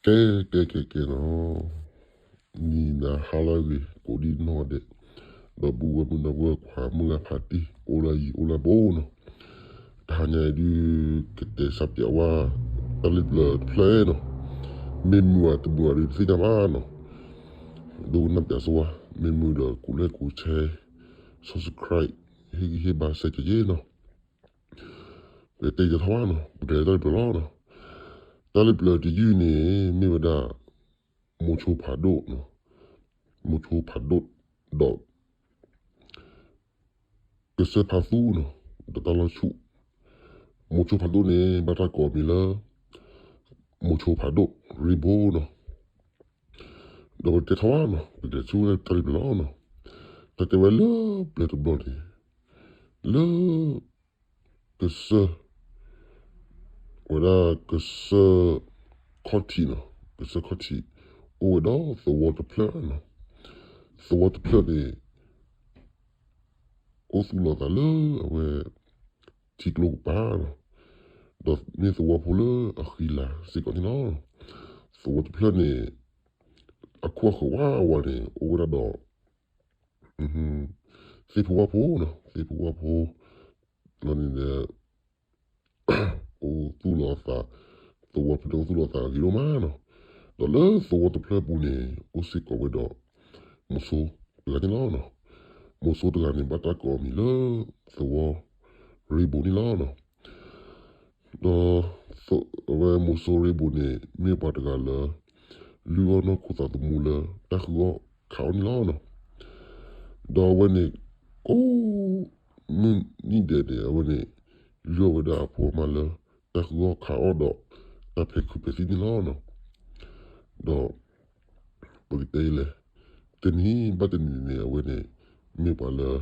ကဲ ကဲ ကဲ ကဲနီၤ, နံၤနၤဟါလၢအဂ့ၤ ကိးဒံနီၢ်ဒဲး, ဒီပုၢ်ဝဲၢ်မုၣ်ဒီပုၢ်ဝဲၢ်ခွါ မုၢ်ဂၤဖးတံၢ် အိၣ်လၢယံၤအိၣ်လၢဘူးနီၤ, တဟါညါအံၤဒုး ကတဲစးပၠးဝဲ တၢ်လ့ပျၢၤတဖျၢၣ်နီၤ, မ့ၢ်မုာ်ဧါတမုာ်ဧါဒုးတသ့ၣ်ညါဘၣ်နီၤ, ဒိကနၣ်ပၠးစ့ၢ်ဝဲ, မ့ၢ်မုာ်ဒီးကူလဲကူဆဲ subscribe ဟ့ၣ်ဂံၢ်ဟ့ၣ်ဘါစဲကယ့ၢ်နီၤ, ပတဲယထီၣ်ဘၣ်နီၤ, ပတဲတၢ်လ့ပျၢၤလီၤနီၤ, တၢ်လ့ပျၢၤတယုၢ်န့ၣ် မ့ၢ်ဝဲဒၣ် မိၤဆိဖးဒိၣ်နီၤ, မိၤဆိဖးဒိၣ် ဒီး ကစၢၢ်ဖးသူနီၤ, ဒီးတၢ်လီၢ်ဆူၣ်, မိၤဆိဖးဒိၣ်န့ၣ် ဘၣ်တၢ်ကိးအမံၤလၢ မိၤဆိဖးဒိၣ် ရ့ဘိနီၤ, ဒီးပတဲထီၣ်ဘၣ်နီၤ, ပတဲဆူတၢ်လ့ပျၢၤလီၤနီၤ, တၢ်တဲဝဲလၢပျၢၤတဘျီန့ၣ် လၢ ကစၢၢ် ဝဲဒၣ်ကစၢၢ် ခီၣ်ထံးနီၤ, ကစၢၢ်ခီၣ်ထံး အိၣ်ဝဲဒီးသဝီတဖျၢၣ်နီၤ, သဝီတဖျၢၣ်န့ၣ် အိၣ်သူၣ်လီၤသးလၢအဝဲ ထံကျိကပၤနီၤ, ဒီးမ့ၢ်သဝီဖိလၢအဃံလၤစ့ၢ်ကီးန့ၣ်လီၤ. သဝီတဖျၢၣ်န့ၣ် အခိၣ်အဃၢၤဝးဝးန့ၣ် အိၣ်ဝဲဒၣ်ဒီး သ့ၣ်ဖိဝၣ်ဖိနီၤ, သ့ၣ်ဖိဝၣ်ဖိ လီၤန့ၣ်ဒီး အိၣ်သူၣ်လီၤသး, သဝီဖဲန့ၣ်အိၣ်သူၣ်လီၤသးဂ့ၤဒိၣ်မးနီၤ, ဒီးလၢသဝီတဖျၢၣ်ပူၤန့ၣ် အိၣ်စ့ၢ်ကီးဝဲဒီး မိၤဆိတဂၤန့ၣ်လီၤနီၤ, မိၤဆိတဂၤန့ၣ် ဘၣ်တၢ်ကိးအမံၤလၢ သဝီရ့ဘိန့ၣ်လီၤနီၤ. ဒီး အဝဲမိၤဆိရ့ဘိန့ၣ် မ့ၢ်ပှၤတဂၤလၢ လုၢ်အီၣ်နီၢ်ခိသးသမူလၢ တၢ်ဃုအီၣ်ခးအီၣ်န့ၣ်လီၤနီၤ. ဒီးအဝဲန့ၣ် ကိးမုၢ်နံၤဒဲးန့ၣ် အဝဲန့ၣ် လုၢ်အီၣ်ဝဲဒၣ်အဖိအမါလၢ တၢ်ဃုအီၣ်ခးအီၣ်ဒီး တၢ်ဖဲးခုးဖဲးသံၣ်န့ၣ်လီၤနီၤ. ဒီး ပကတဲလဲၣ်, တနံၤဘၣ်တနံၤန့ၣ် အဝဲန့ၣ် မ့ၢ်ပှၤလၢ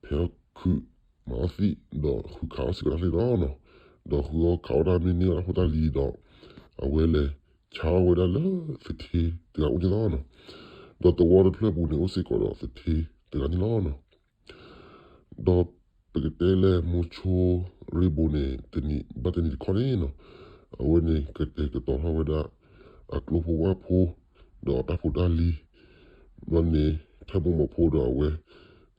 ဖဲးအီၣ်ခုး မၤအီၣ်သံၣ် ဒီးဃုခးအီၣ်စ့ၢ်ကီးတၢ်သ့ၣ်နီၤနီၤ, ဒီးဃုအီၣ်ခးအီၣ်တၢ်မ့ၢ်န့ၢ်အီၣ်တၢ်ဖိတၢ်လံၤဒီး အဝဲလဲၤဆါအီၣ်ဝဲဒၣ်လၢသထ့တဂၤအိၣ်န့ၣ်လီၤနီၤ. ဒီးသဝီတဖျၢၣ်ပူၤန့ၣ်အိၣ်စ့ၢ်ကီးဒီးသထ့တဂၤန့ၣ်လီၤနီၤ. ဒီးပကတဲလၢမိၤဆိရ့ဘိန့ၣ် တနံၤဘၣ်တနံၤတခီန့ၣ်နီၤ, အဝဲန့ၣ်ကတဲာ်ကတီၤထီၣ်ဝဲဒၣ် အကျိဖိဝၣ်ဖိ ဒီးတၢ်ဖိတၢ်လံၤ ဘျီန့ၣ် ထၢၣ်မူမီၤဖိဒီးအဝဲ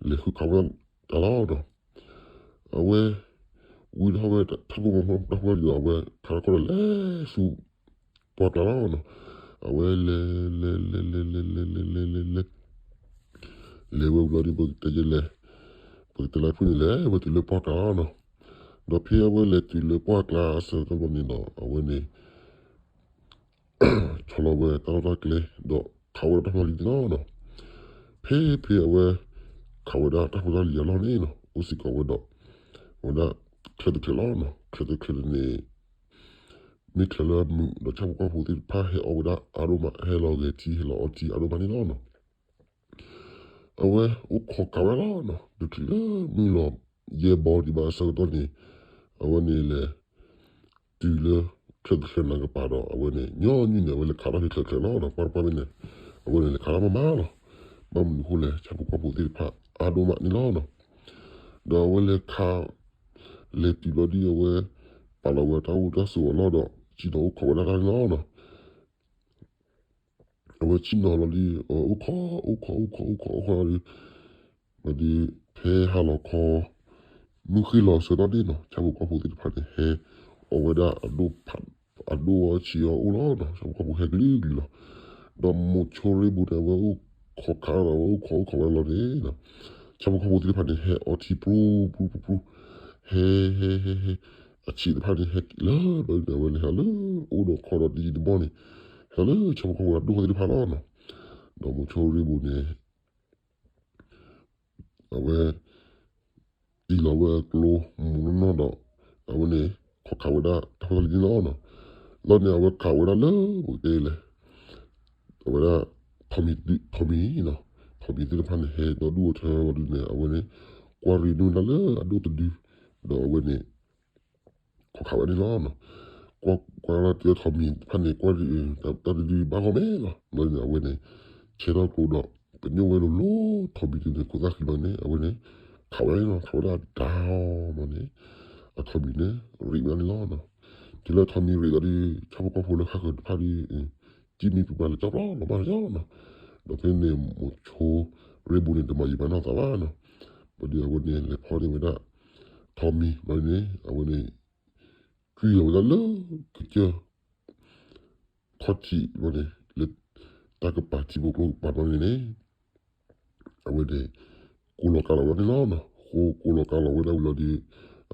လဲၤဃုခးဝဲဒၣ်တၢ်လီၤနီၤ. အဝဲ ဝံထီၣ်ဝဲထၢၣ်မူမီၤဖိတၢ်ဖိတၢ်လံၤဒီး အဝဲခးထီၣ်ခီဒီးလဲၤဆူ ပှၢ်ကျါလီၤနီၤ. အဝဲလဲၤ လဲၤ လဲၤ လဲၤ လဲၤ လဲၤ လဲၤ လဲၤ လဲၤ လဲၤဝဲဘျီဒီး ပကတဲလဲၣ်, ပကတဲလၢဖုၣ်န့ၣ်လဲၤဝဲတုၤလၢပှၢ်ကျါလီၤနီၤ. ဒီးဖဲအဝဲလဲၤတုၤလၢပှၢ်ကျါအဆၢကတီၢ်ဘျီန့ၣ်ဒီး အဝဲန့ၣ် ဆီလီၤဝဲတၢ်လီၢ်တၢ်ကျဲ ဒီးခးဝဲဒၣ်တၢ်ဖိတၢ်လံၤန့ၣ်လီၤနီၤ. ဖဲ ဖဲအဝဲ ခးဝဲဒၣ်တၢ်ဖိတၢ်လံၤအလီၢ်န့ၣ်နီၤ အိၣ်စ့ၢ်ကီးဝဲဒီး ဝဲဒၣ်ချၢတချၢလီၤနီၤ. ချၢတချၢန့ၣ် မ့ၢ်ချၢလၢမုာ်ဒီးဆၣ်ဖိကီၢ်ဖိသ့ၣ်တဖၣ်ဟဲအီၣ်ဝဲဒၣ်အါဒိၣ်မး ဟဲလီၤဂဲၤထံ ဟဲလီၤအီထံအါဒိၣ်မးန့ၣ်လီၤနီၤ. အဝဲအိၣ်ခိးခးဝဲဒၣ်လီၤနီၤ တချုးလၢမုၢ်လီၤယဲၢ်ဘီဒံးဘၣ်အဆၢကတီၢ်န့ၣ် အဝဲန့ၣ်လဲၤ တုၤလၢချၢတချၢနၤကပၤဒီး အဝဲန့ၣ် ညီနုၢ်န့ၣ် အဝဲလဲၤခးတၢ်ဖဲချၢတချၢလီၤနီၤ. ပှၢ်တပှၢ်မ့ၢ်န့ၣ် အဝဲန့ၣ်လဲၤခးတၢ်မးမးလီၤ. ဘၣ်မနုၤအဃိလဲၣ် ဆၣ်ဖိကီၢ်ဖိသ့ၣ်တဖၣ်အါဒိၣ်မးန့ၣ်လီၤနီၤ. ဒီးအဝဲလဲၤခး လဲၤတုၤဘျီဒီး အဝဲ ပာ်လီၤဝဲတၢ်အိၣ်တၢ်ဆိးအလီၢ်ဒီး ဆ့ၣ်နီၤအိၣ်ခိးဝဲဒၣ်တၢ်န့ၣ်လီၤနီၤ. အဝဲဆ့ၣ်နီၤလီၤဒီး အဝဲအိၣ်ခိး အိၣ်ခိး အိၣ်ခိး အိၣ်ခိး အိၣ်ခိးဒီး ဒီးဖဲဟါလီၤခီ မုၢ်ဃ့ၢ်လီၤအဆၢကတီၢ်န့ၣ်နီၤ ဆၣ်ဖိကီၢ်ဖိသ့ၣ်တဖၣ်န့ၣ် ဟဲအီၣ်ဝဲဒၣ်အဒိၣ်ဖး အဒိၣ်အီၣ်ဆံးအီၣ်အိၣ်လီၤနီၤ. ဆၣ်ဖိကီၢ်ဖိဟဲကလုာ်ကလုာ်လီၤ. ဒီးမိၤဆိရ့ဘူးန့ၣ် အဝဲအိၣ်ခိးခးဒီး အဝဲအိၣ်ခိး အိၣ်ခိးဝဲလီၤန့ၣ်နီၤ ဆၣ်ဖိကီၢ်ဖိသ့ၣ်တဖၣ်န့ၣ် ဟဲအီထံပြူ ပြူ ပြူ ပြူ ဟဲ ဟဲ ဟဲ ဟဲ အဆံးတဖၣ်န့ၣ် ဟဲက့ၤလၢ ဘျီန့ၣ် အဝဲလဲၤဟးလၢ အိၣ်ဒီးခီဒီးတယံာ်တဘီန့ၣ် ဟဲလၢဆၣ်ဖိကီၢ်ဖိအဒိၣ်သ့ၣ်တဖၣ်လီၤနီၤ. ဒီးမိၤဆိရ့ဘူးန့ၣ် အဝဲ အံၤလီၤဝဲအကျိမူးနီၢ်နီၢ်ဒီး အဝဲန့ၣ် ခိးခးဝဲဒၣ်တၢ်ဖိတၢ်လံၤန့ၣ်လီၤနီၤ. လီၤန့ၣ် အဝဲခးဝဲဒၣ်လၢ ပကတဲလဲၣ် အဝဲဒၣ် ထိးမံၤ ထိးမံၤနီၤ ထိးမံၤသ့ၣ်တဖၣ်န့ၣ် ဟဲဒီဒူၣ်အထၢဝဲဒုန့ၣ် အဝဲန့ၣ် ကွၢ်ရ့နုာ်ဒၣ်လၢအဒိၣ်တဒု ဒီးအဝဲန့ၣ် ခိးခးဝဲန့ၣ်လီၤနီၤ. ကွၢ်ကွၢ်လီၤတ့ၢ်ထိးမံၤတဖၣ်န့ၣ် ကွၢ်တဒုဘၣ်ဂီၢ်မ့ၢ်လီၤ. ဘျီန့ၣ် အဝဲန့ၣ် ဆဲးထီၣ်ကျိဒီး ပညိၣ်ဝဲလိၤလိၤ ထိးမံၤတဒုန့ၣ် ခိးသၣ်ဃံလီၤန့ၣ် အဝဲန့ၣ် ခးဝဲန့ၣ်လီၤ. ခးဝဲဒၣ်တၢ်အီၤဘျီန့ၣ် အထိးမံၤန့ၣ် ရံးဝဲဒၣ်န့ၣ်လီၤနီၤ. တုၤလၢထိးမံၤရံးလီၤဒီး ဆၣ်ဖိကီၢ်ဖိလၢဃၣ်ဃၢၤတဖၣ်ဒီး ကံၢ်မံပူၤမးလၢကၠီပျီလီၤမးယီၤနီၤ. ဒီးဖဲန့ၣ် မိၤဆိရ့ဘိန့ၣ် တမၤယံာ်မၤနီၢ်သးဘၣ်နီၤ. ဘျီဒီးအဝဲန့ၣ် လဲၤဖီန့ၢ်ဝဲဒၣ် ထိးမံၤ ဘျီန့ၣ် အဝဲန့ၣ် ကွံာ်လီၤဝဲဒၣ်လၢ ကစၢၢ် ခီၣ်ထံးဘျီန့ၣ် လၢ တၢ်ကပၤထံဖိကျိကပၤဘျီန့ၣ်န့ၣ် အဝဲန့ၣ် ကိးလီၤကးလီၤဝဲဒၣ်န့ၣ်လီၤနီၤ. ဃိကိးလီၤကးလီၤဝဲဒၣ်ဝံၤလီၤဒီး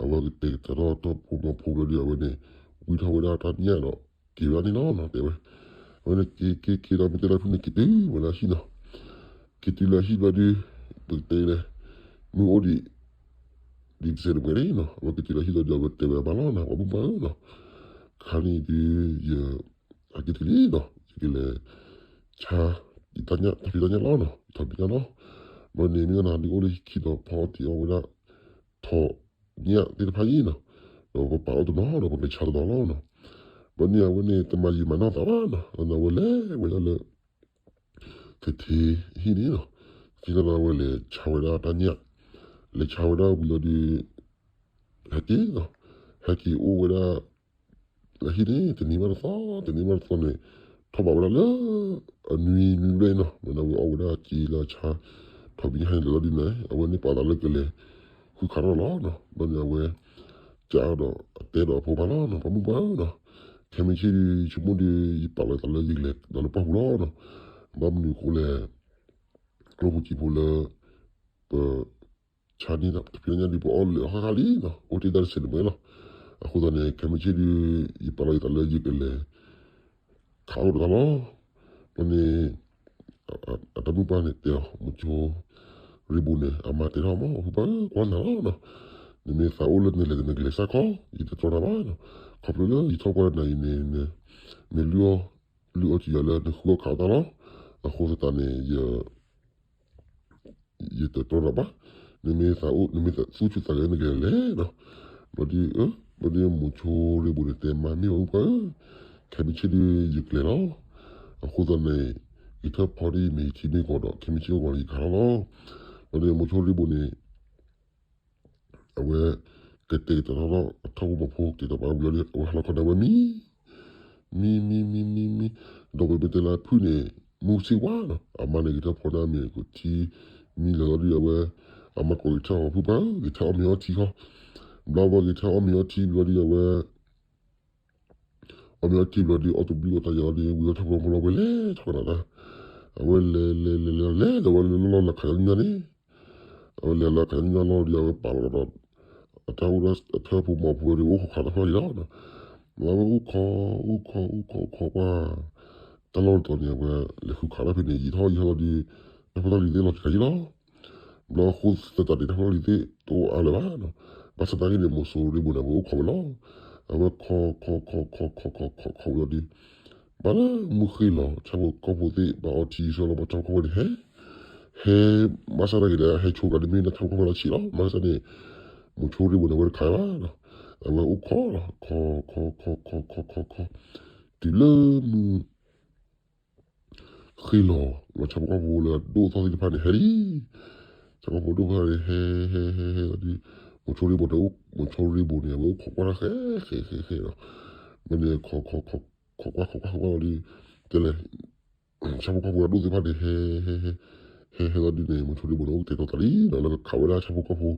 အဝဲကတဲာ်ကတီၤထီၣ်တၢ်ဖိမၤဖိဘျီဒီး အဝဲန့ၣ် ဝံထီၣ်ဝဲဒၣ်တၢ်ညၣ်ဒီး က့ၤဝဲဒၣ်န့ၣ်လီၤနီၤ တဲဝဲ. အဝဲန့ၣ်က့ၤက့ၤက့ၤဒီး မ့ၢ်တဲလၢဖုန့ၣ် က့ၤတုၤဝဲလၢဟံၣ်နီၤ. က့ၤတုၤလၢဟံၣ်ဘျီဒီး ပကတဲလဲၣ် မုၢ်အိၣ်ဒံး ဒ်တစဲးတမှဲၤန့ၣ်နီၤ. အဝဲက့ၤတုၤလၢဟံၣ်ဘျီဒီး အဝဲတဲဝဲဘၣ်လီၤနီၤ ပှၤမုၣ်ပှၢ်ဧၢနီၤ. ခါန့ၣ်ဒီး ယ အက့ၤတက့ၢ်လံနီၤ ယကလဲၤ ဆါ ယတၢ်ဖံးတၢ်ညၣ်လီၤနီၤ ယထီၣ်ဖံးတၢ်လီၤ. ဘျီန့ၣ် မ့ၢ်နၤဒုးအိၣ်လၢဟံၣ်ခံဒီး ဖီအီၣ်တ့ၢ်အီၣ်ဝဲဒၣ် ထိးညၣ်သ့ၣ်တဖၣ်အံၤနီၤ. ဒီးပပာ်အီၣ်တနီၤဒီး ပမ့ၢ်ဆါတနီၤလီၤနီၤ. ဘျီန့ၣ် အဝဲန့ၣ် တမၤယံာ်မၤနီၢ်သးဘၣ်နီၤ. အဝဲလဲၤဝဲဒၣ်လၢ သထ့ဟံၣ်န့ၣ်နီၤ. သထ့န့ၣ်ဒီး အဝဲလဲၤဆါဝဲဒၣ်တၢ်ညၣ်, လဲၤဆါဝဲဒၣ်ဝံၤလီၤဒီး ဟဲက့ၤနီၤ, ဟဲက့ၤအိၣ်ဝဲဒၣ် လၢဟံၣ်န့ၣ် တနံၤဘၣ်တသီ တနံၤဘၣ်တသီန့ၣ် ထီၣ်ဘးဝဲဒၣ်လၢ အနွံနွံဘျဲၣ်နီၤ. မ့ၢ်ဒၣ်ဝဲအီၣ်ဝဲဒၣ်က့လၢအဆါ ထီၣ်ဘံဟဲန့ၣ်လီၤဒ်န့ၣ် အဝဲန့ၣ်ပာ်သးလၢကလဲၤ ဃုခးထီၣ်လီၤနီၤ. ဘျီန့ၣ်အဝဲ ကးဒီးအတဲဒီးအဖိခွါလီၤနီၤ, ပှၤမုၣ်ပှၢ်ဧၢနီၤ, ခဲမုၢ်ဆ့ၣ်ဒီး ဆိကမိၣ်ဒီး ယပာ်လီၤယသးလၢယကလဲၤဒီးလၢပှၢ်ပူၤလီၤနီၤ. ဘၣ်မနုၤအဃိလဲၣ်, ကျိပူၤစံာ်ဖိလၢ ပ ဆါန့ၢ်တၢ်ဖံးတၢ်ညၣ်ဒုး ပအီၣ်လၢာ်အီၣ်ဃၣ်ဃၣ်လံနီၤ, အိၣ်တ့ၢ်တၢ်တဆဲးတမှဲလီၤ. အဃိသတးန့ၣ် ခဲမုၢ်ဆ့ၣ်ဒုး ယပာ်လီၤယသးလၢယကလဲၤ ခးအိၣ်ဒီးတၢ်လီၤ. ဘျီန့ၣ် အတၢ်မုၣ်ပှၢ်န့ၣ်တဲအီၤ, မိၤဆိရ့ဘိန့ၣ် အမါတဲထီၣ်မး, ဖုပှၢ်ဧၢ ကွၢ်နၤလီၤနီၤ, နမ့ၢ်သးအိၣ်လၢနလဲၤတမ့ၢ်ကလဲၤစၢ်ခီ, ယတတြီနၤဘၣ်နီၤ. ခီဖျိလၢယထီၣ်ပှၢ်နၤအံၤန့ၣ် နလုၢ်အီၣ် လုၢ်အီၣ်ကံယၤလၢနဃုအီၣ်ခးအီၣ်တၢ်လီၤ. အဃိသတးန့ၣ် ယ ယတတြီနၤဘၣ်, နမ့ၢ်သးအိၣ် နမ့ၢ်သူၣ်ဆူၣ်သးဂဲၤ နကလဲၤလဲၣ်နီၤ. ဘျီဒုး ဘျီဒုးမိၤဆိရ့ဘိန့ၣ်တဲမး, မ့ၢ်ပှၤမုၣ်ပှၢ်ဧၢ, ခဲမုၢ်ဆ့ၣ်ဒုးယကလဲၤလီၤ. အဃိသတးန့ၣ် ယထၢၣ်ဖီဒ်အံၤမ့ၢ်ယထံမ့ၢ်ကီၢ်ဒီး ခဲမုၢ်ဆ့ၣ်အိၣ်ကီးလၢယကခးလီၤလီၤ. ဘျီဒုးမိၤဆိရ့ဘိန့ၣ် အဝဲ ကတဲာ်ကတီၤထီၣ်ထီၣ်အထီၣ်ဖိမီၤဖိ ကတဲာ်ကတီၤပာ်ဝံၤလီၤဒီး အဝဲဟးလီၤခီဒီးဝဲမံ မံ မံ မံ မံ မံ, ဒီးပမ့ၢ်တဲလၢဖုၣ်န့ၣ် မုၢ်ဆ့ၣ်ဝါနီၤ, အမါန့ၣ်ဂဲၤထၢၣ်ဖီဒၣ်မ့ၢ်ကထံ မံလီၤလီၤဒီး အဝဲ အမါကိးဂဲၤထၢၣ်အီၤ, ဖုပှၢ်ဧၢ, ဂဲၤထၢၣ်အီၣ်မ့ၤအီထံခီ. ဘျီဝဲဂဲၤထၢၣ်အီၣ်မ့ၤအီထံဘျီဒီး အဝဲ အီၣ်မ့ၤအီထံဘျီဒီး အီၣ်တဘျုးအီၣ်တၢ်ယၤဒီး ဝံၤလီၤထီၣ်ဖိမီၤဖိလီၤ ဝဲလဲၤထီၣ်ကနၤတၢ်, အဝဲလဲၤလဲၤလဲၤလဲၤလဲၤ ဒီးဝဲလဲၤလီၤလၢခးယါနံၣ်ညါန့ၣ်, အဝဲလဲၤလၢခးယါနံၣ်ညါလီၤဒီး အဝဲပာ်လီၤဒီး အတၢ်အိၣ်ဒီးအထၢၣ်ဖိမီၤဖိဒီး အိၣ်ခိးခးတၢ်ဖျီလီၤနီၤ. အဝဲအိၣ်ခိး အိၣ်ခိး အိၣ်ခိး အိၣ်ခိးကွၢ် တၢ်လီၢ်တတီၤန့ၣ် အဝဲလဲၤဃုခးတၢ်ဖဲန့ၣ် ယံာ်ထီၣ်ယံာ်ထီၣ်လီၤဒီး တၢ်ဖိတၢ်လံၤသ့ၣ်လီၤတခါယံာ်လီၤ. ဘျီအဃိသတးန့ၣ် တၢ်ဖိတၢ်လံၤသ့ၣ်တအိၣ်အါလၢၤဘၣ်နီၤ. ဘၣ်ဆၣ်သနာ်က့န့ၣ် မိၤဆိရ့ဘိန့ၣ် အဝဲအိၣ်ခိးဝဲလီၤ. အဝဲခိးခိးခိးခိးခိးခိးခိးခိးဝဲလီၤဒီး ဘၣ်လၢမုၢ်ဃ့ၢ်လီၤ ဆၣ်ဖိကီၢ်ဖိသ့ၣ် ဘၣ်အီထံဆၢလီၤ ဘၣ်ဆၣ်ဖိကီၢ်ဖိန့ၣ်ဟဲ ဟဲ ဘၣ်ဆၣ်သနာ်က့ဒီး ဟဲဆိကဒီးမ့ၢ်န့ၣ် ဆၣ်ဖိကီၢ်ဖိလၢဆံးလီၤ. ဘၣ်ဆၣ်န့ၣ် မိၤဆိရ့ဘိန့ၣ် အဝဲတခးဘၣ်နီၤ. အဝဲအိၣ်ခိးလီၤ ခိးခိးခိးခိးခိးခိးခိး တုၤလၢမုၢ် ဃ့ၢ်လီၤ လီၤဆၣ်ဖိကီၢ်ဖိလၢအဒိၣ်အသီၣ်သ့ၣ်တဖၣ်န့ၣ် ဟဲလံ. ဆၣ်ဖိကီၢ်ဖိဒိၣ်တဖၣ်န့ၣ် ဟဲ ဟဲ ဟဲ ဟဲလီၤဒီး မိၤဆိရ့ဘိန့ၣ် မိၤဆိရ့ဘိန့ၣ် အဝဲအိၣ်ခိးကွၢ်တၢ်ဃဲ ဃဲ ဃဲ ဃဲလီၤ. မ့ၢ်န့ၣ် ခိး ခိး ခိး ခိးကွၢ် ခိးကွၢ် ခိးကွၢ်လီၤဒီး တဲလဲၣ် ဆၣ်ဖိကီၢ်ဖိအဒိၣ်သ့ၣ်တဖၣ်န့ၣ် ဟဲ ဟဲ ဟဲ ဟဲလီၤဒ်န့ၣ် မိၤဆိရ့ဘိန့ၣ် အိၣ်ကတဲာ်ကတီၤသးလံနီၤ လၢကခးဝဲဒၣ်ဆၣ်ဖိကီၢ်ဖိလ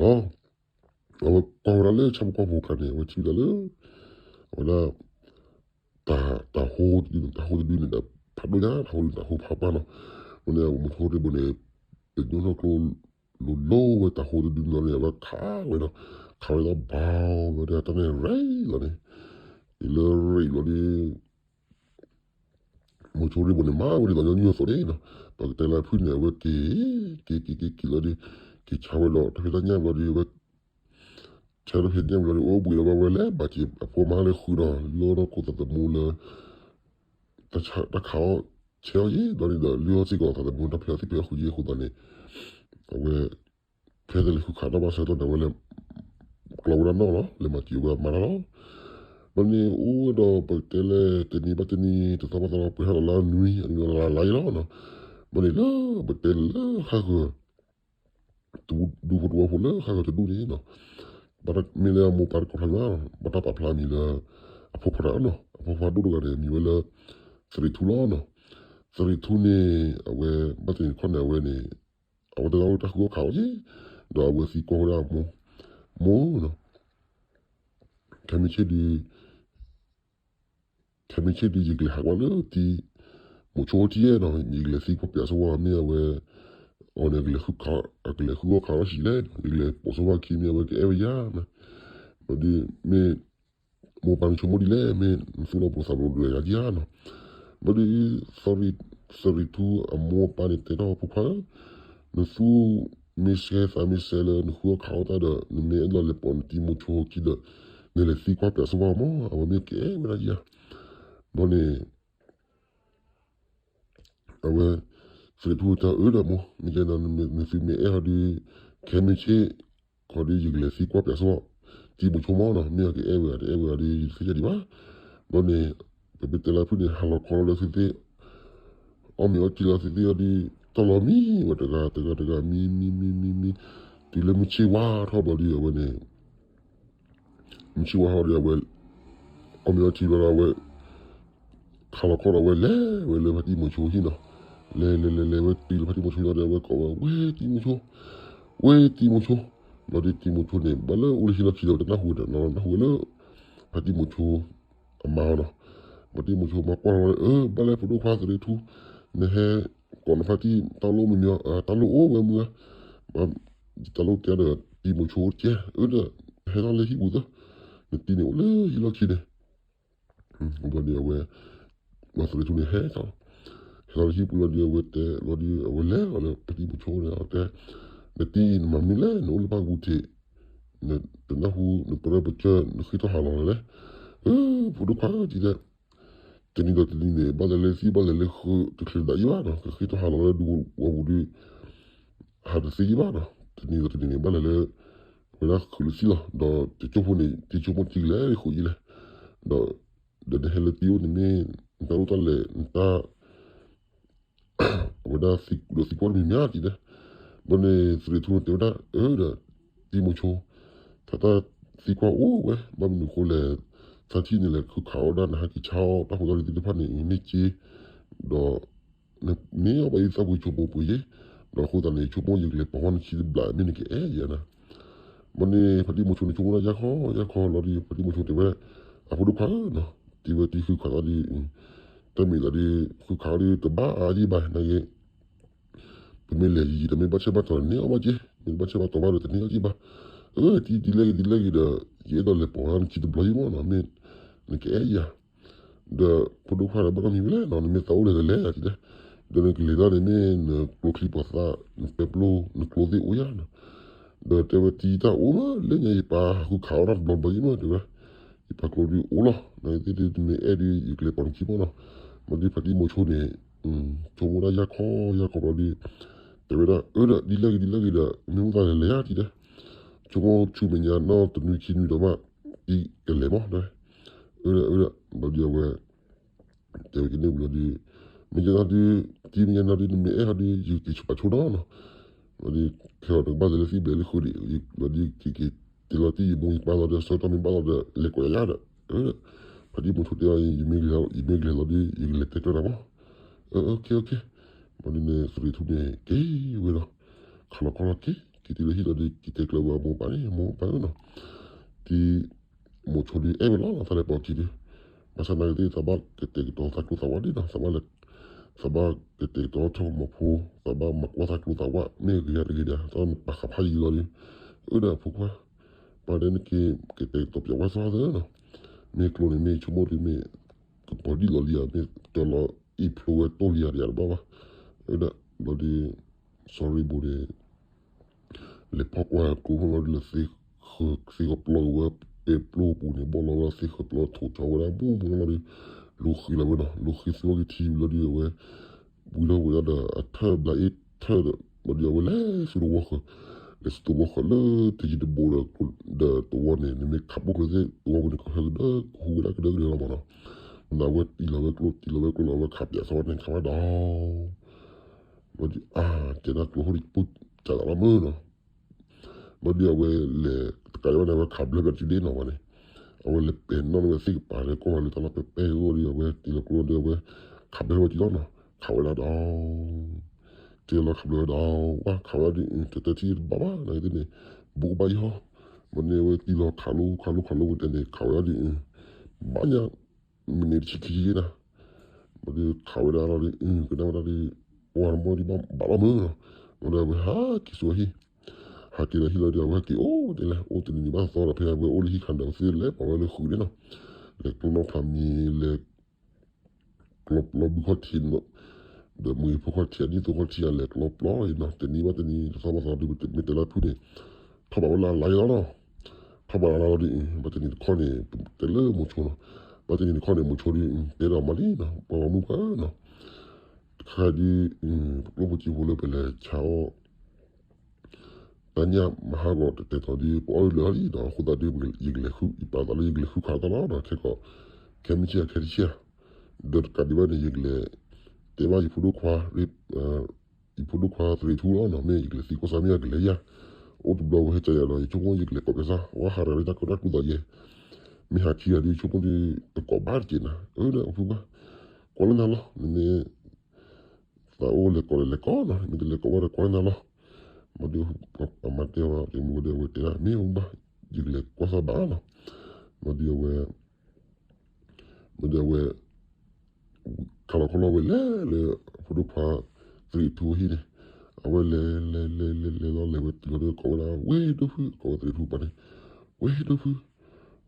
ီၤ. အဝဲကွၢ်ဝဲဒၣ်လၢဆၣ်ဖိကီၢ်ဖိအခါန့ၣ် အဝဲထံၣ်ဝဲဒၣ်လၢ အဝဲဒၣ် တၢ် တၢ်ဟိတဒုန့ၣ် တၢ်ဟိတဒုန့ၣ်ဒီး ဖးဒိၣ်ညါ တၢ်ဟိတဒုန့ၣ် တၢ်ဟိဖးပှၢ်နီၤ. အဃိန့ၣ် မိၤဆိရ့ဘိန့ၣ် ပညိၣ်ထီၣ်ကျိ လိၤလိၤဝဲတၢ်ဟိတဒုန့ၣ်လီၤန့ၣ် အဝဲခးဝဲနီၤ. ခးဝဲဒၣ်ဘီဝဲဒၣ်တၢ်န့ၣ်ရံၣ်လီၤန့ၣ် လၢရံၣ်လီၤန့ၣ် မိၤဆိရ့ဘိန့ၣ် မၤဝဲဒ်သိးညီနုၢ်အသိးန့ၣ်နီၤ. ပကတဲလၢဖုၣ်န့ၣ် အဝဲက့ၤ က့ၤ က့ၤ က့ၤ က့ၤလီၤဒီး က့ၤဆါဝဲဒီး တၢ်ဖံးတၢ်ညၣ်ဘျီဒီး အဝဲ ဆါတၢ်ဖံးတၢ်ညၣ်ဘျီဒီး အိၣ်ဘှံးဒီးဝဲလဲၤဘၣ်က့ၤအဖိမါလၢဃုာ်ဒီး လုၢ်အီၣ်ထီၣ်ခိၣ်သးသမူလၢ တၢ်ခးအီၣ်ဆဲးအီၣ်ယဲၢ်ဘျီန့ၣ်ဒီး လုၢ်အီၣ်စ့ၢ်ကီးသးသမူ တၢ်ဖံးအီၣ်သ့ၣ်ဖံးအီၣ်ဃုာ်ယဲၢ်အဃိသတးန့ၣ် အဝဲ ဖဲတလဲၤဃုခးတၢ်ဘၣ်ဆၢကတီၢ်န့ၣ် အဝဲလဲၤ ကျီဝဲဒၣ်နီၣ်လီၤ လဲၤမၤစၢၤဝဲမၤတၢ်လီၤ. ဘျီန့ၣ်အိၣ်ဝဲဒီးပကတဲလၢတနံၤဘၣ်တနံၤ တသီဘၣ်သီ ပှဲၤထီၣ်လီၤလၢနွံ အနွံလီၤလၢလါအံၤလီၤနီၤ. ဘျီန့ၣ်လၢပတဲလၢဃၣ်ဃၢၤ တဒူၣ်ဖိတဝီဖိလၢဃၣ်ဃၢၤတဒူၣ်န့ၣ်နီၤ, မ့ၢ်လၢအမိၢ်ပၢ်တကိးဖျါမး ဘၣ်တၢ်ပာ်ဖျါမံၤလၢ အဖိခွါတဂၤနီၤ, အဖိခွါဒိၣ်တဂၤန့ၣ် မံၤဝဲလၢ သရ့ၣ်ထူလီၤနီၤ. သရ့ၣ်ထူန့ၣ် အဝဲ ဘၣ်တနံၤတခီန့ၣ် အဝဲန့ၣ် အဝဲတဂၤအိၣ်တၢ်ဃုအီၣ်ခးအီၣ်က့ၤ, ဒီးအဝဲသံကွၢ်ဝဲဒၣ်အမိၢ်, မိၢ်နီၤ, ခဲမုၢ်ဆ့ၣ်ဒုး ခဲမုၢ်ဆ့ၣ်ဒုး ယကလဲၤဟးကွၢ်လၢတံၤမိၤဆိထံၣ်နီၤ, ယကလဲၤသံကွၢ်ပၠးဆိဝဲ မ့ၢ်အဝဲ အီၤန့ၣ် ကလဲၤဃုခး, အကလဲၤဃုအီၣ်ခးအီၣ်ဆံးလဲၣ်, ယကလဲၤပိာ်ဆိဝဲခံမ့ၢ်အဝဲကအဲၣ်ဝဲယၤ, ဘျီဒုး မ့ၢ် မိၢ်ပၢ်နဆိကမိၣ်ဒ်လဲၣ်, မ့ၢ်နသူၣ်လီၤပလိာ်သးပလိာ်ဒၣ်ယၤဒံးဧါနီၤ. ဘျီဒုး သရ့ၣ်ထူအမိၢ်အပၢ်န့ၣ်တဲထီၣ် ဖိခွါဧၢ, နသူၣ်မ့ၢ်ဆဲးသးမ့ၢ်ဆဲးလၢနဃုအီၣ်ခးအီၣ်တၢ်ဒီး နမ့ၢ်အဲၣ်ဒိးလဲၤပိာ်နတံၤမိၤဆိခံဒီး နလဲၤသံကွၢ်ပၠးဆိဝဲအမိၢ်, အဝဲမ့ၢ်ကအဲၣ်ဝဲဒၣ်ဒံးဧါ. ဘျီန့ၣ် အဝဲ သရ့ၣ်ထူတဲအၢဒီးမိၢ်, မ့ၢ်ကဲဒီး နသုမ့ၢ်အဲၣ်ဟီဒုး ခဲမုၢ်ဆ့ၣ် ခီဒုး ယကလဲၤသံကွၢ်ပၠးဆိ တံၤမိၤဆိမီၢ်နီၤ, မ့ၢ်အကအဲၣ်ဝဲတအဲၣ်ဝဲဒီး ယတသ့ၣ်ညါဒံးဘၣ်. ဘျီန့ၣ် ပမ့ၢ်တဲလၢဖုၣ်န့ၣ် ဟးလီၤခီလီၤလၢသုသ့ၣ်, အီၣ်မ့ၤအီထံလီၤသုသ့ၣ်အီၤဒုး တီၢ်လီၤမံဝဲတဂၤတဂၤတဂၤ မံမံမံမံမံ, တုၤလၢမုၢ်ဆ့ၣ်ဝါထီၣ်ဘျီဒုး အဝဲန့ၣ် မုၢ်ဆ့ၣ်ဝါထီၣ်ဒီး အဝဲ အီၣ်မ့ၤအီထံဘျီဒီး အဝဲ ခးလီၤခီဒီး အဝဲလဲၤဝဲလၢဖါတံၢ်မိၤဆိဟံၣ်နီၤ. လဲၤလဲၤလဲၤလဲၤဝဲတုၤလၢဖါတံၢ်မိၤဆိဒီး အဝဲကိးဝဲ ဝဲတံၤမိၤဆိ, ဝဲတံၤမိၤဆိ. ဘျီဒုးတံၤမိၤဆိန့ၣ် ဘၣ်လၢအိၣ်လၢဟံၣ်လီၢ်ခံဒီး တနၢ်ဟူဝဲဒီး နနၢ်ဟူဝဲလၢ ဖါတံၢ်မိၤဆိအမါနီၤ. ဖါတံၢ်မိၤဆိမါကွၢ်လီၤဝဲ အၢ ဘၣ်လဲၣ်ဖိဒိၣ်ခွါသရ့ၣ်ထူ, နဟဲကိးနဖါတံၢ်တၢ်လိၣ်မ့မ့ၢ် တၢ်လိၣ်အိၣ်ဝဲမုၢ်ဧါ, တၢ်လိၣ်ကဲဒီးတံၤမိၤဆိကဲ, အၢ ဒီး ဟဲထီၣ်လၢဟံၣ်ပူၤသၢ, နတံၤန့ၣ်အိၣ်လၢဟံၣ်လီၢ်ခံန့ၣ်. ဘျီဒုးအဝဲ သရ့ၣ်ထူန့ၣ်ဟဲထီၣ်, ဟဲထီၣ်လၢဟံၣ်ပူၤလီၤဒုး အဝဲတဲလီၤဒုး အဝဲလဲၤလီၤလၢဖါတံၢ်မိၤဆိန့ၣ် အတဲ နတံၤအံၤနမၤမနုၤလဲၣ် နအိၣ်လၢပှၢ်ပူၤထံး, နတနၢ်ဟူ နပရၢပကၢၢ် နဃ့ထီၣ်ဟးလီၤလီၤလဲၣ်. အၢ ဖိဒိၣ်ခွါဧၢ တဲ တနံၤဒီးတနံၤန့ၣ် ဘၣ်လဲၤလၢသံၣ် ဘၣ်လဲၤလၢဃုာ် တချုးဒၣ်ယံၤဘၣ်နီၤ, ကဃ့ထီၣ်ဟးလီၤလၢဒူဝီပူၤဒုး ဟးတသ့ယံၤဘၣ်နီၤ, တနံၤဒီးတနံၤန့ၣ် ဘၣ်လဲၤလၢ ဝဲဒၣ်ဃုာ်လၢသံၣ်လီၤ, ဒီးတကၠိဖိန့ၣ် တံၤဆိကမိၣ်တံၤကလဲၤဃုာ်ယံၤလဲၣ်, ဒီး ဒီးနဟဲလၢတံၤအိၣ်န့ၣ်မ့ၢ် နတၢ်လိၣ်တၢ်လဲၤ နတၢ် အဝဲဒၣ်သံကွၢ်တမံၤမံၤဧါ တဲဒၣ်. ဘျီန့ၣ်သရ့ၣ်ထူန့ၣ်တဲဝဲဒၣ် အၢ ဒီး တံၤမိၤဆိ တၢ်တၢ်သံကွၢ်အိၣ်ဝဲ ဘၣ်မနုၤဃိလဲၣ်, သၢထံၣ်န့ၣ်လဲၤဃုခးအီၣ်ဒၣ် နဟဲက့ၤဆါအီၣ်တၢ်ဖိတၢ်လံၤသ့ၣ်တဖၣ်န့ၣ် န့ၢ်က့, ဒီး နမ့ၢ်အီၣ်ဘၣ်ယသးပှ့ၤဆိကမိၣ်ပှ့ၤယဲ, ဒီးအဃိသတးန့ၣ် ဆိကမိၣ်ယကလဲၤပိာ်ဝဲနခံတဘျီ မ့ၢ်နကအဲၣ်ယၤနၤ. ဘျီန့ၣ် ဖါတံၢ်မိၤဆိန့ၣ် ဆိကမိၣ်ဒၣ်ယၤခီ ယၤခီလီၤဒီး ဖါတံၢ်မိၤဆိတဲဝဲ အဖိဒိၣ်ခွါဧၢနီၤ, တံၤဝဲတံၤဃုခးသးဒီး တၢ်မ့ၢ်သးဒီး ဃုခးအီၣ်ဒီးတဘၣ်အါဒံးဘၣ် နာ်က့ ပမ့ၢ်လဲၤယံာ်ယံာ်ဒီး မ့ၢ်ဘၣ်ဆၢဘၣ်တီၤန့ၢ်အီၣ်ဘၣ်က့, မ့ၢ်ဘၣ်ဆၢဘၣ်တီၤဘၣ်ဒီး တန့ၢ်အီၣ်က့ဘၣ်. အၢ တံၤဒ်လဲၣ်ဂ့ၤဒ်လဲၣ်ဂ့ၤဒီး ယအဲၣ်ဒိးလဲၤပိာ်ဝဲနခံတဘျီယဲမီၢ်နီၤ, မ့ၢ်နကအဲၣ်ယၤ ဒီးဖိဒိၣ်ခွါဒီး ဘၣ်နီတမံၤဝဲလဲၣ်နီၤ, နမ့ၢ်သးအိၣ်လဲၤတလဲၤ တဲဒၣ်, ဒီးနကလဲၤတၢ်န့ၣ်မ့ၢ်နကျိချံပှၤသး နပဲပျိ နကျိသ့ၣ်အိၣ်ယၤနီၤ. ဒီးတဲဝဲတံၤတၢ်အိၣ်မး လၢညါယပၢ်ဟးဃုခးအီၣ်တၢ်တဘျီဘျီယဲမီၢ် တဲဝဲ, ယပၢ်ကျိဒုးအိၣ်လီၤ, နသ့ၣ်ဒုး နမ့ၢ်အဲၣ်ဒုး ယကလဲၤပိာ်နခံမီၢ်နီၤ. ဘျီဒုးဖါတံၢ်မိၤဆိန့ၣ် ဆိကမိၣ်ဒၣ်ယၤခီယၤခီဘျီဒုး တဲဝဲဒၣ် အၢ ဒီးဒ်လဲၣ်ဂ့ၤဒ်လဲၣ်ဂ့ၤဒီး မ့ၢ်မိၣ်သးလဲၤလဲၤဧါ တဲဒၣ်, ဆိကမိၣ်ဆူမဲာ်ညါနီၢ်တနွံခံနွံဒီးမး တံၤကလဲၤမီၢ် တဲဝဲ, အၢ ဒီး အၢ ဒီး ဘျီဒုးအဝဲ တဲဝဲကန့ၣ်ဘျီဒုး မ့ၢ်ယဲနီၤဒုး တံၤမ့ၢ်ယဲနီၤဒုး နမ့ၢ်အဲၣ်ဟီဒုး ယက့ၤဆိပာ်ဆိနီၤနီၤ. ဘျီဒုး ခဲအံၤနကဘၣ်လဲၤလၢသံၣ်ဘျဲၣ်လၢဃုာ်ဒံး ဘျီဒုး က့ၤက့ၤတ့လီၤတံၢ်ယမိၢ်ယပၢ်လီၤဒီး ဆၢကတီၢ်မ့ၢ်ဘၣ်လီၤဒီး လဲၤကိးယၤဒီး ဖါတံၢ်မိၤဆိတဲအီၤ ယမ့ၢ်ကလဲၤလီၤဒုး ယကလဲၤတဲကျၢၤနၤမီၢ်. အၢ အၢ ကဲ ကဲ ဘျီဒုးန့ၣ် သရ့ၣ်ထူန့ၣ် က့ၤဝဲဒီး ခးလီၤခီလီၤက့ၤ က့ၤတုၤလၢဟံၣ်လီၤဒုး က့ၤတဲကျၢၤဝဲအမိၢ်ပၢ်န့ၣ် အမိၢ်ပၢ်ဧၢနီၤ တံၤ မိၤဆိဒုးအဲၣ်ဝဲလီၤ တၢ်လဲၤပိာ်ခံဒုး ဘၣ်ဆၣ်သနာ်က့သ့ၣ် သးဘၣ်ကတဲာ်ကတီၤသးကျိသးဝါဒ်နီၤ သးဘၣ် သးဘၣ်ကတဲာ်ကတီၤထီၣ်မီၤဖိ သးဘၣ်မၤကွၢ်သးကျိသးဝါ မ့ၢ်ဂ့ၤဂ့ၤတဂ့ၤဒီး တၢ်ပာ်ဃာ်ဖးယံၤလီၤဒုး အၢ ဒီးဖိခွါ ပၢ်ဒဲနက့ၤ ကတဲာ်ကတီၤပၠးဝဲသီသၢနီၤ မ့ၢ်ကျိန့ၣ်မ့ၢ်ဆိကမိၣ်ဒုးမ့ၢ် ကပီၤဒံၣ်လီၤလံဧါ မ့ၢ်ကၠီလီၤအ့ၣ်ဖျိဝဲတိၢ်လံဧါ တယၤတဘၣ်ဘၣ် အၢ ဒီး ဘျီဒုး sorry ဘိန့ၣ် လဲၤဖီၣ်ကွၢ်ကျိဖီၣ်လီၤဒုးလၢသ့ၣ်ဃၢၤ သ့ၣ်ဃၢၤပျီဝဲ ပဲပျိပူၤန့ၣ် ဘီၣ်လီၤဝဲသ့ၣ်ဃၢၤပျီထိးထီဝဲဒၣ် ဘူးဘူးလီၤဒုး လူၤဃံလီၤဝဲနီၤ လူၤဃံသဝီက့ၤထံလီၤဒုး အဝဲ ဝံၤလီၤဝဲဒၣ်ဒီး အထၢၣ်ဘျးအ့ၣ်ထၢၣ်ဒီး ဘျီဒုးအဝဲလဲၤဆူတဝီဃၢၤ လဲၤဆူတဝီဃၢၤလၢတယံၤတဘူးဒီး ဒီးတဝီန့ၣ် နမ့ၢ်ခးပိၢ်ကျဲသ့ၣ် တဝီပူၤန့ၣ် ကဟၢကဒၢ ကဟူဝဲဒၣ်ကဒၢကဒၢလီၤမးနီၤ နဝဲတံၢ်လီၤဝဲကျိ တံၢ်လီၤဝဲကျိလီၤ အဝဲခးပၠးသဝီန့ၣ် ခးဝဲဒီး ဘျီဒုး အါ ကဲဒၣ်ကျိဟိၣ်ဒံး ပူၣ်ကးသးလီၤမုၢ်နီၤ ဘျီဒုးအဝဲလဲၤတကးဒံးဘၣ်န့ၣ် အဝဲခးဘျၢဘျၢစုဒ့နီၤဝဲန့ၣ် အဝဲလဲၤပဲာ်နီၣ်န့ၢ်ဝဲသ့ၣ်ကပၤလၢကီၢ်လၢတၢ်လီၢ်ပဲပဲအိၣ်ဒီး အဝဲတံၢ်လီၤကျိဒီး အဝဲ ခးဘျၢဝဲက့ၤလီၤနီၤ, ခးဝဲဒၣ်ဒီး တဲလီၤခးဘျၢဝဲဒီး ဝဲခးဝဲဒၣ်ဒုး တတဲထံၣ်တဘၣ်ဘၣ် နာ်က့သ့ၣ်န့ၣ် ဘူးကဘၣ်ယီၤ, ဘၣ်န့ၣ်ဝဲသံလီၤခးလိခးလိခးလိဝဲတဲန့ၣ် ခးဝဲဒၣ်ဒုး ဘၣ်ညါ မ့ၢ်န့ၣ်တဆံခံဆံနၤ, ဘၣ်ဒုးခးဝဲဒၣ်လီၤဒုး ကနၣ်ဝဲဒၣ်ဒုး ပှၤတမီၢ်ဒံးဘၣ်ဘၣ်လီၤမုၢ်နီၤ, ဘၣ်ဒီးအဝဲဟးက့ၤဆူအဟံၣ်, ဟးက့ၤဒီးဟံၣ်လီၤဒုး အဝဲဟဲက့ၤအိၣ်တဲလဲၣ် အိၣ်တနံၤနံၤဘၣ်သီဒီး ဖဲအဝဲအိၣ်လၢဟံၣ်ခါဒီး အဝဲသ့ၣ်လဲၤပာ်ဝဲလၢဃုာ်န့ၣ်နီၤ, လဲၤကျိနီၣ်ဖျါမံၤ လဲၤ ကျီပျီဘုခီၣ်ထံး, ဒီးမုၢ်ဖိခီၣ်ထံး အနံၣ်သိခီၣ်ထံး အလဲၤကျီပျီအံၤနီၤ, တနံၤဘၣ်တနံၤ တသီဘၣ်သီဒုး မ့ၢ်တဲလၢဖုန့ၣ် ထီၣ်ဘးဝဲလၢအလါယလီၤနီၤ, ထီၣ်ဘးလၢအလါလီၤဒုး ဘၣ်တနံၤတခီန့ၣ် တဲလၢမိၤဆိနီၤ, ဘၣ်တနံၤတခီန့ၣ် မိၤဆိဒုး တဲဒီးမၤလံနီၤ ပှၤဂီၢ်မုၢ်ပှၤနီၤ, တခါဒုး ပကျိၣ်ဖိစံဖိလၢပလဲၤဆါအီၣ် တၢ်ညၣ်မဟါဂီၤတတဲထီၣ်ဒုး ပအီၣ်လၢလၢာ်လီၤလံဒီး အဃိသတးဒုး ယကလဲၤဃု ယပာ်သးလၢယကလဲၤဃုခးအသးလီၤဒီး ခဲကီး ခဲမုၢ်ဆ့ၣ်အခဲတဆ့ၣ်ဧါ, ဒီးတကးဒံးဘၣ်န့ၣ် ယကလဲၤ တဲဘၣ်ယဖိဒိၣ်ခွါ ယဖိဒိၣ်ခွါသရ့ၣ်ထူလီၤနီၤ မ့ၢ်ယကလဲၤသံကွၢ်စၢ်မ့ၢ်ယကလဲၤယၤ, အိၣ်တဘျီဝဲဟဲကၠီယၤဒီး ယဆိကမိၣ်ယကလဲၤကိးပယီၤစၢ် ဝဲဟးရၤလၢတၢ်ကီတၢ်ကျူသးယဲ, မ့ၢ်ဟးခံဂၤဒုး ဆိကမိၣ်ဒုး တကိးဘၣ်တက့ၢ်နၤ, အၢ ဒီးအဖုဘၣ် ကွၢ်လၢနၤလီၤ နမ့ၢ် သးအိၣ်လဲၤကိးလဲၤကိးနီၤ မ့ၢ်တလဲၤကိးဘၣ်ဒီးကွၢ်လၢနၤလီၤ, ဘၣ်ဒီး အမါတဲအီၤ တမူဝဲဒီးအဝဲတဲဒၣ် မ့ၢ်အူဘၣ် ယကလဲၤကွၢ်စၢ်ဘၣ်နီၤ, ဘၣ်ဒီးအဝဲ ဘၣ်ဒီးအဝဲ ခးလီၤခီလီၤဝဲလဲၤလၢ အဖိဒိၣ်ခွါ သရ့ၣ်ထူအဟံၣ်န့ၣ်, အဝဲလဲၤလဲၤလဲၤလဲၤလဲၤလီၤလဲၤဝဲတုၤလီၤဒီးကိးဝဲဒၣ် ဝ့ၢ်ဒိၣ်ဖု ကိးဝဲသရ့ၣ်ထူပှၤန့ၣ်, ဝ့ၢ်ဒိၣ်ဖု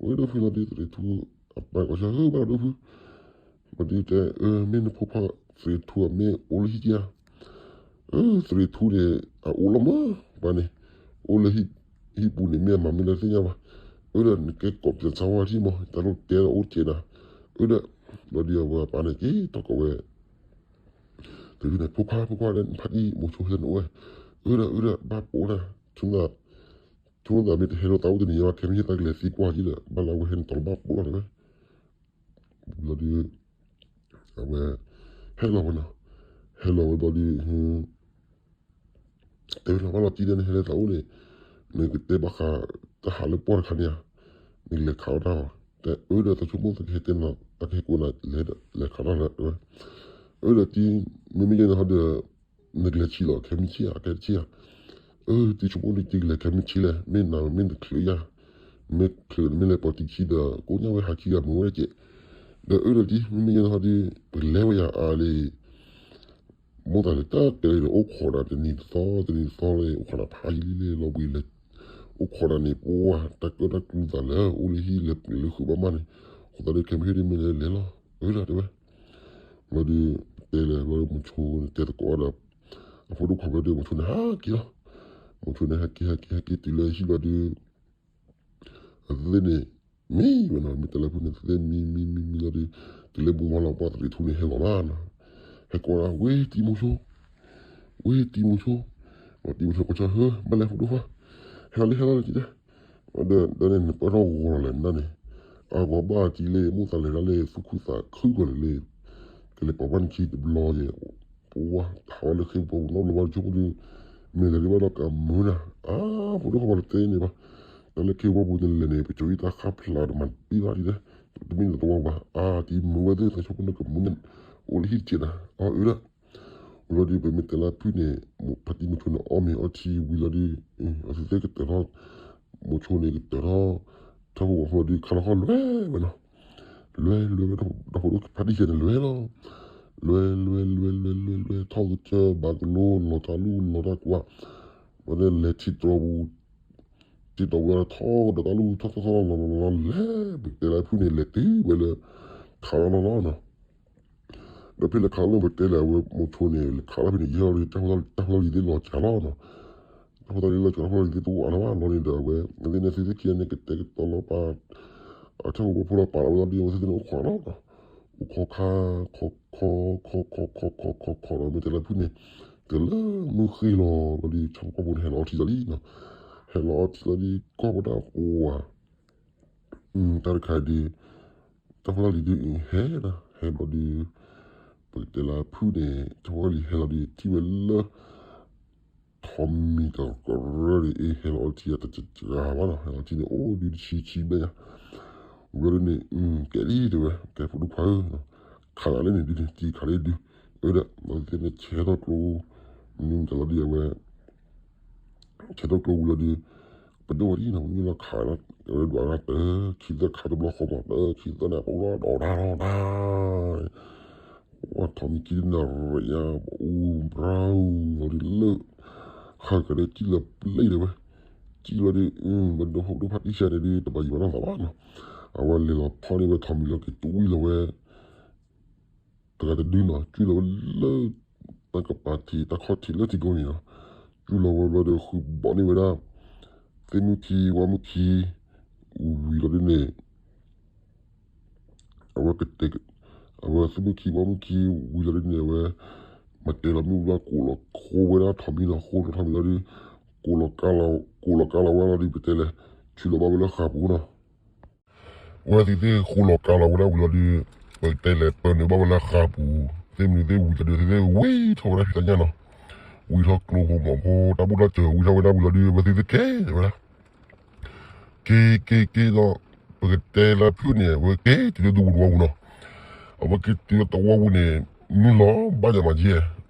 ဝ့ၢ်ဒိၣ်ဖုလီၤဒုး သရ့ၣ်ထူ အပၢ်ကိးဆၢ ဟၢဘၣ်ဒိၣ်ဖု, ဘၣ်ဒုးတဲ အၢ မ့ၢ်နဖိခွါသရ့ၣ်ထူအမ့ၢ်အိၣ်လၢဟံၣ်ဧါ, အၢ သရ့ၣ်ထူန့ၣ် အအိၣ်လီၤမး ပှၤန့ၣ် အိၣ်လၢဟံၣ်ပူၤန့ၣ် မ့ၢ်အမၤမ့ၢ်လၢသ့ၣ်ညါဘၣ်, အၢ ဒီးနကဲကိးပယီၤစၢ်ဝဲထံၣ်မး တၢ်လိၣ်တဲဒီးအိၣ်တက့ၢ်နၤ, အၢ ဒီး ဘၣ်ဒီးအဝဲအပၢ်န့ၣ် က့ၤတီၢ်ကိးဝဲ တဘျီန့ၣ် ဖိခွါ ဖိခွါ ဒီးနဖါတံၢ်မိၤဆိဟဲနအိၣ်ဝဲ, အၢ ဒီး အၢ ဒီး ဘၣ်ပိာ်နၤ ဆိကမိၣ်သးမ့ၢ်တဟဲလိာ်သးအိၣ်တနံၤညါဘၣ် ခဲမုၢ်ဆ့ၣ်တၢ်ကလဲၤသံကွၢ်က့ၤလၢ ဘၣ်လၢအဝဲဟဲနတီၤလၢဘၣ်ပိာ်လီၤတဲဝဲ, ဘျီဒုး အဝဲ ဟဲလီၤဝဲနီၤ, ဟဲလီၤဝဲဘျီဒုး တဲဝဲလီၤဘၣ်လီၤတံၢ်ဒီးနဟဲလၢသးအိၣ်န့ၣ်, နကတဲဘၣ်ဃး တၢ်ဟးလၢပှၢ်တခါန့ၣ်ဧါ, နကလဲၤခးအီၣ်တၢ်အီၤ, တဲအၢ ဒီးတၢ်ဆိကမိၣ်သကဟဲတဲနၤ တၢ်ကဟဲကိးနၤ လဲၤခးတၢ်လၢတဲဝဲ, အၢ ဒီးတံၢ် မ့မ့ၢ်ယဲန့ၣ်ဟီဒီး နကလဲၤဆံးလီၤ ခဲမုၢ်ဆ့ၣ်ဧါ ခဲတဆ့ၣ်ဧါ, အၢ တံၢ်ဆိကမိၣ်ဒုးတံၢ်ကလဲၤခဲမုၢ်ဆ့ၣ်လဲၣ် မ့ၢ်နၤမ့ၢ်နချုးယၤ, မ့ၢ်ချုးနမ့ၢ်လဲၤပိာ်တံၢ်ခံဒီး ကိးညါဝဲဟးခံဂၤမုာ်ဝဲကဲး, ဒီးအၢ ဒီးတံၢ် မ့မ့ၢ်ယဲန့ၣ်ဟီဒီး ပကလဲၤဝဲယၤအါလံ မိၢ်သးလၢတၢ်တဲလၢအိၣ်ခိးနၤတနံၤတသီ တနံၤတသီလၢအိၣ်ခိးနၤဖးယံာ်လံလံလီၤဘှံးလဲၣ်, အိၣ်ခိးနၤန့ၣ် ပှၤတၢ်ကၢတၢ်ကျူသးလၢ အိၣ်လၢဟံၣ်လၢပှဲၤလၢဃုာ်ဘၣ်မးန့ၣ်, အဃိသတးဒီးခဲမုၢ်ဟ့ၣ်ဒ်မ့ၢ်လဲၤလဲၤလီၤ အၢ ဒီးတဲဝဲ, ဘျီဒီး တဲလဲၤဘျီဒီးမိၤဆိန့ၣ်တဲသကိးဒီး အဖိဒိၣ်ခွါဘျီဒီးမိၤဆိန့ၣ်ဟဲက့ၤလီၤ, မိၤဆိန့ၣ်ဟဲက့ၤဟဲက့ၤဟဲက့ၤတုၤလၢဟံၣ်ဘျီဒီး အသ့ၣ်န့ၣ် မံဝဲနီၤ မ့ၢ်တဲလၢဖုန့ၣ် သ့ၣ်မံမံမံမံလီၤဒီး တုၤလၢမုၢ်ဝါလီၤပှၤသရ့ၣ်ထူန့ၣ် ဟဲလီၤဘၣ်နီၤ, ဟဲကိးဒၣ် ဝ့ၢ်တံၢ်မိၤဆိ, ဝ့ၢ်တံၢ်မိၤဆိ, တံၢ်မိၤဆိကိးဆၢ ဟၢ ဘၣ်လဲၣ်ဖိဒိၣ်ခွါ, ဟဲလီၤလံ ဟဲလီၤလံ က့ၤတဲ, ဒီးန့ၣ် နပၢၢ်ထီၣ်ဂီၤလီၤလဲၣ်နၤန့ၣ်, အဂီၤဘၣ်အကံလၢ မိၢ်သးလဲၤဒၣ်လၢသူၣ်ခုသးခုကီးလၢ ကလဲၤပိာ်ဘၣ်နခံတဘျီယဲၢ် ပဝဲ ဟးဝဲလၢခ့ပူၤနီတဘျီဘၣ် ဆိကမိၣ်ဒုး မ့ၢ်လဲၤဒံးဘၣ်ဒီးကမုာ်နၤ, အါ ဖိဒိၣ်ခွါပှၤတတဲန့ၣ်ဘၣ်, တၢ်လၢခ့ပူၤပူၤန့ၣ်လဲၤန့ၣ် ပကၠီအံၤတၢ်ဃါဖျါတမၤတပံၢ်ဘၣ်ဒ်လဲၣ်, တမ့ၢ်နတဝီဘၣ်, အါ တံၢ်မုာ်ဝဲသ့ၣ် သးဆိကမိၣ်နကမုာ်န့ၣ်, အိၣ်လၢဟံၣ်တက့ၢ်နၤ, အီ အၢ ဒီး လီၤဒုး ပမ့ၢ်တဲလၢဖုန့ၣ် ဖါတံၢ်မိၤဆိန့ၣ် အီၣ်မ့ၤအီထံဝံၤလီၤဒုး အဝဲသ့ၣ်ကတၢၢ်ထီၣ်, မိၤဆိန့ၣ်ကတၢၢ်ထီၣ်, ထီၣ်ဖိဝီၤဖိလီၤဒုး ခးလီၤခီလွဲဝဲနီၤ, လွဲလွဲဝဲ ဒီဖိဒိၣ်ဖါတံၢ်ယဲန့ၣ်လွဲလီၤ, လွဲလွဲလွဲလွဲလွဲလွဲ ထီၣ်ကစၢၢ်ဘၣ်ကလိ လီၤတၢ်လူၢ်လီၤတၢ်ကွၢ်, ဝဲဒၣ်လဲၤထံတြီၤပူၤ ထံတြီၤဝဲထီၣ်ဒီးတၢ်လူၢ် ထီၣ်ထီၣ်ထီၣ်လီၤလီၤလီၤလီၤလဲၣ် ပတဲလၢဖုန့ၣ် လဲၤတုၤဝဲလၢ ခးလီၤလီၤလီၤနီၤ ဒီးဖဲလဲၤခးလီၤလီၤ ပတဲလၢအဝဲမိၤဆိန့ၣ် လဲၤခးလီၤဖဲန့ၣ် ယဲၢ်လီၤ တၢ်ဖိတၢ်လံၤသ့ၣ်လီၤစှၤလီၤနီၤ, တၢ်ဖိတၢ်လံၤလီၤစှၤ တၢ်ဖိတၢ်လံၤသ့ၣ်တအိၣ်အါလၢၤဘၣ်လီၤန့ၣ်ဒီး အဝဲ အဝဲသ့ၣ်န့ၣ် သုသ့ၣ်ခံဂၤန့ၣ် ကတဲာ်ကတီၤလီၤပာ် အထၢၣ်ဖိဖိလီၤပာ်လီၤဝဲလီၤဒုး အဝဲသ့ၣ်န့ၣ်အိၣ်ခိးလီၤနီၤ, အိၣ်ခိးခါ ခိးခိးခိးခိးခိးခိးခိးခိးဒီး မ့ၢ်တဲလၢဖုန့ၣ် တုၤလၢမုၢ်ဃ့လီၤလီၤဒုး ဆၣ်ဖိကီၢ်ဖိန့ၣ် ဟဲလီၤအီထံလီၤလံနီၤ, ဟဲလီၤအီထံလီၤဒုး ကီၢ်ပဒၣ်ပှၤ တၢ်တခါဒုး တၢ်ဖိတၢ်လံၤဒုး ဟဲနီၤ ဟဲဘျီဒုး ပကတဲလၢဖုန့ၣ် တၢ်ဖိတၢ်လံၤဟဲလီၤဒုး ထံၣ်ဝဲလၢ ထိးမံၤတကရၢန့ၣ် အ့ ဟဲလီၤအီထံအတစှၤဘၣ်နီၤ ဟဲလီၤအီထံန့ၣ် အိၣ်ဒုးတဆံဆံဘျဲၣ်ညါ ဘျီဒုးန့ၣ် ကဲလံတဲဝဲ ကဲဖိဒိၣ်ခွါဧၢ ခးလၢန့ၣ်ဒုးန့ၣ် က့ၤခးလၢဒုး, အဝဲဒၣ် ဘၣ်သ့ၣ်သ့ၣ်န့ၣ် ဆဲးထီၣ်ကျိ မနုၤမတၤလီၤဒုး အဝဲ ဆဲးထီၣ်ကျိဝံၤလီၤဒုး ပဒိၣ်ဝဲဒ်နီၤ မနုၤလီၤခးလၢ အဝဲဒွးတၢ်တၢ်ခံသၢခးတဘျီဃီမး တၢ်ခံသၢန့ၣ် အအိၣ်ဒီးဒီးဒီးဒီး ဝဲထီၣ်မံခံနၣ်ရံၣ်ညါ ပအူဘြၤလီၤဒုးလၢ ဃၣ်ကဒီးကံၣ်လီၤပျဲၢ်ဒံးဝဲ, ကံၣ်လီၤဒုး ပဒိၣ်ဖိဒိၣ်ဖးတံၢ်ဆဲးန့ၣ်ဒုး တဘၣ်ယံာ်ဘၣ်နီၢ်သးဘၣ်နီၤ, အဝဲလဲၤလီၤဖီၣ်န့ၢ်ဝဲထီၣ်မံလီၤက့ၤ တဝံၣ်လီၤဝဲ တဂၤတဒုနီၤ ကွံာ်လီၤဝဲလၢ တၢ်ကပၤထံး တၢ်ခီၣ်ထံးလၢထံကိးန့ၣ်နီၤ, ကွံာ်လီၤဝဲဘျီဒီးဃုဘီန့ၢ်ဝဲဒၣ် သ့ၣ်မုၣ်ခံ ဝါမုၣ်ခံ ဝံၤလီၤဒ်န့ၣ် အဝဲကတဲ အဝဲသ့ၣ်မုၣ်ခံ ဝါမုၣ်ခံ ဝံၤလီၤဒ်န့ၣ် အဝဲ မတဲလီၤမုၢ်ဘၣ် ကိးလီၤဃိဝဲဒၣ်ထီၣ်မံနီၤ ဃိလီၤထီၣ်မံလီၤဒုး ကိးလီၤကါလီၤ ကိးလီၤကါလီၤဝဲလီၤဒုး ပတဲလဲၣ် ဆူလီၤဘၣ်ဝဲလၢဃာ်ပူၤနီၤ ဝဲသ့ၣ်သ့ၣ်ဃိလီၤကါလီၤဝဲဒၣ်ဝံၤလီၤဒုး ပတဲလဲၤပၢနုာ်ဘၣ်ဝဲလၢဃာ်ပူၤ သ့ၣ်မနုၤသ့ၣ်ဝံၤလီၤဒုး သ့ၣ်သ့ၣ်ဝံထီၣ်ဝဲဒၣ်ဖံးတၢ်ညၣ်နီၤ, ဝံထီၣ်ကျိဖိမီၤဖိ တၢ်ဘူၣ်တၢ်စၢၤဝံထီၣ်ဝဲဒၣ်ဝံၤလီၤဒုး ဝဲသ့ၣ်သ့ၣ်ကဲဝဲဒၣ် က့ၤက့ၤက့ၤဒီး ပကတဲလၢဖုၣ်န့ၣ် အဝဲက့ၤတုၤလၢဒူပူၤတဝီပူၤနီၤ, အဝဲက့ၤတုၤလၢတဝီပူၤန့ၣ် နုာ်လီၤဘၣ်ယၤမၤကဲ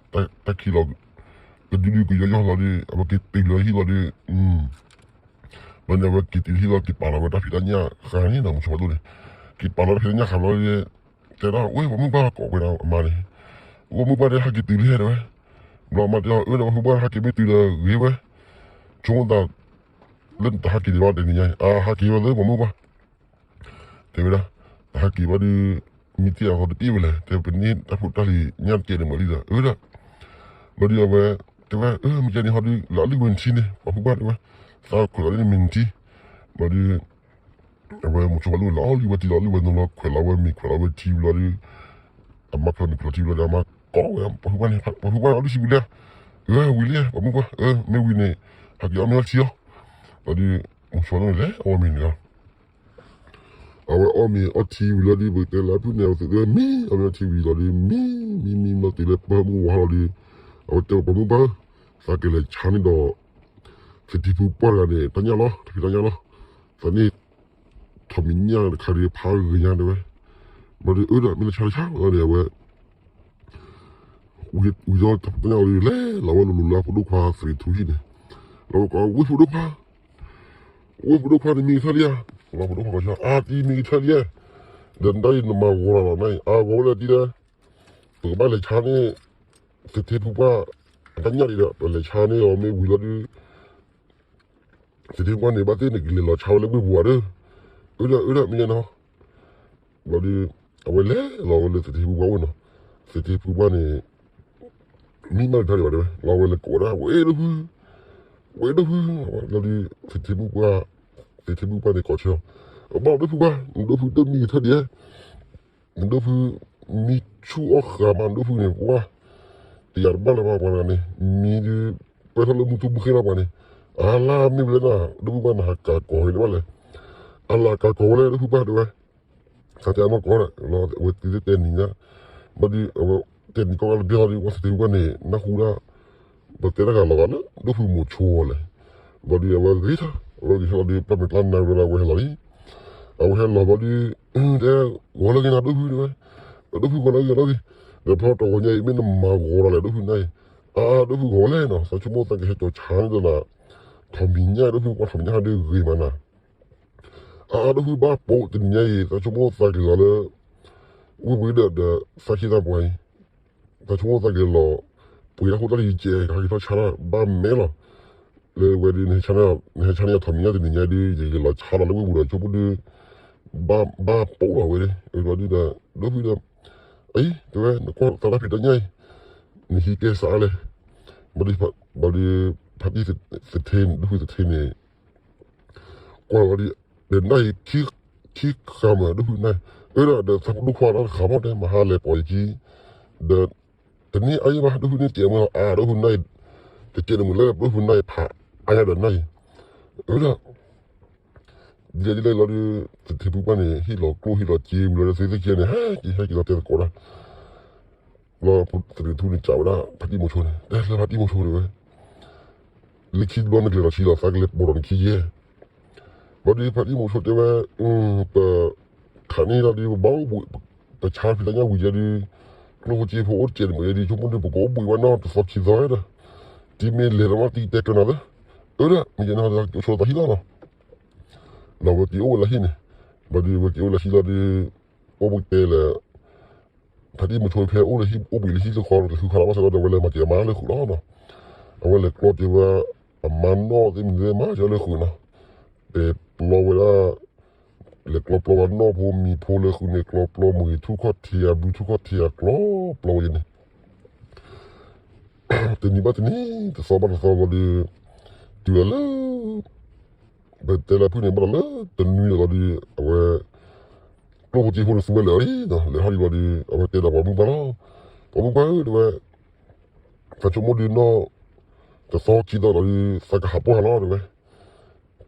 တၢ်ခံးလီၤ ကဒုဒုကယီယီလီၤဒုး အဝဲက့ၤတုၤလၢဟံၣ်လီၤဒုး ဘျီန့ၣ် အဝဲက့ၤတုၤဟံၣ်လီၤ က့ၤပာ်လီၤဝဲတၢ်ဖံးတၢ်ညၣ်ဃာ်န့ၣ်နီၤ မုဆိဘၣ်ဒိၣ်န့ၣ်, က့ၤပာ်လီၤတၢ်ဖံးတၢ်ညၣ်ဃာ်ဘျီ တဲဒၣ်ဝဲပှၤမုၣ်ပှၢ်ကိးဝဲဒၣ်အမါန့ၣ်, ပှၤမုၣ်ပှၢ်တဲဟဲက့ၤတုၤလံဟဲတဲဝဲ, ဘျီအမါတဲအီၤ အၢ ဒီးပှၤမုၣ်ပှၢ်ဟဲက့ၤမ့ၢ်တုၤဒီးဂ့ၤဝဲ, ဆိကမိၣ်သး လၢနတဟဲက့ၤဒံးဘၣ်တနံၤညါအံၤ အဟဲက့ၤဝဲလၢပှၤမုၣ်ပှၢ် တဲဝဲဒၣ်, တဟဲက့ၤဘၣ်ဒုး မံတ့ၢ်အသီတပ့ၢ်ဝဲလဲၣ် တဲပန့ၢ်တၢ်ဖိတၢ်လံၤညၣ်တကဲန့ၣ်မးလံဒီး အၢဒၣ်, ဘျီဒုးအဝဲ တဲဝဲ အၢ မ့ၢ်ကဲန့ၣ်ဟီဒုး လၢအလုၢ်ဝဲနထံန့ၣ် ပှၤမုၣ်ပှၢ်တဲဝဲ, သးခွဲးလီၤလံနမ့ၢ်နထံ, ဘျီဒုး အဝဲမိၤဆိဘၣ်ဒိၣ်လီၤလံဝဲတံၢ်လီၤလံဝဲနီၤလီၤခွဲးလီၤဝဲမ့ၤခွဲးလီၤဝဲထံဘျီဒုး, အမါခွဲးမ့ၤခွဲးလီၤထံဘျီဒုး အမါကိးဝဲ ပှၤဖုပှၢ်န့ၣ် ပှၤဖုပှၢ်အီၣ်ဒုးဆံဝံၤလံ, အၢ ဝံၤလံ ပှၤမုၣ်ပှၢ် အၢ မ့ၢ်ဝံၤန့ၣ် ဟဲက့ၤအီၣ်မ့ၤအီထံအီၤ, ဘျီဒုး မိၤဆိန့ၣ်လဲၤအီၣ်မ့ၤန့ၣ်လီၤ အဝဲအီၣ်မ့ၤအီထံဝံၤလီၤဒုး ပကတဲလၢအဖုၣ်န့ၣ် အဝဲသ့ၣ်မံ အီၣ်မ့ၤအီထံဝံၤလီၤဒုး မံ မံ မံ မံ တုၤလၢပၢမုၢ်ဝါလီၤဒုး, အဝဲတဲပှၤမုၣ်ပှၢ်ဧၢ, သးကလဲၤဆါန့ၢ်ဒီး သထ့ဖုပှၢ်တဂၤန့ၣ် တၢ်ညၣ်လီၤ တၢ်ဖံးတၢ်ညၣ်လီၤ, သးန့ၣ် ထီၣ်မံၤညၣ်တခါဒုးဖးဂ့ၤညါတဲဝဲ, ဘျီဒုးအၢဒၣ်မ့ၢ်လၢဆါလၢဆါန့ၣ် အဝဲ ဝံၤဒီးတၢ်ညၣ်လီၤဒုး လဲၤလီၤဝဲလိၤလိၤလၢဖိဒိၣ်ခွါသထ့ဖုဟံၣ်န့ၣ်, လီၤဝဲကိးဝဲဖိဒိၣ်ခွါ ဝဲဖိဒိၣ်ခွါန့ၣ်မံကထၢၣ်လံဧါ, လီၤဖိဒိၣ်ခွါကိးဆၢ အါတံၤမံကထၢၣ်လံဧါ, ဒီးနတၢ်အံၤနမၤဂီၤလီၤလီၤနၤအံၤ အါဂီၤဝဲလၢတံၤဒီး, ပကဘၣ်လဲၤဆါန့ၣ် သထ့ဖုပှၢ် အတၢ်ညၣ်ဒံးဒီး ပလဲၤဆါန့ၢ်အီၤမ့ၢ်ဝံၤလီၤဒုး သထ့ဖုပှၢ်န့ၣ် ဘၣ်သ့ၣ်န့ၣ်ကလဲၤလီၤဆါဝဲလၢဝ့ၢ်ပူၤဧါဒီး, အၢဒၣ်အၢဒၣ်မ့ၢ်ယဲနီၤ, ဘျီဒုး အဝဲလဲၤလီၤဝဲလၢသထ့ဖုပှၢ်အိၣ်နီၤ, သထ့ဖုပှၢ်န့ၣ် မံမးကထၢၣ်ဒံးဘၣ်တဲဝဲ လီၤဝဲလဲၤကိးဝဲဒၣ် ဝဲဒိၣ်ဖု ဝဲဒိၣ်ဖု, ဘျီဒုး သထ့ဖုပှၢ် သထ့ဖုပှၢ်န့ၣ်ကိးဆၢ, အဘၣ်ဒိၣ်ဖုပှၢ် နဒိၣ်ဖုတမံကထၢၣ်ဒံးဧါ နဒိၣ်ဖု မံဆူၣ်အီၣ်ဃာ်မး နဒိၣ်ဖုန့ၣ် ပှၢ် တယာ်တဘၣ်လၢၤဘၣ်ပှၤတဂၤန့ၣ် မံဒုး ပၢၢ်ထီၣ်လၢမူထူမူဃ့လီၤပှၤန့ၣ်, အါလၢမ့ၢ်ဝံၤလၢနၤ ဒိၣ်ဖုပှၢ်နဟးကၤကိးဝဲဒၣ်ဘၣ်လဲၣ်, အလၤကၤကိးဝဲလၢဒိၣ်ဖုပှၢ်တဲဝဲ, သးတဲအမ့ၢ်ကိးဒီး အဝဲသ့ၣ်တဲနံၤညါ, ဘျီဒုး အဝဲတဲနံၤကိးဂၤလၢဘျီဒုး ဝဲသထ့ဖုပှၢ်န့ၣ် နၢ်ဟူဒၣ် ပတဲတၢ်ဂၤလီၤဂာ်လၢ ဒိၣ်ဖုမိၤဆိဝဲလဲၣ်, ဘျီဒုး အဝဲဂ့ၤထီၣ် အဝဲဂ့ၤထီၣ်လီၤဒုး ပၢ်မဲာ်ကျါနၤဝဲလၢအဝဲဟဲလီၤအံၤ, အဝဲဟဲလီၤဘျီဒုး တဲ ဂီၤလၢဂ့ၤနၤဒိၣ်ဖုတဲဝဲ, ဒိၣ်ဖုဂီၤလၢဂ့ၤဂီၤလၢဂ့ၤ, ဒီးဖီတဂီၤညါအံၤ မ့ၢ်နမၤဂီၤလီၤလဲၣ် ဒိၣ်ဖုနၤအံၤ, အါ ဒိၣ်ဖုဂီၤဝဲလဲၣ်နီၤ သးဆိကမိၣ်သးကဟဲကၠီၤဆါန့ၢ်ဒီးနၤ, ထီၣ်မံၤညၣ်ဒိၣ်ဖုပှၢ်ထီၣ်မံၤညၣ်ဒုးဂ့ၤမးနၤ အါ ဒိၣ်ဖုဘၣ်ပိာ်တနံၤညါအံၤ သးဆိကမိၣ်သးက့ၤလီၤလၢ ဝ့ၢ်ပှ့ၤဒီး ဒီးသးဆံသးပှၢ်အံၤ, သးဆိကမိၣ်သးက့ၤလီၤ ပှ့ၤတၢ်ဖိတၢ်လံၤကဲ ကဟဲက့ၤထီၣ်ဆါတၢ်ဘၣ်မဲာ်လီၤ. လၢဝဲဒုး နဟဲဆါန့ၢ်ယၤထီၣ်မံၤညၣ်တနံၤညါဒုး ယက့ၤလီၤဆါလီၤလၢဝ့ၢ်ပူၤဒီး ဆိကမိၣ်ဒုး ဘၣ်ပိာ်လီၤဝဲဒၣ် ဒိၣ်ဖုဒီး ဒိၣ်ဖုဒီး အံၤ တဲဝဲ နကွၢ်သးတၢ်ဖံးတၢ်ညၣ်အံၤ နဟံးကဲစးအါလဲၣ် ဘျီဒုး ဖါတံၢ်သထ့ ဒိၣ်ဖုသထ့န့ၣ် ကွၢ်ဝဲဒၣ် ဒီးနၢ်အံၤ ခံဃာ်မး ဒိၣ်ဖုနၢ်အံၤ အၢ ဒီးသးပဒိၣ်ခွါတၢ်တဃာ်မး တဲမဟါလဲၤပိာ်ယခံ ဒီး တန့ၢ်အါယံၤဘၣ် ဒိၣ်ဖုန့ၣ်တဲမ့ၢ်အါ ဒိၣ်ဖုနၢ်အံၤ တကဲန့ၣ်မ့ၢ်လၢ ဒိၣ်ဖုနၢ်အံၤဖးအါယၤဒီးနၢ်အံၤ အၢ ဒီး ဒ်လဲၣ်ဒ်လဲၣ်လီၤဒီး သထ့ဖုပှၢ်န့ၣ် ဟ့ၣ်လီၤကျိၣ်ဟ့ၣ်လီၤစ့ဝံၤလီၤဒီး သ့ၣ်သ့ၣ်ခံဂၤန့ၣ် ဟဲက့ၤဟဲက့ၤလီၤတဲသကိးတၢ် လီၤသထ့ဖုန့ၣ် ကးဝဲဒၣ် ဖါတံၢ်မိၤဆိန့ၣ် တဲလၢဖါတံၢ်မိၤဆိတဲဝဲ လၢခံတဘျီနကလဲၤလီၤဆံလီၤ သးကလဲၤပိာ်ဒီးနခံယဲၢ် ဘျီဒုးဖါတံၢ်မိၤဆိတဲဝဲ ပ ခးန့ၢ်လီၤဒုး ပဘၣ်အိၣ်ဘူး ပဆါဖံးတၢ်ညၣ်ဝံၤယဲဒုး, ကျိၣ်ဖိစ့ဖိအိၣ်တကဲးန့ၣ်မ့ၢ်ယဲဒုး ဆိကမိၣ်ဒုး ပကအိၣ်ဘှံးဝဲနီၢ်တသီခံသီဝဲဒီး, တမ့ၢ်လဲၤလီၤမး တတဲကၢၤနၤသၢ, အၢဒီး မ့ၢ်ယဲနီၢ် ကၠိဆိသးဟံၣ်လီၤနီၤ, လီၤဝဲက့ၤအိၣ်ဝဲလၢဟံၣ်န့ၣ်, ဘျီဒုး ဝဲက့ၤအိၣ်လၢဟံၣ်လီၤဒုး, အိၣ်ဘှံးတဲလဲၣ် ဖါတံၢ်မုဆိဖဲအိၣ်လၢဟံၣ် အိၣ်ဘှံးလၢဟံၣ်လၢဃီ လဲၤဃုခးလီၤဘၣ်ဆၣ်ဒီး အဝဲလဲၤမၤစၢၤအမါလၢဃုာ်လီၤနီၤ, အဝဲလဲၤကျီက့ၤဝဲအမါကၢလၢဃုာ်နီၤ, တဲပျီဝဲဒၣ်, လဲၤကျီပျီဝဲနီၢ်ဖိမံၤဖိလၢဃုာ်န့ၣ် ကျီပျီမုၢ်ဂ့ၤထူၣ်ခီၣ်ထံးဧါ ဘျုးထူၣ်ခီၣ်ထံးဧါ ကျီပျီဝဲန့ၣ် တနံၤဘၣ်တနံၤ တသီဘၣ်တသီဘျီဒီး, တုၤလၢလၢ, ပတဲလၢဖုၣ်န့ၣ် ဘၣ်ဒီးလၢတနွံန့ၣ်လီၤဒီး အဝဲ, ကျိၣ်ဖိစ့ဖိန့ၣ်သူဝဲလၢာ်လံနီၤ, လဲၤထီၣ်လံဘျီဒီး အဝဲတဲဒီးပှၤမုၣ်ပှၢ်လီၤ, ပှၤမုၣ်ပှၢ်ဧၢ တဲဝဲ, သးဆိကမိၣ်ဒုးနီၢ်, တသီခံသီလီၤဒီး သးကဟးပှၢ်လီၤတဲဝဲ,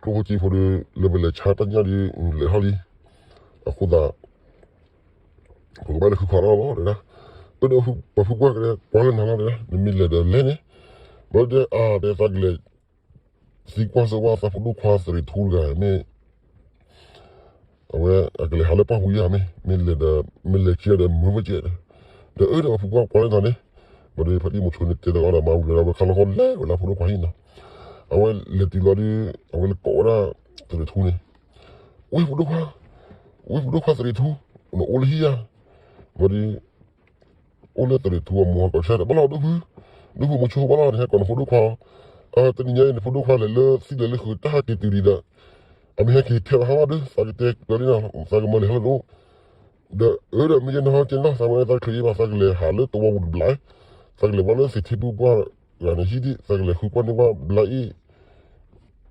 ကျိၣ်ဖိစ့ဖိဒီး လၢပလဲၤဆါတၢ်ညၣ်ဒီး လဲၤထီၣ်လံ, အဃိသတး ပကဘၣ်လဲၤဃုခးလီၤလီၤတဲဒၣ်, အၢဒီးပှၤဖုၣ်ပှၢ်ကဲ ကွၢ်လၢနၤလီၤတဲဒၣ် နမ့ၢ်လဲၤဒီးလဲၤန့ၣ်, ဘျီတဲအါတဲသးကလဲၤ, သံကွၢ်စၢၤဝဲသးဖိဒိၣ်ခွါသရ့ၣ်ထူတဂၤမ့ၢ် အဝဲအကလဲၤဟးလၢပှၢ်ပူၤယါမ့ၢ် မ့ၢ်လဲၤဒီး, မ့ၢ်လဲၤခံဒီးမုာ်ဝဲကဲ, ဒီးအၢဒီးပှၤဖုၣ်ပှၢ်ကွၢ်လၢနၤန့ၣ်, ဘျီဒီးဖါတံၢ်မုဆိန့ၣ်တဲဒီးအီၤဒီးမၤဝံၤဒီးဝဲခါလီၤခီလဲၤဝဲလၢဖိဒိၣ်ခွါဟံၣ်နီၤ, အဝဲလဲၤတုၤလီၤဒီး အဝဲလဲၤကိးဝဲဒၣ်, သရ့ၣ်ထူန့ၣ်, ဝ့ၢ်ဖိဒိၣ်ခွါ, ဝ့ၢ်ဖိဒိၣ်ခွါသရ့ၣ်ထူ, နအိၣ်လၢဟံၣ်ဧါ, ဘျီဒီး အိၣ်လၢသရ့ၣ်ထူအမိၢ်ဟီၣ်ကီးဆၢဒီး ဘၣ်လီၤဒိၣ်ဖု, ဒိၣ်ဖုမုဆိဘၣ်လီၤ နဟဲကိးနဖိဒိၣ်ခွါ, တနံၤညါအံၤ နဖိဒိၣ်ခွါလဲၤလၢသံလဲၤလၢဃုာ်တၢ်ဟးက့ၤတုၤဒံးဒီး, အမ့ၢ်ဟဲက့ၤထဲလီၤဟါလီၤဒီး သးကတဲကျၢၤလံနီၤ သးကမၢလဲၤဟါလၢနအိၣ်, ဒီးအၢဒီးမ့ၢ်ယဲနဟီကဲနီၤ သးမ့ၢ်သးချုးယဲဘၣ် သးကလဲၤဟးလၢတဝီပူၤတဘျီ, သးကလဲၤဘၣ်လၢသ့ၣ်ထံပုၢ်ပှၢ်ဂၤန့ၣ်ဟံၣ်ဒံး သးကလဲၤဃုကွၢ်န့ၢ်ဘၣ်ဘျါအံၤ,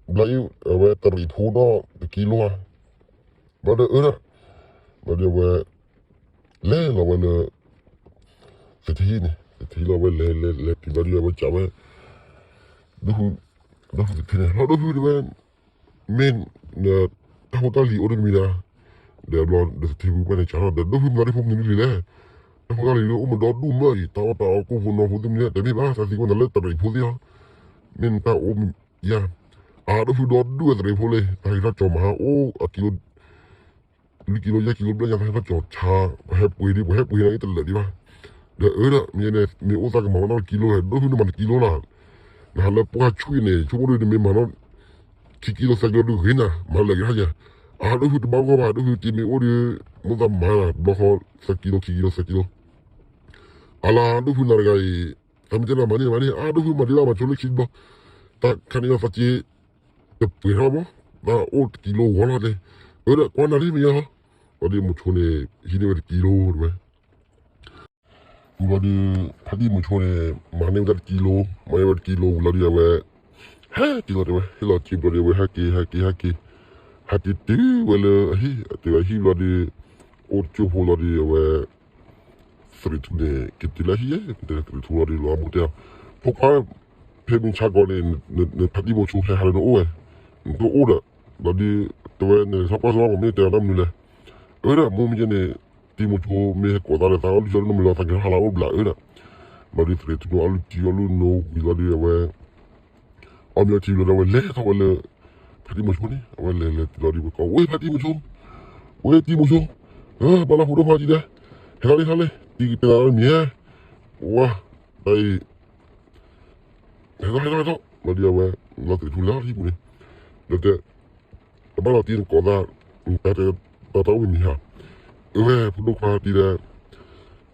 ဘျါအံၤ အဝဲတရံးဖိဒီးတကံလိဧါ, ဘျီဒီးအၢဒီး, ဘျီဒီးအဝဲ လဲၤလီၤဝဲလၢ သထံၣ်န့ၣ် သထံၣ်လီၤဝဲလဲၤလဲၤလဲၤတုၤဘျီဒီးအဝဲကးဝဲ, ဒိၣ်ဖု, ဒိၣ်ဖုသထံၣ်န့ၣ် လီၤဒိၣ်ဖုတဲဝဲ, မ့ၢ်, တၢ်ဖိတၢ်လံၤအိၣ်တမံၤဒၣ်, ဒီးဘျီဒီးသထံၣ်ဖုပှၢ်န့ၣ်ကးထီၣ်ဒီး ဒိၣ်ဖုမၤဒ်ဖိမနုၤလံလဲၣ်, တၢ်ဖိတၢ်လံၤလၢအိၣ်မဒီဒူၣ်မၢအံၤ တၢ်အီၣ်တၢ်အီကိၣ်ဖိနီၢ်ဖိတမံၤန့ၣ် တမ့ၢ်ဘၣ် သးသံကွၢ်နၤလၢတရံးဖိသ့ၣ်လီၤ, မ့ၢ်နတၢ်အိၣ်ယါ, အါဒိၣ်ဖုဒီဒူၣ်ဝဲတရံးဖိလံ တၢ်ဟဲထီၣ်ကၠီၤမၤဟါအိၣ်အကံလိ လွံၢ်ကံလိ ယဲၢ်ကံလိဘျဲၣ်ညါ သးဟဲထီၣ်ကၠီၤဆါ, ပှၤဟဲပှ့ၤဒံး ပှၤဟဲပှ့ၤန့ၣ်အံၤတလၢာ်ဒံးဘၣ်, ဒီးအၢဒီး မ့ၢ်န့ၣ် မ့ၢ်အိၣ်သးကမၤဝဲနီၢ်တကံလိ ဒိၣ်ဖုန့ၣ်မၤတကံလိလီၤ, နဟးလၢပှၢ်ဆူၣ်အံၤန့ၣ် ဆိကမိၣ်ဒ်နမ့ၢ်မၤနီၢ် ခံကံလိသၢကံလိဒုးဂ့ၤနၤ မၤလၢာ်က့ၤဟါယၤ, အါဒိၣ်ဖုတဘၣ်ဂီၢ်ဘၣ် ဒိၣ်ဖုတမ့ၢ်အိၣ်ဒီး မိၣ်သးမၤတဘျီဃီ သၢကံလိ ခံကံလိ သၢကံလိ အလါဒိၣ်ဖုနၤတဂၤအံၤ, သးမ့ၢ်တဲနၤမၤန့ၢ်မၤန့ၢ် အါဒိၣ်ဖုမၤဒ်လၢမၤဆိလၢခံဘျီ, တၢ်ခါန့ၣ်သးက့, တပှဲၤထီၣ်မး, သးအိၣ်တကံလိဂီၤလီၤတဲ, အၢဒီးကွၢ်နၤလံမ့ၢ်ယါ, ဘျီဒီးမိၤဆိန့ၣ် ဟံးန့ၢ်ဝဲတကံလိတဲဝဲ ဝံၤဘျီဒီး ဖါတံၢ်မိၤဆိန့ၣ် မၤန့ၢ်ဝဲဒၣ်တကံလိ, မၤန့ၢ်ဝဲတကံလိဝံၤလီၤဒီးအဝဲ ဟဲက့ၤလီၤတဲဝဲ, ဟ့ၣ်လီၤက့ၤဘျီဒီးအဝဲဟဲက့ၤ ဟဲက့ၤ ဟဲက့ၤ, ဟဲက့ၤတုၤဝဲလၢအဟံၣ်, တုၤဝဲအဟံၣ်ဘျီဒီး အိၣ်တကၠိၢ်ဖိလီၤဒီးအဝဲ သရ့ၣ်ထူန့ၣ် က့ၤတုၤလၢအဟံၣ်ယဲ, သရ့ၣ်ထူလီၤဒီးလီၤအမိၢ်တဲအီၤ, ဖိခွါ, ဖဲမုၢ်ဆါခီန့ၣ် နဖါတံၢ်မိၤဆိဟဲဟးလၢနအိၣ်ဝဲ, နတအိၣ်ဒီး, ဘျီဒီး တဲဝဲန့ၣ် ထီၣ်ပှၢ်စၢၤဘၣ် ပမ့ၢ်တဲအီၤတၢ်မနုၤလဲၣ်, အၢဒီးမိၢ်မ့ၢ်ယဲန့ၣ် တံၢ်မိၤဆိမ့ၢ်ဟဲကိးသးဒီး သးအီၣ်လုၢ်ဆီဒ်နီၢ်မံၤလီၤ သးကဟးလၢအအိၣ်ဘျးအၢဒီး, ဘျီဒီးသရ့ၣ်ထူန့ၣ်အီၣ်လုၢ်ထံအီၣ်လုၢ်နိဝံၤလီၤဒီးအဝဲ အီၣ်မ့ၤအီထံဘျီဒီး အဝဲလဲၤထီၣ်ဝဲလၢ ဖါတံၢ်မိၤဆိန့ၣ် အဝဲလဲၤလဲၤတုၤလီၤဒီး ဝဲကိးဝဲဖါတံၢ်မိၤဆိ, ဝဲတံၢ်မိၤဆိ, ဘၣ်လၢဖိဒိၣ်ခွါတံၢ်ဒဲး, ဟဲထီၣ်လံ ဟဲထီၣ်လံ တံၢ်ကတဲနၤမ့ၢ်ဧါ, ဝါ, တၢ်အံၤ, ဟဲထီၣ် ဟဲထီၣ် ဟဲထီၣ် ဘျီဒီးအဝဲ လီၤသရ့ၣ်ထူလၢဟံၣ်ပူၤန့ၣ်, ဒီးတဲ တဘၣ်လီၤတံၢ်နကိးသး, တၢ်တဲ, တၢ်တအိၣ်မ့ၢ်မံၤဟါ, အဝဲဖိဒိၣ်ခွါတံၢ်ဒဲး,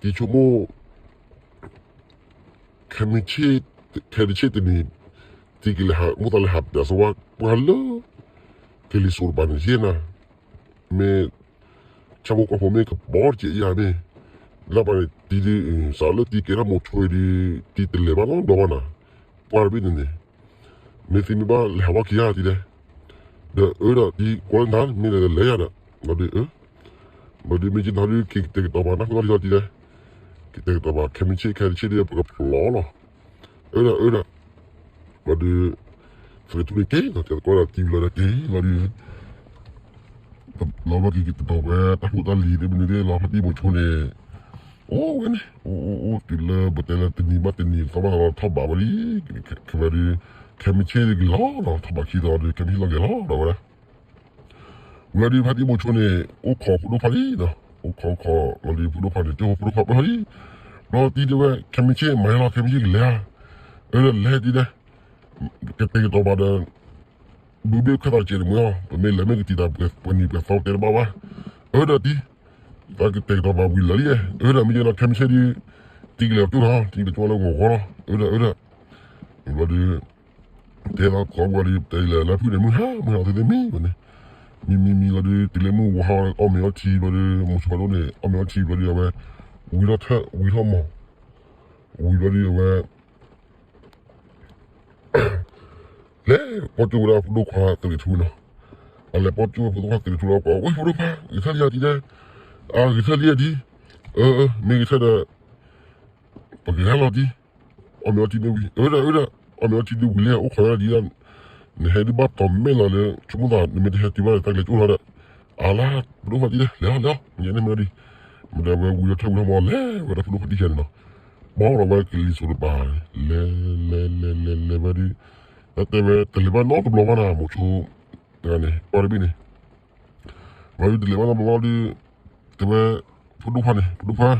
တံၢ်ဆိကမိၣ် ခဲမုၢ်ဆ့ၣ်, ခဲတဆ့ၣ်တနံၤ, တံၢ်ကလဲၤဟး မိၣ်သးလဲၤဟးပျးစီဝါ ပှၢ်လၢ ကလံၤစိးတပၤန့ၣ်ယဲနၤ, မ့ၢ် ဆၣ်ဖိကီၢ်ဖိမ့ၢ်ကပီၤတကဲးယၤမ့ၢ်, လၢပှၤန့ၣ်တံၢ်ဒုး, စးလၢတံၢ်ကဲထီၣ်မိၤဆိအံၤဒုး, တံၢ်တလဲၤဘၣ်လီၤဒီးဘၣ်နၤ, ပှၢ်တဘ့ၣ်န့ၣ်န့ၣ်, မ့ၢ်သ့မ့ၢ်ဘၣ်လဲၤဟးဝဲခံဂၤတံၢ်ဒဲး, ဒီးအၢဒီးတံၢ်ကွၢ်လၢနၤ မ့ၢ်လဲၤဒီးလဲၤယၤဒီး, ဘျီဒီးအၢ ဘျီဒီးမ့ၢ်က့ၤနၤဒုး က့ၤကတဲာ်ကတီၤပာ်တၢ်ဖိတၢ်လံၤလီၤတံၢ်ဒဲး, ကတဲာ်ကတီၤပာ် ခဲမုၢ်ဆ့ၣ်ခဲတဆ့ၣ်ဒုး ပကဖျီလီၤ, အၢဒီးအၢဒီး, ဘျီဒီး, သရ့ၣ်ထူန့ၣ်က့ၤနီၤ တဲသကိးဒီးတံၢ်လီၤဒီးက့ၤလီၤဒီး လီၤဘျီက့ၤက့ၤတတီၤဝဲ တၢ်ဖိတၢ်လံၤသ့ၣ်မနုၤသ့ၣ်လီၤ ဖါတံၢ်မိၤဆိန့ၣ်, အိၣ်ဝဲန့ၣ် အိၣ်အိၣ်အိၣ်တုၤလၢပတဲလၢတနံၤဘၣ်တနံၤ သီဘၣ်သီလီၤထီၣ်ဘးဝဲလံ, ခဲဝဲဒုး, ခဲမုၢ်ဆ့ၣ်က့ၤလီၤဒီး ထီၣ်ဘးခံသီဒီး ခဲမုၢ်ဆ့ၣ်လီၤက့ၤလီၤဒီးဝဲဒၣ်, ဝဲဒုးဖါတံၢ်မိၤဆိန့ၣ် အိၣ်ခိးဖိဒိၣ်ခွါလံနီၤ အိၣ်ခိးခိးလီၤဒီး ဖိဒိၣ်ခွါန့ၣ် ကၠိဖိဒိၣ်ခွါပၢၢ်လီၤလံ, ဘျီတံၤတဲဝဲ ခဲမုၢ်ဆ့ၣ်မၤဟဲလီၤ ခဲမုၢ်ဆ့ၣ်ကလဲၤဧါ, အၢဒီးလဲၤတံၤဒီး ကတဲာ်ကတီၤပာ်ဒီး ဘုဘ့ၣ်ခွဲးသးတစဲးတမှဲၤအီၤ, ပမ့ၢ်လဲၤမ့ၢ်ကတံၤတၢ်ပှဲၤနံၤပှဲၤသီတဲတဘၣ်ဘၣ်, အၢဒီးတံၤ သးကတဲာ်ကတီၤပာ်ဝံၤလၢာ်လံ, အၢဒီးမ့ၢ်ယဲလီၤ ခဲမုၢ်ဆ့ၣ်ဒုး တံၤကလဲၤအီၤကၠိလီၤ, တံၤကလဲၤကၠိလၢဂီၤဂီၤလီၤ, အၢဒီးအၢဒီး ဘျီဒီး တဲလီၤကိးဝဲဒီး တဲလဲၤလၢဖုၣ်န့ၣ် မုၢ်ဟါမုၢ်ဟါသ့ၣ်သ့ၣ်မံဝဲန့ၣ်, မံမံမံလီၤဒီး တုၤလၢမုၢ်ဝါဟါ အီၣ်မ့ၤအီထံဘျီဒီး မိၤဆိဖးဒိၣ်န့ၣ် အီၣ်မ့ၤအီထံဘျီဒီး အဝဲ ဝံၤထီၣ်ထၢၣ် ဝံၤထီၣ်မီၤ, ဝံၤဘျီဒီး အဝဲ လဲၤပိာ်ကၠိဝဲဒၣ်ဖိဒိၣ်ခွါသရံးထူနီၤ, အလဲၤပိာ်ကၠိဝဲဖိဒိၣ်ခွါသရံးထူလီၤ ကွၢ်ဝဲဖိဒိၣ်ခွါ ဂဲၤထၢၣ်လံဧါတံၤဒဲး, အါ ဂဲၤထၢၣ်လံဧါတံၤ, အၢ အၢ မ့ၢ်ဂဲၤထၢၣ်ဒီး ပကဟဲလီၤတံၤ, အီၣ်မ့ၤအီထံမ့ၢ်ဝံၤ အၢဒီး အၢဒီး အီၣ်မ့ၤအီထံဒုးဝံၤလံ အိၣ်ခိးဝဲဒၣ်ဒံးဒၣ်, နဟဲဒုးဘၣ်တီၤမဲာ်လီၤလၢ ဆိကမိၣ်သး နမ့ၢ်တဟဲတုၤဘၣ်ဒီး တၢ်ကလဲၤကၠိလီၤဒီး, အါလါ ဖိဒိၣ်ခွါတံၤဒဲး လဲၤလီၤလဲၤလီၤ မ့ၢ်ညါန့ၣ်မ့ၢ်ဒီး, မ့ၢ်ဒီးဝဲဝံၤလီၤထၢၣ်ဝံၤလီၤမီၤ လဲၤဝဲဒၣ်ဖိဒိၣ်ခွါတံၤခဲန့ၣ်နီၤ, ဘီဒီးဝဲကလံၤစိးတပၤ, လဲၤ လဲၤ လဲၤ လဲၤ လဲၤဝဲဒုး, တၢ်တဲဝဲ တလဲၤဘၣ်နီတဘျီဘၣ်နၤ မိၤဆိ တဂၤန့ၣ် ပှၢ်တဘ့ၣ်န့ၣ် ဘျီဒုးတလဲၤဘၣ်နီတဘျီဘၣ်ဒီး, တဲဝဲ ဖိဒိၣ်ခွါန့ၣ် ဖိဒိၣ်ခွါ,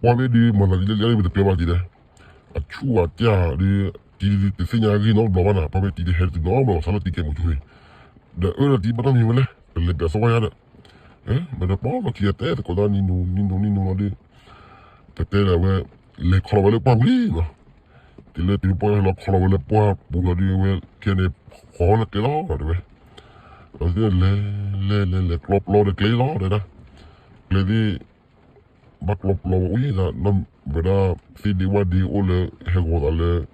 ပှၢ်ဘ့ၣ်ဒုး မၤသးဒ်လဲၣ်ဒ်လဲၣ်ဒ် ပတတဲဘၣ်တံၤဒဲး, အဆူၣ်အကၢ်ဒုး, တံၤဒုးတသ့ၣ်ညါအဂ့ၢ်နီတဘျီဘၣ်နၤ ပှၢ်ဘ့ၣ်တံၤဒုးဟဲတဘျီဘျီ ဆါလီၤတံၤကဲမိၤဆိန့ၣ်, ဒီးအၢဒီးတံၤဘၣ်နီတမံၤဝဲလဲၣ် ပလဲၤပျးစီဝါယါဒီး, မ့ၢ်ဒီးပှၢ်လီၤခံဂၤတဲသကိးတၢ်နံၤနူၤနံၤနူၤနံၤနူၤလီၤဒုး, ပတဲဒီးဝဲ, လဲၤခီလီၤဝဲလၢပှၢ်ပူၤလံနီၤ, တုၤလၢတုၤပှၢ်ဟဲလီၤခီလီၤဝဲလၢပှၢ်ပူၤလီၤဒုး အဝဲခဲန့ၣ်, ဃီလၢကျဲလီၤတဲဝဲ, ဒီးသ့ၣ်လဲၤ လဲၤ လဲၤ လဲၤကျီပျီဒီးကျဲလီၤတဲဒၣ်, ကျဲသ့ၣ် ဘၣ်ကျီပျီဝဲအိၣ်ယဲၢ်သး ဝဲဒၣ်သ့ၣ်ဒ့ဝၣ်ဒ့အိၣ်လၢ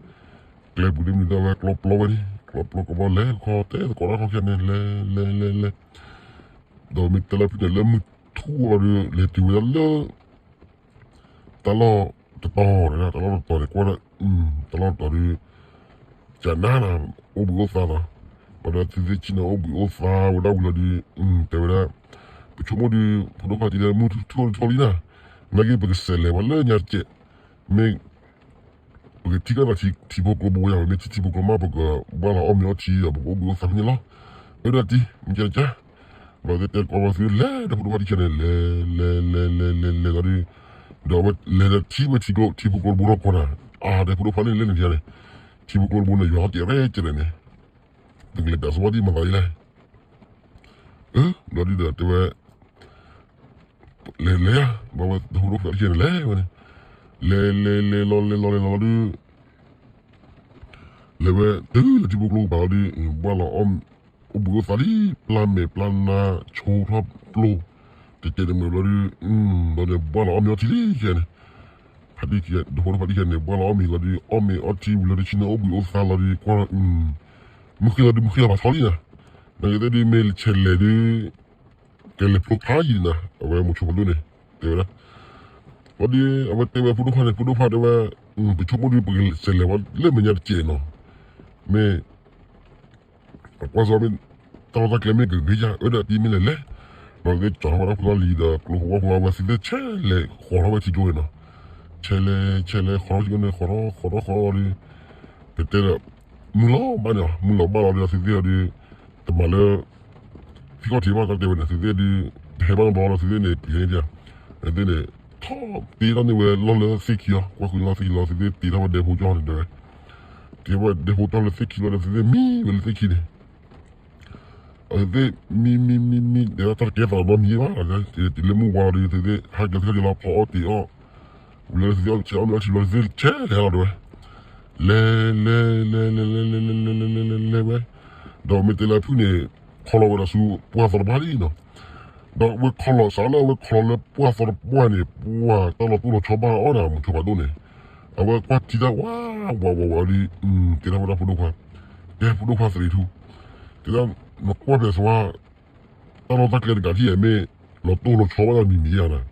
ဟဲဂီၤသးလၢ ကျဲပူၤဒ်မနုၤဒၣ်ဝဲကျီပျီဝဲန့ၣ် ကျီပျီကဘီလဲၤခီတဲသကိးတၢ်ခီခဲန့ၣ် လဲၤ လဲၤ လဲၤ လဲၤ ဒီးမ့ၢ်တဲလၢဖုၣ်န့ၣ်လၢမုၢ်ထူၣ်ဝဲဒီး လဲၤတုၤဝဲဒၣ်လၢ တၢ်လီၢ်တတီၤန့ၣ် တၢ်လီၢ်တတီၤန့ၣ် ကွၢ်ဒီး တၢ်လီၢ်တတီၤဒီး ကနါနၤ အိၣ်ဘှံးအိၣ်သါလီၤ, ဘၣ်ဒီးသုသ့ၣ်ဆံၣ်န့ၣ် အိၣ်ဘှံးအိၣ်သါဝဲဒၣ်ဝံၤလီၤဒီး တဲဝဲဒၣ် ပဆိကမိၣ်ဒီး ဖိဒိၣ်ခွါတံၤဒဲး မုၢ်ထူၣ်ထီၣ်လံနၤ, နာ်က့ပကစဲးလဲၤဝဲလၢညါတကဲး, မ့ၢ် ပကထံၣ်ကဒီးထံဖိကျိဘိယါ ပမ့ၢ်ထံၣ်ထံဖိကျိမး ပကဘၣ်လီၤအီၣ်မ့ၤအီထံဒီး ပကအိၣ်ဘှံးအိၣ်သါဖဲန့ၣ်လီၤ, အၢဒီးတံၤ မ့ၢ်ကဲကါ ဘျီသ့ၣ်တဲကိးဝဲသုလဲၤဒီးဖိဒိၣ်ခွါတံၤခဲန့ၣ် လဲၤ လဲၤ လဲၤ လဲၤ လဲၤ လဲၤလီၤဒီး ဒီးအဝဲလဲၤဒီးထံၣ်ဝဲထံကျိ ထံဖိကျိတဘိထီၣ်ကွၢ်နၤ, အါဒီးဖိဒိၣ်ခွါန့ၣ်လဲၣ်န့ၣ်န့ၣ်, ထံဖိကျိတဘိန့ၣ် ယွၤထီၣ်ကဲးရဲကဲးန့ၣ်, ပကလဲၤပျးစီဝါဒံးမၤသးဒ်လဲၣ်, အၢ ဘျီဒုးဒီးတဲဝဲ လဲၤလဲၤဧါ, ဘျီဝဲတဖိဒိၣ်ခွါတံၤခဲန့ၣ်လဲၤဝဲန့ၣ်, လဲၤ လဲၤ လဲၤလီၤ လဲၤလီၤ လဲၤလီၤလီၤဒီး လဲၤဝဲတုၤလၢထံဖိကျိကပၤလီၤဒီး ဘၣ်လီၤအီၣ် အိၣ်ဘှံးအိၣ်သါလံ ပျၢ်မဲာ်ပျၢ်နါဆိထီၣ်ပျိ တကဲးတမှဲၤဘျီဒီး ဘျီန့ၣ် ဘၣ်လီၤအီၣ်မ့ၤအီထံလံခဲန့ၣ်, ဖါတံၢ်ခံ တဖိဒိၣ်ခွါတံၤခဲန့ၣ် ဘၣ်လီၤအီၣ်မ့ၤလီၤဒီး အီၣ်မ့ၤအီထံဝံၤလီၤဒီး ဆံၣ်န့ၣ်အိၣ်ဘှံးအိၣ်သါလီၤဒီး ကွၢ် မုၢ်ဃ့လီၤဒီး မုၢ်ဃ့လီၤဖးထီလံနၤ, နာ်က့သ့ၣ်ဒုး မ့ၢ်ဆဲးလဲၤဒုး ကလဲၤဖျိဖးယံၤနၤ အဝဲမိၤဆိဖးဒိၣ်န့ၣ် တဲဝဲဒၣ်, ဘျီဒီး အဝဲတဲဝဲဖိဒိၣ်ခွါန့ၣ် ဖိဒိၣ်ခွါတဲဝဲ ပဆိကမိၣ်ဒုး ပကစဲးလဲၤဝဲလၢမဲာ်ညါတကဲးနီၤ, မ့ၢ် ကွၢ်စီမ့ၢ် တၢ်လီၢ်တၢ်ကျဲမ့ၢ်ကဂ့ၤယါ အၢဒီးတံၤမ့ၢ်လဲၤလဲၤ, ဘျီသ့ၣ်ကၠီၤထီၣ်ဝဲဒၣ်ဖိလီၢ်လံၤဒီး ကျိဖိဝါဖိဝါဝဲသ့ၣ် ဆဲးလဲၤဃီၤထီၣ်ဝဲထံကျိန့ၣ်နီၤ, ဆဲးလဲၤ ဆဲးလဲၤဃီၤထီၣ်ထံကျိန့ၣ် ဃီၤထီၣ်ဃီၤထီၣ်ဃီၤထီၣ်ဒီး ပတဲဒီး မုၢ်လီၤဘၣ်န့ၣ် မုၢ်လီၤဘၣ်လီၤဒီး သုသ့ၣ်အီၤဒီး တမၤလၢ သံခီၣ်ထံးဘၣ်တၢ်တဲဝဲန့ၣ် သုသ့ၣ်ဒီး တဟဲဘၣ်တဘျီလီၤ သုသ့ၣ်န့ၣ် ပှ့ၤန့ၣ်ပျၢ် သုသ့ၣ်န့ၣ် ထီၣ်တ့ထီၣ်န့ၢ်ဝဲလီၢ်လၢသ့ၣ်ခံလီၤ ကွၢ်ဃုာ်လီၢ်သ့ၣ်ခံလီၤ သုသ့ၣ်တ့ထီၣ်ဝဲဒဲဖိကၠီန့ၣ်တဲဝဲ တ့ထီၣ်ဝဲဒဲဖိကၠီလၢသ့ၣ်ခံလီၤဒီး သုသ့ၣ်မံဝဲလၢသ့ၣ်ခံန့ၣ် အဝဲသ့ၣ်မံမံမံမံ တဲဒၣ်တၢ်တကဲသးဘျီမံဘၣ် တုၤလၢမုၢ်ဝါဒီး သုသ့ၣ်ဟးက့ၤသ့ၣ်က့ၤလီၤ ဖီအီၣ်တ့ၢ်အီၣ် ဝံၤလၢသုသ့ၣ်အီၣ်ဆဲးအီၣ်မ့ၤအီထံဘျီ သုသ့ၣ်ဆဲးလဲၤဟဲလီၤတဲဝဲ လဲၤ လဲၤ လဲၤ လဲၤ လဲၤ လဲၤ လဲၤ လဲၤ လဲၤ လဲၤ လဲၤ ဝဲ ဒီးမ့ၢ်တဲလၢဖုၣ်န့ၣ် ခီလီၤဝဲဒၣ်ဆူပှၢ်သီတပှၢ်လံနီၤ ဒီးဝဲခီလီၤစးလၢဝဲခီလီၤလၢပှၢ်သီတပှၢ်န့ၣ် ပှၢ်တၢ်လီၤတိၢ်လီၤဆီဘၣ်အီၣ်ဒီး မိၤဆိဖးဒိၣ်န့ၣ် အဝဲကွၢ်ထံတၢ်ဝး ဝး ဝး ဝးဒီး တဲထီၣ်ဝဲဒၣ်ဖိဒိၣ်ခွါ တဲဖိဒိၣ်ခွါသရံးထူ တဲဒၣ် နကွၢ်ဖဲစဝါ တၢ်လီၢ်တၢ်ကျဲတဂၤထံၣ်အမ့ၢ် လီၤတိၢ်လီၤဆီဘၣ်ဒီးမံၤမံၤယါနၤ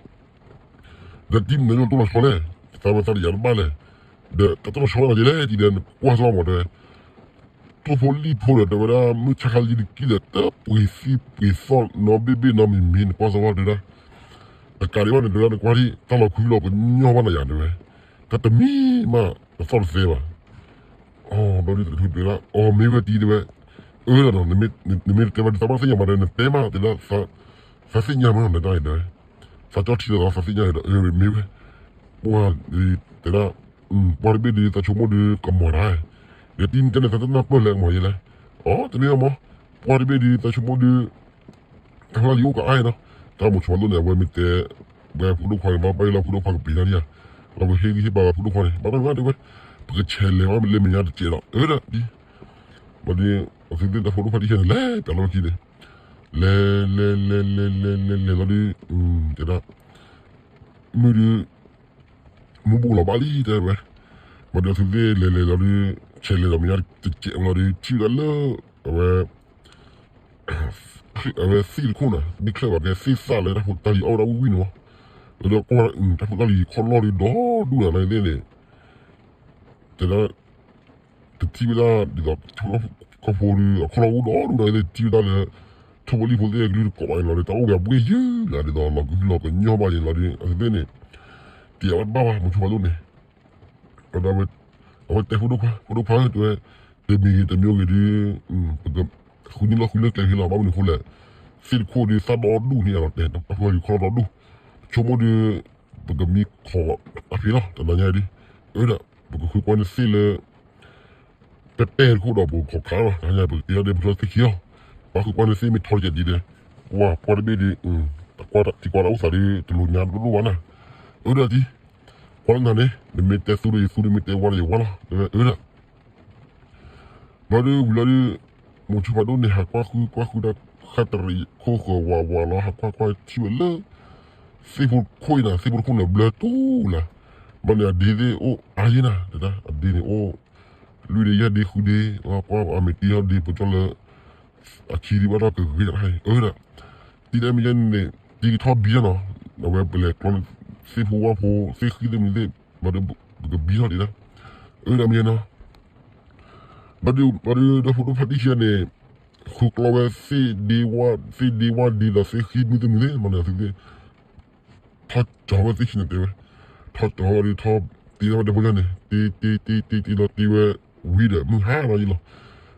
ဒီးတံၤမုၢ်နၤလီၤတိၢ်လီၤဆီလဲၣ် သးဝဲသးတယာ်တဘၣ်လဲၣ် ဒီးတၢ်တိၢ်လီၤဆီဘၣ်နၤယဲလဲၣ် တံၤဒီးနကွၢ်စ့ၢ်ကီးမးတဲဝဲ တိၢ်ဖိလံၣ်ဖိဒီးတဲဝဲဒၣ် မုၢ်ဆါခါလံတကံၢ်ဒီး တၢ်ပှ့ၤသံပှ့ၤသီၣ်နီဘ့ၣ်ဘ့ၣ်နီမံၤမံၤ နကွၢ်စ့ၢ်ကီးတဲဝဲဒၣ် တကးဒံးဘၣ်န့ၣ် တဲဝဲဒၣ်နကွၢ်ထံၣ် တၢ်လီၤခွံလီၤကညီဘၣ်နၤယၤတဲဝဲ တၢ်တမံၤမး တသီၣ်တသဲဘၣ် အီၤ ဘျီဒုးတထူတဲဝဲဒၣ် အီၤမ့ၢ်ဝဲတံၤတဲဝဲ အၢဒီးနီၤ နမ့ၢ်တတဲဘၣ်ဒ်သးဘၣ်သ့ၣ်ညါမးဒီး နတဲမးတဲဒၣ် သးသ့ၣ်ညါမးနီၤ နတၢ်အံၤတဲဝဲ သး သးကၠီထံလီၤသးသ့ၣ်ညါဒီး အၢ မ့ၢ်ဝဲ, ပှၤတဲဒၣ်, ပှၤတဘ့ၣ်ဒုးသးဆိကမိၣ်ဒုးကမၤတၢ်, ဒီးတံၢ်န့ၣ်တၢ်န့ၣ် သးတနၢ်ပၢၢ်လဲၣ်ကမၤယဲလဲၣ်, အိ တမ့ၢ်မး, ပှၤတဘ့ၣ်ဒုးသးဆိကမိၣ်ဒုး တၢ်လၢလံအိၣ်ကအါအံၤနီၤ, တၢ်မိၤဆိဖးဒိၣ်န့ၣ် အဝဲမ့ၢ်တဲ, ဝဲဖိဒိၣ်ခွါန့ၣ် ဘၣ်ဘၣ်ယလီၤဖိဒိၣ်ခွါကပ့ၤတၢ်န့ၣ်ဧါ, လီၤပဟ့ၣ်ဂံၢ်ဟ့ၣ်ဘါဝဲဖိဒိၣ်ခွါန့ၣ် ဘၣ်တၢ်တဝဲ, ပကဆဲးလဲၤဘၣ်လၢမဲာ်ညါတစဲးဒီး အၢဒၣ်ဒ်, ဘၣ်ဒီး, အသုသ့ၣ်တၢ်ဖိဒိၣ်ခွါတံၢ်ဆဲန့ၣ် လဲၤပၠးလီၤဝဲခံန့ၣ်, လဲၤလဲၤလဲၤလဲၤလဲၤလဲၤလဲၤလီၤဒုး, တဲဒၣ်, မုၢ်ဒုး မူဘူးလီၤဘၣ်လံတဲဝဲ, ဘၣ်ဒီးအသုသ့ၣ်လဲၤလဲၤလီၤဒုး, ဆဲးလဲၤလီၤမဲာ်ညါတစဲးဝဲလီၤဒုး ထံၣ်ဝဲဒၣ်လၢ, အဝဲ အဝဲသ့ၣ်တခိၣ်န့ၣ် မ့ၢ်ချၢၣ်ဘၣ်ကဲသ့ၣ်သၣ်လၢတၢ်ဖိတၢ်လံၤအီၣ်ဝဲဒၣ်ဝံၣ်ဝံၣ်န့ၣ်မး, လီၤဒီးကွၢ်တၢ်ဖိတၢ်လံၤခီၣ်လီၢ်ဒုးဒီဒူၣ်နၤန့ၣ်သ့ၣ်န့ၣ်, တဲဒၣ်, တထံၣ်ဝဲဒၣ်ဒ်သိး, ကီၢ်ဖိဒုးအခီၣ်လီၢ်အိၣ်ဒီဒူၣ်နၤသ့ၣ် တထံၣ်ဝဲဒၣ်လၢ, ထိၣ်ဖိလံၣ်ဖိသ့ၣ်အကလုၢ်တကိးဘၣ်န့ၣ်လီၤဒီး တၢ်အိၣ်ဝဲအဘှ့ၣ်ယုၢ်လၢဒ်သိး လီၤကဟုလီၤကညီၢ်ဘၣ်န့ၣ်လီၤဒီး အသုသ့ၣ်န့ၣ်, တံၢ်အဝဲတဘၣ်ဘၣ် မိၤဆိဖးဒိၣ်န့ၣ် အဝဲတဲဖိဒိၣ်ခွါ, ဖိဒိၣ်ခွါဧၢ တဲဝဲ, တမံၤဂ့ၤတမံၤဂ့ၤဒုး, ပကဃုန့ၢ်လီၢ်ဃုလၢကျဲဖဲလီၤ ဘၣ်မနုၤအဃိလဲၣ်, သ့ၣ်တခိၣ်ဒုးသၣ်ဒီဒူၣ်န့ၣ်လီၤ တဲတၢ်ဖိတၢ်လံၤခီၣ်လီၢ်ဒီဒူၣ်, ဆိကမိၣ်ဒုး, ပကမံခီၣ်တၢ်ဖဲလီၤ တနၤညါဒုး, အၢဒၣ်, ပကဃုကွၢ်န့ၢ်သ့ၣ်လၢ တတဲတခိၣ်ဒီးပကခီၣ်ခးလီၤ တနၤညါ ပကတဲဒၣ်ဒ်ပတြၢၤသ့ၣ်ခံလီၤ, ပှၤဃုကွၢ်န့ၢ်သ့ၣ်မ့ၢ်ထီတကဲးဒ်လဲၣ်, ပှၤပှၤတဘ့ၣ်ဒုး, တံၢ်ကွၢ်တၢ်အိၣ်သးဒုး တလိၣ်ညါတဒိၣ်ဘၣ်နၤ, အၢဒၣ်တံၢ်, ကွၢ်လၢနၤန့ၣ် နမ့ၢ်တဲသူဒီးယသူ နမ့ၢ်တဲဝါဒီးယဝါလီၤ တဲဝဲအၢဒၣ် ဘျီဒုးဝံၤလီၤဒုး, မိၤဆိဖးဒိၣ်န့ၣ် ဟးကွၢ်ဃုကွၢ်ဃုတၢ်ဃၣ်တရံးခိၣ်ဃၢၤဝးဝးလီၤ ဟးကွၢ်ကွၢ်ထံၣ်ဝဲလၢ, သ့ၣ်ဖိတခိၣ်အံၤနၤ သ့ၣ်ဖိတခိၣ်န့ၣ်ဘျၢတူၢ်လၢ်, ဘျီန့ၣ်အဒ့သ့ၣ်အိၣ်အါယဲနၤ တဲဒၣ် အဒ့န့ၣ်အိၣ်, လွံၢ်ဒ့ယဲၢ်ဒ့ဃုဒ့, ကွၢ်အမ့ၢ်တံၢ်ထီၣ်ဒ့ပကၠီလၢ အခံဒုးဘၣ်ထီၣ်ကဂ့ၤတၢ်အၢဒၣ်, တံၢ်ဒၣ်မ့ၢ်ယဲန့ၣ်, တံၢ်ကထီၣ်ဘံထီၣ်နီၤ, အဝဲပလဲၤကျီန့ၣ်, သ့ၣ်ဖိဝၣ်ဖိ သ့ၣ်ဃံသ့ၣ်မနုၤသ့ၣ်, ဘျီဒုးပကဘံထီၣ်ဒံးဒၣ်, အၢဒၣ်မ့ၢ်ယဲနီၤ, ဘျီဒုး, ဘျီဒုးဒီဖိဒိၣ်ဖးတံၢ်ခံဂၤန့ၣ်, ဃုကျီဝဲသ့ၣ်ဒ့ဝၣ်, သ့ၣ်ဒ့ဝၣ်ဒ့ဒီးသ့ၣ်ဃံမနုၤသ့ၣ်မနုၤသ့ၣ်, ဘျီန့ၣ်အသုသ့ၣ် ထီၣ်ကၠီၤဝဲသ့ၣ်ခံန့ၣ်တဲဝဲ, ထီၣ်ကၠီၤဝဲဒုးထီၣ်, တ့ထီၣ်ဝဲဒီဖိယါန့ၣ် တ့တ့တ့တ့တ့လီၤတ့ဝဲ, ဝံၤဒီးမုၢ်ဟါလီၤယံလီၤ,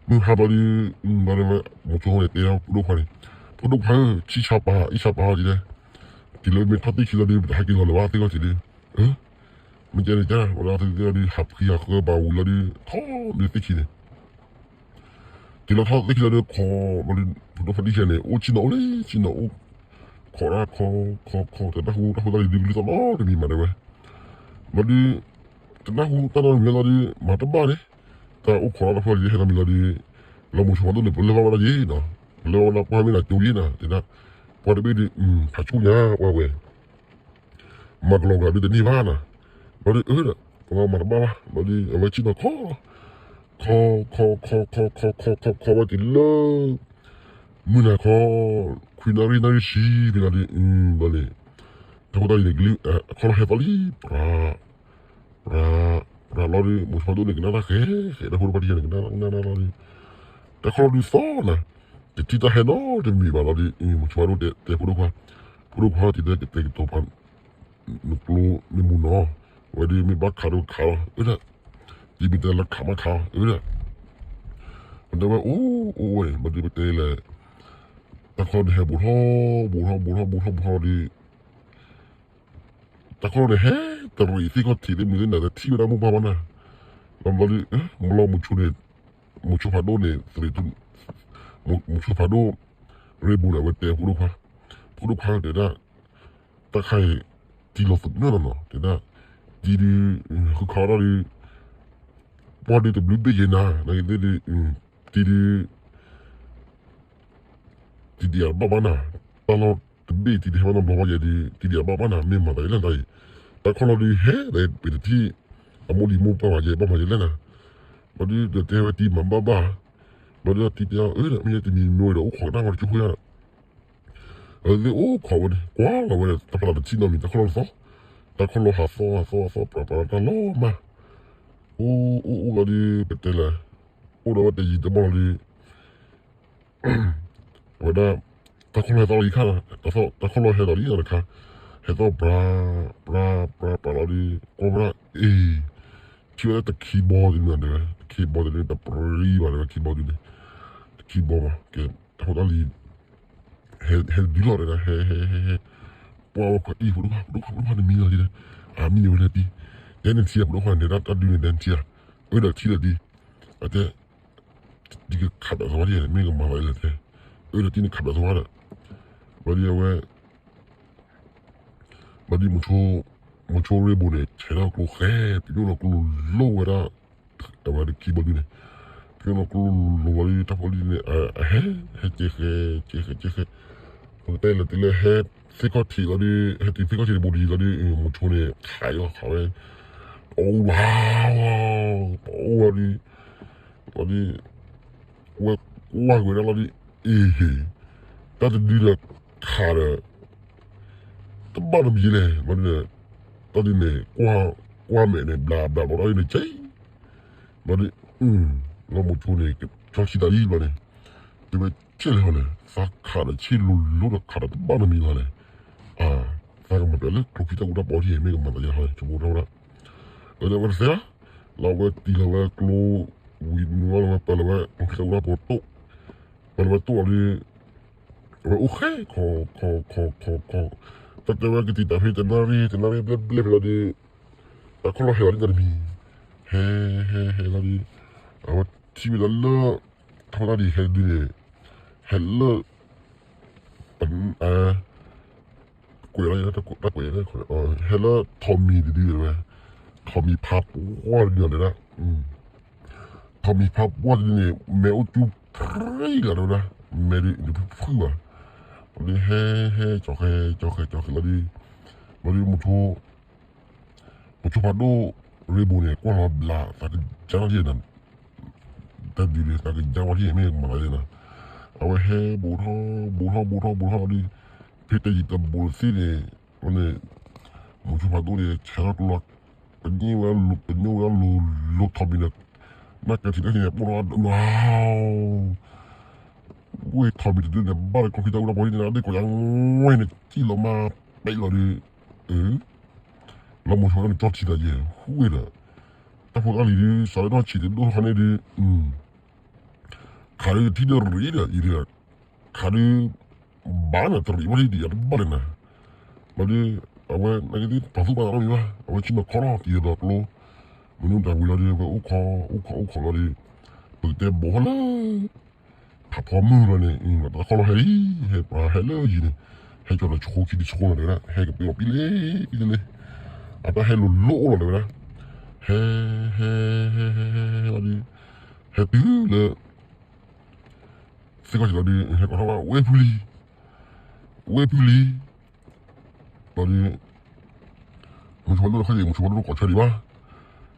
မုၢ်ဟါဘျီဒုး, ဘျီဒုးဝဲ, မိၤဆိန့ၣ်တဲဖိဒိၣ်ခွါန့ၣ်, ဖိဒိၣ်ခွါဧၢ ဆံၣ်ဆါပၤ အံၣ်ဆါပၤဟီဒ်လဲၣ်, တုၤလၢမ့ၢ်ထီၣ်သ့ၣ်ခံလီၤဒုး ပတဟဲက့ၤလီၤလၢၤဘၣ်သ့ၣ်ဂီၢ်က့ၤဒုး, မ့ၢ်ကဲန့ၣ်ကဲ, ဝဲဒၣ်သုသ့ၣ်ဂီၢ်ဒုး ဟးဖှံဟးဃၢဘၣ်ဝံၤလီၤဒုး ထီၣ်လၢသ့ၣ်ခံန့ၣ် တုၤလီၤထီၣ်သ့ၣ်ခံလီၤဒုးခီ, ဖိဒိၣ်ဖးတံၢ်ခံဂၤန့ၣ် အိၣ်ဆ့ၣ်နီၤအိၣ်လံ ဆ့ၣ်နီၤအိၣ်, ခီၣ်တၢ်ခီ, ခီခီ တနၢ်ဟူတၢ်ဖိတၢ်လံၤဒုးကလုၢ်သီၣ်နီတမံၤမးတဲဝဲ, ဘျီဒုး, တနၢ်ဟူတၢ်နီတမံၤလီၤဒုး မၤတဘၣ်န့ၣ်, တၢ်အိၣ်ခိးတၢ်လၢဖိတၢ်လံၤဟဲနီတမံၤလီၤဒုး, လီၤမိၤဆိဖးဒိၣ်န့ၣ် ပလၢၢ်ဘၣ်ဝဲဒၣ်ယဲနီၤ, ပလၢၢ်ဘၣ်ဝဲဒၣ်ပှၢ်မ့ၢ်နၤကၠိယဲနၤ တဲဒၣ်, ပှၤတဘ့ၣ်ဒုး, ဖးဆူၣ်ညါပှၤဝဲ မၤကလီၤကလးဒုးတန့ၢ်ဘၣ်နၤ, ဘျီဒုးအၢဒီး, ပမၤတဘၣ်ဘၣ် ဘျီဒုး အဝဲဆ့ၣ်နီၤခီလီၤ, ခီ, ခီ, ခီ, ခီ, ခီ, ခီ, ခီ, ခီဝဲတုၤလၢ, မုၢ်နၤခီ, ခွံနၣ်ရံၣ်နၣ်ရံၣ်ဆံဖဲလီၤဒုး, ဘျီန့ၣ်, တၢ်ဖိတၢ်လံၤန့ၣ်ကလုၢ်, အခီၣ်လီၢ်ဟဲသီၣ်လံ, ပြၤ, ပြၤ, ပြၤလီၤဒုး မိၤဆိဖးဒိၣ်န့ၣ် ကနၣ်တၢ်ဃဲ, ဃဲဒီးဖိဒိၣ်ဖးတံၢ်ခံဂၤန့ၣ် ကနၣ်နၣ်နၣ်လီၤဒုး, တၢ်ခီၣ်လီၢ်ဒုးသီၣ်နၤ, တထံၣ်တၢ်ဟဲနီတမံၤဘၣ်လီၤဒုး, မိၤဆိဖးဒိၣ်တဲဖိဒိၣ်ခွါ, ဖိဒိၣ်ခွါတဲတဲကတိၤပှၤ နကျိမ့ၢ်မူနီၤ, ဝဲဒုးမ့ၢ်ဘၣ်ခးဒိၣ်ခးလီၤ, အၢဒၣ်, ယမ့ၢ်တဲလၢခးမးခးလီၤ, အၢဒၣ်, ပတဲဝဲအိၣ်အိၣ်ဝဲ ဘျီဒုးပတဲလဲၣ်, တၢ်ခီၣ်လီၢ်န့ၣ်ဟဲဘူးထီၣ်, ဘူးထီၣ် ဘူးထီၣ် ဘူးထီၣ် ဘူးထီၣ်ဒုး, တၢ်ခီၣ်လီၢ်န့ၣ်ဟဲတရံးသ့ၣ်ခီၣ်ထံးသ့ၣ်မနုၤသ့ၣ်နၤ တထံၣ်ဝဲဒၣ်မိၢ်ပၢ်ဘၣ်နၤ, ဘျီဒုး, မလီၤမိၤဆိန့ၣ်, မိၤဆိဖးဒိၣ်န့ၣ်, မိၤဆိဖးဒိၣ်, ရ့ဘူးန့ၣ် အဝဲတဲဖိဒိၣ်ခွါ, ဖိဒိၣ်ခွါတဲဒၣ်, တၢ်ခါအံၤ, တံၢ်လီၤသနၢၣ်လီၤနီၤ တဲဒၣ်, တံၢ်ဒုး, ဃုခးဒၣ်ဒုး, ပှၢ်ဒုးတဘျုးဘ့ၣ်ယဲနၤ နသ့ၣ်ဒုး, တံၢ်ဒုး တံၢ်ဒံးအဘၣ်ဘၣ်နၤ, တၢ်လီၢ်တဘ့ၣ်တံၢ်တဟဲဘၣ်နီတဘျီဘၣ်ယဲဒုး တံၢ်ဒံးအဘၣ်ဘၣ်နၤ မ့ၢ်မၤသးအံၤလၢနတၢ်အံၤ, တၢ်ခီၣ်လီၢ်ဒုးဟဲသးပတထံၣ်, အမိၢ်လံၤမိၢ်ပၢ်ဘၣ်ယဲဘၣ်မၤယဲလဲၣ်နၤ, ဘျီဒုးဒီးတဲဝဲတံၢ်မၤဘၣ်ဘၣ်, ဘျီဒုးတံၢ်တဲအီၤ အၢ မ့ၢ်ယဲတမံၤမ့ၢ်ဝဲဒီးအိၣ်ခိးကနၣ်ဝဲတကၠိဖိယါ အဝဲသ့ၣ်အိၣ်ခိးဝဲန့ၣ် ကွၢ်လီၤဝဲ တၢ်ဖးလီၤတထံၣ်နီတမံၤ တၢ်ခီၣ်လီၢ်တသီၣ်, တၢ်ခီၣ်လီၢ်ဟးသီၣ်ဟးသီၣ်ဟးသီၣ်ပြးပြးတၢ်လီၤမၢ်, အိၣ်အိၣ်အိၣ်လီၤဒုး ပတဲလဲၣ်, အိၣ်ဒီးဝဲတယံာ်တမီၢ်လီၤဒုး, အဝဲဒၣ်, တၢ်ခီၣ်လီၢ်ဟဲသီၣ်လီၤအံၤခါ, တၢ်ခီၣ်လီၢ်ဟဲသီၣ်လံတခါ, ဟဲသီၣ်ပြး, ပြး ပြး ပြးလီၤဒုး ကွၢ်ဝဲဒၣ်အ့ၣ် ထံၣ်ဝဲဒၣ်တခံဘီဒုးန့ၣ်ဒီး တခံဘီဒုးန့ၣ် တပြံဘၣ်ဒီးဝဲခံဘီဒုးန့ၣ်, တခံဘီမး ကဲ တၢ်ဖိတၢ်လံၤ ဟဲတဒုလီၤဒီး ဟဲ ဟဲ ဟဲ ဟဲ ပှၤဝဲခွဲးအံၤ ဖိဒိၣ်ခွါ ဖိဒိၣ်ခွါ ဖိဒိၣ်ခွါ နမံၤလီၤဒ်လဲၣ်, အမံၤန့ၣ်ဝဲလဲၣ်တံၤ, တဲနထံၣ်ဧါ ဖိဒိၣ်ခွါန့ၣ် တဲဒၣ်တၢ်ဒုးန့ၣ် တဲနထံၣ်ဧါ, အၢ ဒီးထံၣ်လၢဒ်, အတဲ တံၤကခးဒီးသဝီဒ်လဲၣ် မ့ၢ်ကမၤသးဒ်လဲၣ်တဲ, အၢ ဒီးတံၤန့ၣ်ခးဒီးသဝီဒီး, ဘျီဒ်အဝဲ ဘျီဒ် မိၤဆိရ့ဘိန့ၣ် ဆဲးထီၣ်ကျိဃဲ ပညိၣ်ဒီးကျိလိၣ်ဝဲဒၣ်, အဝဲဒ်ခံဘီဒုန့ၣ်, ပညိၣ်ဒီးကျိလိၣ်ဝဲဒ်တၢ်ဖိလံန့ၣ် အဟဲ ဟဲကဲဃဲ ကဲဃဲ ကဲဃဲ, ပကတဲလၢတုၤလၢဟဲ သ့ၣ်ခီၣ်ထံးလီၤဒ် ဟဲတုၤသ့ၣ်ခီၣ်ထံးတဘိဒ်လီၤဒ် မိၤဆိန့ၣ် ခးအီၤခးဝဲ, အိၣ်ဝါ ပအိၣ်ဝဲဒ် လီၤဒ် ဝဲကွၢ်ကွံာ်ဝဲဒၣ်လီၤဒ် အ့ဟ့ၣ်, တၢ်တဒုဒီးခးဒီး တဘၣ်နီတမံၤလဲၣ်, ဘျီဒ်န့ၣ် တၢ်ဒ်န့ၣ် ကွၢ်မဲာ်န့ၣ် ဘျးဘျးဘျီဒီးန့ၣ်က့, ဘျီဒ် လီၤမိၤဆိန့ၣ် ကဆီထံသးလံဘျီန့ၣ်, တဲဝဲဆ့ၣ်လဲၣ်ဟီန့ၣ် သးခးဒီးဆ့ၣ်လိၤလိၤဒီးခးဒီးတဘၣ်နီတမံၤလီၤလဲၣ်, အါ, သးကမၤပျဲလၢကျိချံတၢ်အူတၢ်ပီထံ မ့ၢ်ကမၤသးယါဟီ ဆိကမိၣ်ထီၣ်ဝဲဒၣ်, လၢအဝဲတသ့ဘၣ်, လီၤဝဲတံၢ်လီၤဝဲကျိ ဝံၤမုၢ်ဝဲလီၤဝဲပၢၤလီၤဝဲ ကျိချံတၢ်အူတၢ်ပီတိၣ်, ပၢၤလီၤဝဲတိၣ်လီၤဒ် အဝဲအိၣ်ဃဲ ခီ ခီ ခီ ခီ ခီ, တၢ်တဲဝဲကတံာ်တာ်ဖဲတနၣ်ရံၣ် တနၣ်ရံၣ်ဘျဲၣ်ဘျဲၣ်ဖဲလီၤဒ်, တၢ်ခီၣ်လီၢ်ဟဲလီၤဒ်နီတမံၤ, ဟဲ ဟဲ ဟဲလီၤဒ်, အဝဲထံၣ်ဝဲဒၣ်လၢ ထီၣ်တၢ်ဒ်ဟဲဒ်န့ၣ်, ဟဲလၢ ပ ကွဲးလီၤ တၢ်ကွဲး ဟဲလၢထိးမံၤတဒ်ဝဲ, ထိးမံၤဖးပှၢ်တဒ်န့ၣ်ဒၣ်, ထိးမံၤဖးပှၢ်တဒ်န့ၣ် မဲာ်အိၣ်ကၠူဖရံလီၤဒၣ်, မဲာ်ဒ်တဖုဘၣ်, လီၤဒ်ဟဲ ဟဲ ကၠီၤဃဲ ကၠီၤဃဲ ကၠီၤဃဲလီၤဒ်, ဘျီဒ် မိၤဆိဖးဒိၣ် ရ့ဘိန့ၣ် ကွၢ်လီၤဘျး သးကယါထီၣ်ဒ်န့ၣ်, တၢ်ဒ်န့ၣ် သးကယါဝဲဒ်န့ၣ် မ့ၢ်ကမၤသးဒ်န့ၣ်, အဝဲဟဲဘူးထီၣ် ဘူးထီၣ် ဘူးထီၣ် ဘူးထီၣ်လီၤဒ်, ဖဲတယံာ်တဘူးတသ့န့ၣ်, ဝဲန့ၣ် မိၤဆိဖးဒိၣ်န့ၣ် ဆဲးထီၣ်ကျိလီၤ, ပညိၣ်ဝဲ ပညိၣ်ဝဲဒၣ်လိၤလိၤထိးမံၤန့ၣ်, နၢ်ကဲထံၣ်တၢ်ထံၣ်န့ၣ် ပိၢ်ထီၣ်ဝဲဒၣ် ဝဲထိးမံၤတဒုန့ၣ် ဘၣ်လၢကျိချံတၢ်အူတၢ်ပီဒ်န့ၣ် ဒ်ကိးယါဝဲန့ၣ် ကံၣ်လီၤမး ပဲာ်လီၤဒ်, အၢ လီၤမိၤဆိဖးဒိၣ်န့ၣ် ကၠီထံသးယဲၢ် ဟူဝဲဒီး, တၢ်ဖိတၢ်လံၤဒ် စးလၢထီၣ်ဆံးတဒိၣ်ထီၣ်ခါန့ၣ်ဒ်, ခးဒ်ထံၣ်ဒီးရံၣ်ဒီး ယံၤဒီး, ခးဒ်, ဘၣ်န့ၣ်တရံးဘၣ်ဒ်ယၤတဘၣ်လၢၤနၤ, ဘျီဒ်, အဝဲ နကသ့ၣ်ပာ်သူၣ်ပာ်သးနီတမံၤဘၣ် အဝဲဆ့ၣ်နီၤခီလီၤတံၢ်ဒီးကျိ, မနုၤတၢ်ဝံၤလီၤဒ် အဝဲအိၣ်ခိး အိၣ်ခိး အိၣ်ခိးလီၤဒ်, ပကတဲဘိးထီၣ်လၢ ဖးဖီမုၢ်လီၤန့ၣ် တၢ်ခီလီၤဟဲလံ, ဟဲပှၤဟဲလၢယံၤန့ၣ်, ဟဲကၠီၤဒီးဆှိခံဒုဆှိလီၤတဲဝဲဒၣ် ဟဲကပ့ၤအီၤပံလ့ပံလ့လ့, အတၢ်ဟဲလိၤလိၤအိၣ်လီၤတဲဝဲဒၣ်, ဟဲ, ဟဲ, ဟဲ, ဟဲ, ဟဲ, ဟဲလီၤဒ်, ဟဲတုၤလၢ သ့ၣ်ခီၣ်ထံးလီၤဒ် ဟဲကိးထီၣ်ဝဲ ဝဲဖုလံ, ဝဲဖုလံ, လီၤဒ်, မိၤဆိဖးဒိၣ်တခီယံၤ မိၤဆိဖးဒိၣ်တကိးဆၢဒံးဘၣ်,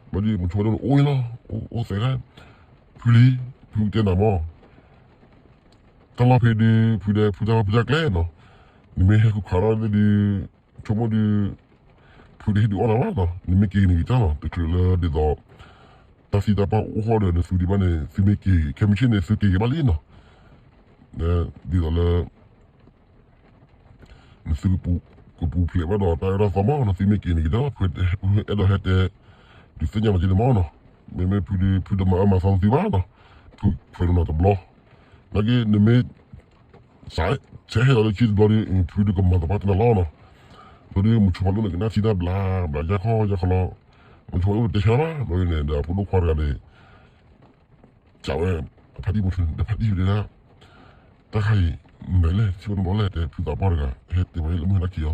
ဘျီဒ်မိၤဆိဖးဒိၣ်န့ၣ် အိၣ်လီၤ, အိၣ်သဲးဒၣ်, ဖုလံ, ဖုကတဲနၤမၢ်, တၢ်လီၢ်ဖဲဒ် ဖုဒဲ ဖုတၢ်လီၢ်ဖုတၢ်ကျဲနီၤ, နမ့ၢ်ဟဲဃုခးထီၣ်ဒ် ဆိကမိၣ်ဒ် ဖုတဟ့ၣ်ဒုးအီၣ်နၤဘၣ်နီၤ, နမ့ၢ်က့ၤန့ၣ်က့ၤတၢ်နီၤ, တချုးလၢဒ်သိး တၢ်သံတၢ်ပှၢ်အိၣ်ဃီဒီး နသုဒံးဘၣ်န့ၣ် သုမ့ၢ်က့ၤ ခဲမုၢ်ဆ့ၣ်န့ၣ် သုက့ၤက့ၤဘၣ်လံနီၤ, ဒ်သိးလၢ နသုကပူၤ ကပူၤဖျဲးဘၣ်ဒီးတၢ်အၢတၢ်သီမၢ်နီၤ, သုမ့ၢ်က့ၤန့ၣ်က့ၤတၢ် ဖုအဲၣ်ဒိးဟဲတဲ ဒုးသ့ၣ်ညါလီၤက့ၤန့ၣ်မၢ်နီၤ, မ့မ့ၢ်ဖုဒုး ဖုတမၤအၢမၤသီသုဘၣ်နီၤ, ဖုခွဲးနီၤတဘျီ, နာ်က့ နမ့ၢ် စး ဆဲးဟဲလီၤလၢခံတဘျီဒီး ဖုဒုးကမၤသးပှၢ်တနၤလီၤနီၤ, ဘျီဒီး မိၤဆိဖးဒိၣ်န့ၣ် ကနၣ်ထံတၢ်ဘျး ဘျးယါခီယါခီလီၤ, မိၤဆိဖးဒိၣ်တတဲဆါဘၣ် ဘျီန့ၣ် ဒီးဖိဒိၣ်ခွါတဂၤန့ၣ် စံးဝဲ အဖါတံၢ်မိၤဆိ ဒီးဖါတံၢ်ဝဲဒၣ် တၢ်ခါအံၤ မနုၤလဲၣ် ထံၣ်ဝဲတဘျီလဲၣ် တဲဖုသးပှၢ်တဂၤ ဟဲတဲဝဲလၢမုၢ်ဟဲလၢခံအီၤ,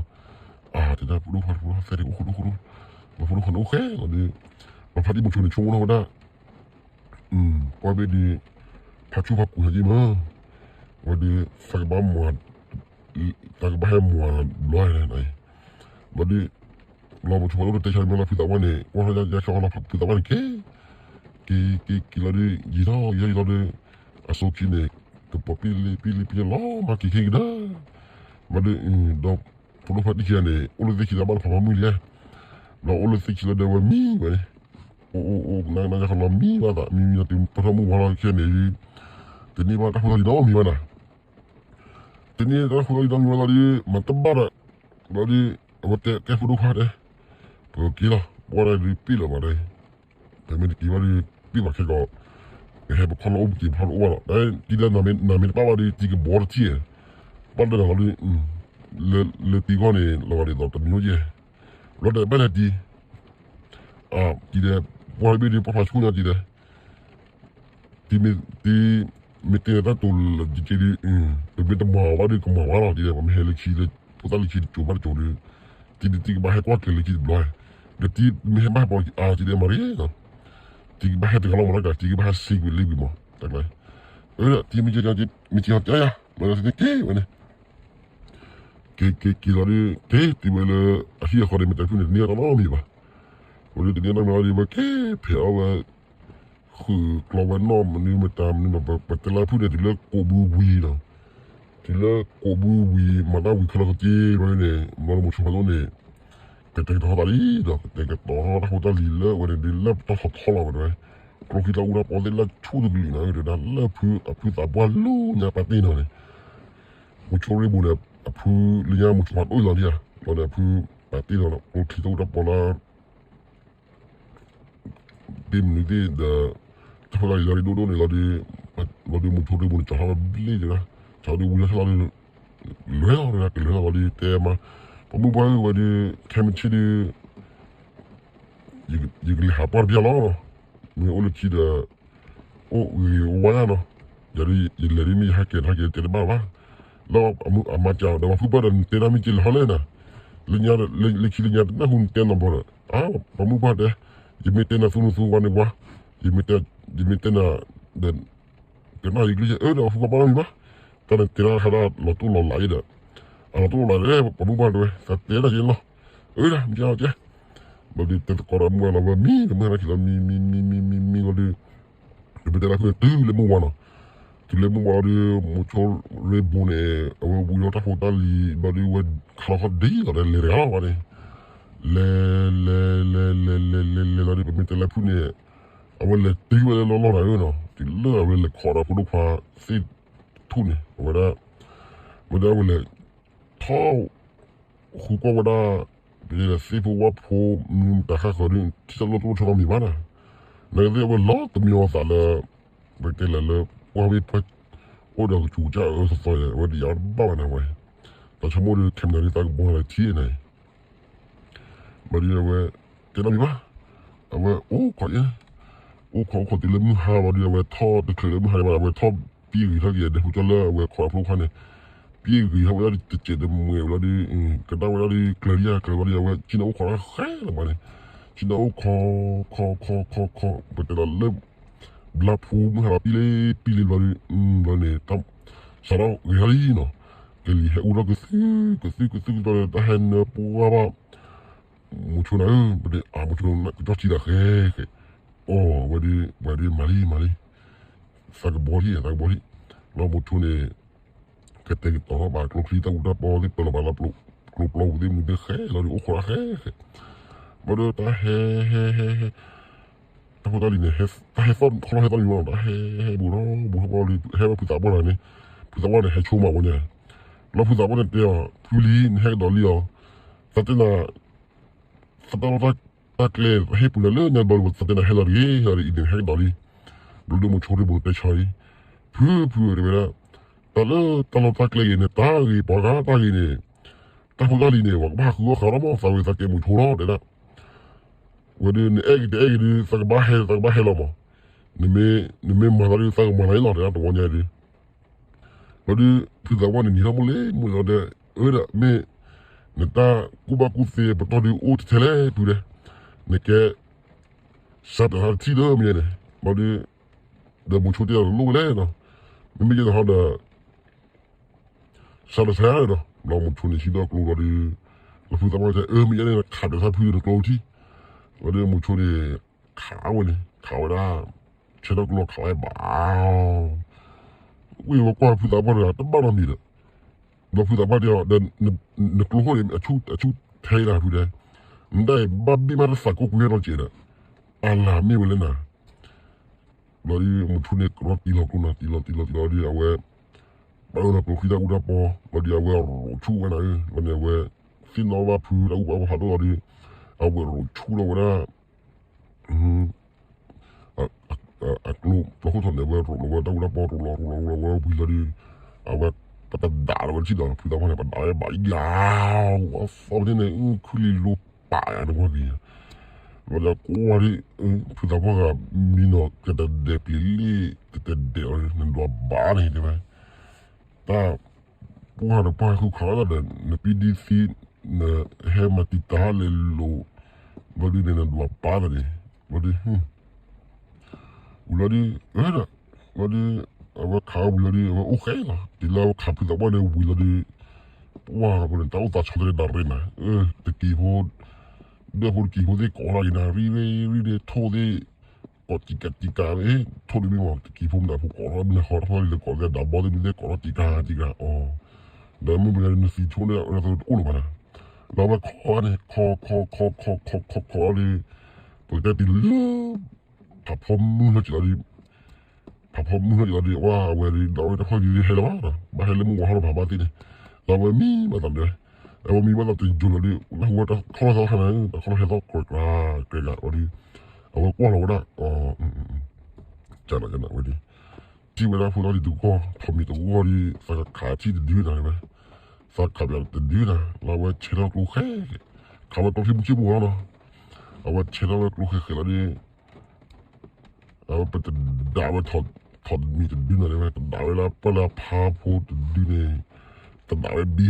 အါ တဲဒၣ်ဖိဒိၣ်ခွါ ဖိဒိၣ်ခွါသဲန့ၣ် အိၣ်ခိးဒိၣ်ခိးဒိၣ်, ဒီးဖိဒိၣ်ခွါန့ၣ်အိၣ်ဃဲလီၤဒီး, ဒီးဖါတံၢ်မိၤဆိန့ၣ် ဆိကမိၣ်ထီၣ်ဝဲဒၣ် ကွၢ်ဘ့ၣ်ဒီး ဖါဆူၣ်ဖါပူၤဟဲက့ၤမး, ဝဲဒီး သးကဘၣ်မၤ သးကဘၣ်ဟဲမၤဘျီန့ၣ်, ဘျီဒီး လီၤမိၤဆိဖးဒိၣ်တတဲဆါမ့ၢ်လီၤဖုသးပှၢ်န့ၣ် ကွၢ်ထီၣ်ယါခီလီၤ ဖုသးပှၢ်န့ၣ်က့ၤ, က့ၤ က့ၤ က့ၤလီၤဒီး ယံာ်ထီၣ်ယံာ်ထီၣ်ယံာ်ထီၣ်ဒီး အစိခံန့ၣ် ကပီၤပံလ့ပံလ့ပံလ့လီၤ မၤက့ၤခဲကဒါ ဘျီဒီး ဒီးဖိဒိၣ်ခွါတံၢ်ခံဂၤန့ၣ် အိၣ်လၢသ့ၣ်ခံလၢဘၣ်လၢဖးဖီမုၢ်လံ, ဒီးအိၣ်လၢသ့ၣ်ခံလၢဒီးဝဲမံဝဲ, အိၣ်အိၣ်အိၣ် နၤနၤယါခီလီၤမံဘၣ်သး မံမံဒီးတုၤပထီၣ်မုၢ်ဝါလီၤခဲန့ၣ်, တန့ၢ်ဘၣ်တၢ်ဖိတၢ်လံၤနီတမံၤဘၣ်နၤ, တန့ၢ်တၢ်ဖိတၢ်လံၤနီတမံၤဘၣ်လီၤဒီး မၤတဘၣ်ဒီး, ဘျီဒီး အဝဲတဲကဲဖိဒိၣ်ခွါတဲ, ပကက့ၤလီၤ ပှၤဒီးဒုးပ့ၢ်လီၤဘၣ်ဒီး ပမ့ၢ်တက့ၤဘၣ်ဒီး ပ့ၢ်ဘၣ်ခဲကီး, ကဟဲပခီၣ်လီၤအိၣ်ပက့ၤပခီၣ်လီၤအိၣ်ဘၣ်လီၤ, တံၤဒီးနမ့ၢ်တဘၣ်ဘၣ်ဒီး တံၤကဘီတထံၣ်, ဘၣ်ဒီးနၤလီၤဒီး, လၢတံၤဂီၢ်န့ၣ် လီၤဂာ်ဒ်သိးတမံၤအိၣ်ကဲ, လီၤတဲာ်ဘၣ်လဲၤတံၤ, တံၤဒီး ပှၤတဘ့ၣ်ဒီး ပှၤဖးဆူၣ်ညါတံၤဒီး တံၤမ့ၢ် တံၤမ့ၢ်တဲန့ၣ်တၢ်တိၤလၢတံၤက့ဒီး ပမ့ၢ်တမၤအီၤဘၣ်ဒီးကမၤဘၣ်လီၤ တံၤဒီး ပှၤမ့ၢ်ဟဲလၢခံလၢ ဖိသၣ်လၢခံတစိၤဘၣ်တစိၤဒီး တံၤတံၤကဘၣ်ဟဲကွၢ်ကျဲၤလၢခံတဘျီ, ဒီးတံၤမ့ၢ်ဟဲဘၣ်ပှၤအါတံၤဒီးမၤရ့ၣ်လီၤ, တံၤကဘၣ်ဟဲတဂၤလီၤမးလၢကၤ တံၤကဘၣ်ဟဲစ့ကွံာ်လ့ကွံာ်မး တၢ်ကျါ, အၢ တံၤမ့ၢ်က့ မ့ၢ်က့ဟီတဲယၤ မ့ၢ်က့ဝဲန့ၣ် က့ၤက့ၤက့ၤလီၤဒီး က့ၤတုၤဝဲလၢ အဟံၣ်အဃီဒီး မ့ၢ်တဲဖုၣ်န့ၣ် တန့ၢ်တၢ်နီတမံၤဘၣ်, ဝဲဒီးတန့ၢ်နီတမံၤလီၤဒီး ဝဲက့ၤဖဲးအီၣ်ဝဲ ဃုာ်ကျီဝဲနီၢ်မနုၤမတၤမနုၤ ပတဲလၢဖုၣ်န့ၣ် တုၤလၢကိးဘုဝံၤလီၤ, တုၤလၢကိးဘုဝံၤ မၤတၢ်ဝံၤခဲလၢာ်ကသ့ဝဲန့ၣ် မ့ၢ်လၢမိၤဆိဖးဒိၣ်န့ၣ် ကတဲာ်ကတီၤသးလံဒီး ကတဲာ်ကတီၤတၢ်ဖိတၢ်လံၤလၢဝဲန့ၣ်ဒီး လၢပတီၢ်ထီၣ်ထီလီၤဝဲဒၣ်, ကျိချံတၢ်အူတၢ်ပီသ့ၣ်လၢဆူၣ်တကလုာ်န့ၣ် ဒီးလၢဖုအဖုသးပှၢ်လၢညါပာ်တ့ၢ်နီၤန့ၣ် မိၤဆိရ့ဘိန့ၣ် အဖုလၢညါမိၤဆိဖးဒိၣ်လီၤဒံးဧါ, လီၤန့ၣ်အဖု ပာ်တ့ၢ်လီၤ ကျိချံတၢ်အူတၢ်ပီလၢ တ့ၢ်မနုၤသ့ၣ်ဒီး တၢ်ဖိတၢ်လံၤလီၤဒိၣ်ဒိၣ်န့ၣ်လီၤဒီး လီၤဒီးမိၤဆိရ့ဘိန့ၣ် ကၠီၤထီၣ်ဝဲဘျ့ဒၣ်, ကၠီၤဒီးဝံၤလီၤဆၢလီၤဒီး လဲၤလီၤဒီး ကလဲၤလီၤလီၤဒီး တဲမး, ပှၤမုၢ်ပှၢ်ဧၢ ဝဲဒီး ခဲမုၢ်ဆ့ၣ်ဒီး ယကလဲၤဟးပှၢ်တပျၢ်လီၤ, မ့ၢ်အိၣ်လၢခံဒီး အိၣ်ဂ့ၤဝါယါနီၤ, ယၤဒ်ယလဲၤဒ်မ့ၢ်ယဟဲက့ၤ ဟဲက့ၤတဲတဘၣ်ဘၣ်, လၢအမါကဒီး ပှၤဖုပၢ်ဒီး နတဲဒၣ်မ့ၢ်က့ၤလဲၤဟီလဲၣ်နၤ, လၢညါလၢခံလၢညါတနၢ်ဟူနတဲနီတဘျီဒီး ပှၤမုၢ်ပှၢ်တဲ, ယမ့ၢ်တဲနၤသူနသူဝါန့ၣ်ဝါ, ယမ့ၢ်တဲနၤဒီး ကနၣ်ယကလုၢ်ယဲ အၢ ဒီးပှၤဖုပၢ်ဘၣ်နီတမံၤဘၣ်, တၢ်န့ၣ်တဲဒၣ်ဟးဒၣ်လီၤတိၢ်လီၤလးယဲဒီး အလီၤတိၢ်လီၤလးဒီး ပှၤမုၢ်ပှၢ်တဲဝဲ သးတဲဒၣ်က့ၤလီၤ, အၢဒၣ် မ့ၢ်ကဲလီၤကဲ, ဘျီဒီးတဲသကိးဒီးမုၢ်ဝါလီၤဝဲမံ ဒီးမုၢ်ဟဲလီၤခံလီၤမံမံမံမံမံမံလီၤဒီး ပတဲလၢဖုန့ၣ် တုၤလၢမုၢ်ဝါနီၤ, တုၤလၢမုၢ်ဝါလီၤဒီး မိၤဆိရ့ဘိန့ၣ် အဝဲဝံၤလီၤတၢ်ဖိတၢ်လံၤဘျီဒီး ဝဲခးလီၤခီၣ်ဒ်လီၤဒီး လဲၤတဂၤလီၤဝဲန့ၣ်, လဲၤလဲၤလဲၤလဲၤလဲၤလဲၤလဲၤလီၤဒီး ပမ့ၢ်တဲလၢဖုန့ၣ် အဝဲလဲၤတုၤဝဲလၢလီၢ်လီၢ်တၢ်ဧၢနီၤ, တုၤလၢအဝဲလဲၤခိးဒီးဖိဒိၣ်ခွါသ့ၣ်ထူၣ်န့ၣ် အဝဲဒၣ် ဝဲဒၣ်အဝဲလဲၤထီၣ် ဃုကွၢ်ဝဲဒၣ် ပတဲလၢသ့ၣ်ဖိဝၣ်ဖိမနုၤတၢ်ဃၣ်ဃၢၤဒီး ထံၣ်တၢ်လိၣ်တလိၣ်ဆီတမံၤဘၣ်နၤ, နကသ့ၣ်အဝဲလီၤတမံၤအသးလၢ ပတဲလၢလၢ ပှၢ်ဝ့ၢ်ပှၢ် အိၣ်ဒီးကစူၤကစၢ်အၢသီသီယဲ အဝဲဒၣ်ယၤတဘၣ်ဘၣ်နၤဝဲ, တၢ်ဆိကမိၣ်ဒီး ခဲမနၤဒ်သးကဘီလၢထံန့ၣ် ဘျီဒီးအဝဲ တဲနီတမံၤဘၣ်, အဝဲအိၣ်ခိးယဲ, အိၣ်ခိးအိၣ်ခိးတုၤလၢမုၢ်ဟါဘျီဒီး အဝဲထီၣ်တချုးလၢမုၢ်ဟါန့ၣ်ဘၣ် အဝဲထီၣ်ပံဂ့ၤထီၣ်က့ၤ ဒဲဖိကၠီလၢအဝဲခိးအဖိခွါန့ၣ်, ပံဂ့ၤထီၣ်ဝဲဒၣ်တစဲးတမှဲးဘျီဒီး ကဒါဝဲဒၣ်ဒီးကျၢၤဒံးဧါ ကျၢၤဘျီဒီး အဝဲဆ့ၣ်နီၤအိၣ်ခိးတၢ်ဃဲလၢၤဘၣ်န့ၣ်, ဆ့ၣ်နီၤအိၣ်ခိး ခိးခိးခိးခိး ပတဲလီၤလၢ ဘျါဖူမုၢ်ဟါလီၤပံလ့ပံလ့ဘျီဒီး ဘျီန့ၣ် စးထီၣ်ဂ့ၤထီၣ်လံနီၤ, ကလံၤဟဲအူထီၣ်ကသု ကသုကသုကသုဒီး တၢ်ဟဲနၢပှၢ်ဘၣ် မိၤဆိနၤဧၢ, ပဒ့အမိၤဆိကကၠီၣ်ထံတၢ်ဃဲဃဲ, အီၣ်ဝဲဒၣ် ဝဲဒၣ်မၤလံမၤလံ, သးကဘီလံ သးကဘီလံ, လီၤမိၤဆိန့ၣ် ကတဲာ်ကတီၤထီၣ်ဘၣ်ကျိချံတၢ်အူတၢ်ပီသ့ၣ် ပၢလီၤဘၣ်လီၤ ကျိပျီပူၤသ့ၣ်မနုၤသ့ၣ်ဃဲလီၤဒီး အိၣ်ခိးတၢ်ဃဲဃဲ, ဘျီဒီးတၢ်ဟဲဟဲဟဲဟဲ တၢ်ဖိတၢ်လံၤန့ၣ် တၢ်ဟဲသီၣ်ခီလီၤဟဲသီၣ်လံမး တၢ်ဟဲဟဲဘူးထီၣ်ဘူးထီၣ်ဘျီဒီး ဟဲဝဲဖုသးပှၢ်တဂၤန့ၣ်, ဖုသးပှၢ်န့ၣ် ဟဲဆိမးဝဲန့ၣ်, လီၤဖုသးပှၢ်န့ၣ်တဲအီၤ ဖုလံ နဟဲကဒီးလံအီၤ, သးတဲနၤ သးတၢ်လီၢ်တၢ်ကျဲ ဟ့ၣ်ပူၤနၤလၢညါဘျီဒီး သးတဲနၤဟဲလီၤတဂ့ၤ ဟဲလီၤဒီးအံၤန့ၣ် ဟဲကဒီးလံ, ဘျီဒီးမိၤဆိရ့ဘိတဲဆါအံၤ, ဖုဖုတဲဝဲဒၣ်, တၢ်လၢတၢ်လီၢ်တၢ်ကျဲဂ့ၤန့ၣ် တၢ်ဂ့ၤပှၤဂၤတၢ်ဂ့ၤန့ၣ်, တၢ်ဖိတၢ်လံၤန့ၣ် ပှၤကဘၣ်ဃုအီၣ်ဃုအီမး သးဝဲသးကဲမိၤဆိလီၤတဲဒၣ် ဝဲဒီး နအဲၣ်က့ၤတအဲၣ်က့ၤဒီး သးကဘၣ်ဟဲ သးကဘၣ်ဟဲလီၤမး, နမ့ၢ်မၤသးဒီး သးကမၤလီၤအံၤလီၤ တဲဒၣ်တဝီညါဒီး, ဘျီဒီး ဖုသးပှၢ်န့ၣ် နံၤထီၣ်မိၢ်လ့မိၢ်လီၤဒီး အၢဒီး မ့ၢ် နတၢ်ကူၣ်ဘၣ်ကူၣ်သ့ပတီၢ်ဒုးအိၣ်တထဲလဲၣ်ဖုဒီး, နကဲ စးတၢ်သးတထံၣ်လၢမ့ၢ်န့ၣ်, ဘျီဒီး ဒီးမိၤဆိတဲအီၤတလိၣ်ဝဲလဲၣ်နီၤ, မ့မ့ၢ်ယဲၢ်တဟီဒီး စးတၢ်ဆါဒီး ဘျီမိၤဆိန့ၣ်ဟံးဒီးကျိဘျီဒီး လီၤဖုသးပှၢ်တဲ အၢ မ့ၢ်ယဲၢ်န့ၣ် ခးတၢ်ဆါဖုနကျိထံၣ်, ဘျီဒီးမိၤဆိန့ၣ် ခးဝဲန့ၣ် ခးဝဲဒၣ် ဆဲးထီၣ်ကျိခးဝဲဘၣ် ဝံၤဝဲကွၢ်ဖုသးပှၢ်တဂၤတဘၣ်နီတမံၤဒီး, ဘျီဖုသးပှၢ်တဲအီၤဒီး နကျိဃိန့ၣ် အဆူၣ်ထဲဒၣ်ဖုတဲ, နဒၣ်အံၤဘၣ်ဘ့ၣ်မးတသးကိးကွံာ်ဟဲနီတစဲးဒီး, အလၢမ့ၢ်ဝဲလၢနၤ ဘျီဒီးမိၤဆိန့ၣ် ကရီတံၢ်လီၤကျိနၤ တံၢ်လီၤတံၢ်လီၤတံၢ်လီၤဒီး အဝဲ ပာ်လီၤကျိချံတၢ်အူတၢ်ပီ, ဘျီဒီးအဝဲရိၤဆူၣ်ဝဲနၤဧၢ, ဘျီန့ၣ်အဝဲ သ့ၣ်နီၣ်ဘၣ်ဖုတၢ်အူတၢ်ပီဖးဒိၣ်လီၤဒီး အဝဲရိၤဆူၣ်လီၤဝဲဒၣ် အကျိ ပှၤခိၣ်ထီၣ်န့ၣ် အဝဲရိၤလီၤဝဲတၢ်အူတၢ်ပီ ရိၤလီၤရိၤလီၤရိၤလီၤဝဲဝံၤလီၤဒီး အဝဲပ ပတဒၣ်လီၤဝဲတထံၣ်ဒီး ဖုသးပှၢ်န့ၣ် ပဒၣ်ဝဲဘၣ်ယၤ, ဝဲသီန့ၣ် ခုလံၤလိၤပာ်ယၤန့ၣ်ကွၢ်က့ၤ, ဘျီဒီးကွၢ်ဒ် ဖုသးပှၢ်ဂၤ မံနီၤ ကတဒဲးပျံၤလံ, ကတဒဲးအီၤ နဒွးဘၣ်န့ၣ်တဲဝဲ, တၢ် ပှၢ်ဒီးပှၢ်ဃုခးလီၤဒီး နပံဒံသံ နဟဲမၤတံာ်တာ်လဲၤလိာ်, ဘျီဒုန့ၣ် နဒွးဘၣ်သးန့ၣ်, ဘျီဒု ဝံၤလီၤဒု ဝဲဒၣ်, ဘျီဒု အဝဲခးဝံၤလီၤဒု အဝဲအိၣ်ဃဲလီၤ, တုၤလၢအဝဲခးဖုသးပှၢ်န့ၣ်ဝံၤလီၤဒု, ပှၢ်န့ၣ် တၢ်အိၣ်သးဆီတလဲဒၣ်ရ့နၤ, တကံၤဖိ ဒၢဖိတကံၤဖိသ့ၣ်ကိးထီၣ်က့ၤနၤ ရံရ့ရံရ့ထိၣ်သ့ၣ် ကိးတံၢ်ကးတံၢ်ကး ထိၣ်ဒုမ့ၢ်မး တကံၤဖိမနုၤဖိကိးထီၣ် မနုၤဃီထီၣ်လံလၢကိးလၢဒၣ်ဘီသ့ၣ်မနုၤသ့ၣ်ကိးထီၣ်တံၢ်ကးတံၢ်ကးအီၤ, ဒီးမုၢ်ပှၤနသံဆိန့ၣ် အဝဲဒၣ်သိးတအိၣ်လၢၤဘၣ်နၤ, လီၤဝဲခီန့ၣ် ခီခီခီခီခီခီခီလံ, ပကတဲတုၤလၢ ဖးဖီမုၢ်လီၤက့ၤလီၤဒု ဖးဖီမုၢ်လီၤက့ၤလီၤဒု ဝဲအဝဲဒု ဒီးအဝဲတၢ်ဖီၣ်ဒုဟဲလၢၤဘၣ်ဒီး ဘၣ်ဟဲလၢမုၢ်ဝါထီၣ်ဒီးဖးဘၣ်သ့ၣ်န့ၣ်, ဒီးအဝဲမံဘၣ်သးဒီး အဝဲမံဘၣ်သးတယိၤလီၤဒု နၢ်ဟူဝဲတၢ်ခီၣ်သီခါန့ၣ် တၢ်ခီၣ်သီဟဲသီၣ်ကြၢးကြၢးဝဲဒု အဝဲကွၢ်လီၤဝဲဒၣ် ကနဝဲဒု ထံၣ်ဝဲဒၣ်ဖိသၣ်လံၤတဂီၢ် ထီၣ်မံၤတဂီၢ်ဒု သးခးထံၣ်တဒုနၤဝဲ, သးခးပျးတဒုနၤ လီၤဝဲဆဲးထီၣ်ကျိဃဲ, ခးဝဲကျိထံမူဆ့ပူၤလီၤနီၤ, အဝဲဆဲးထီၣ်ဝဲကျိဃဲဃဲလီၤဒု အဝဲပတဒၣ်ဝဲ ထီၣ်မံၤတဒုနၤဒဲးဝဲ တဒၣ်ဝဲလၢပၢ်လၢဖါဖိတဒုန့ၣ်, တဒၣ်ဝဲဘံဟီ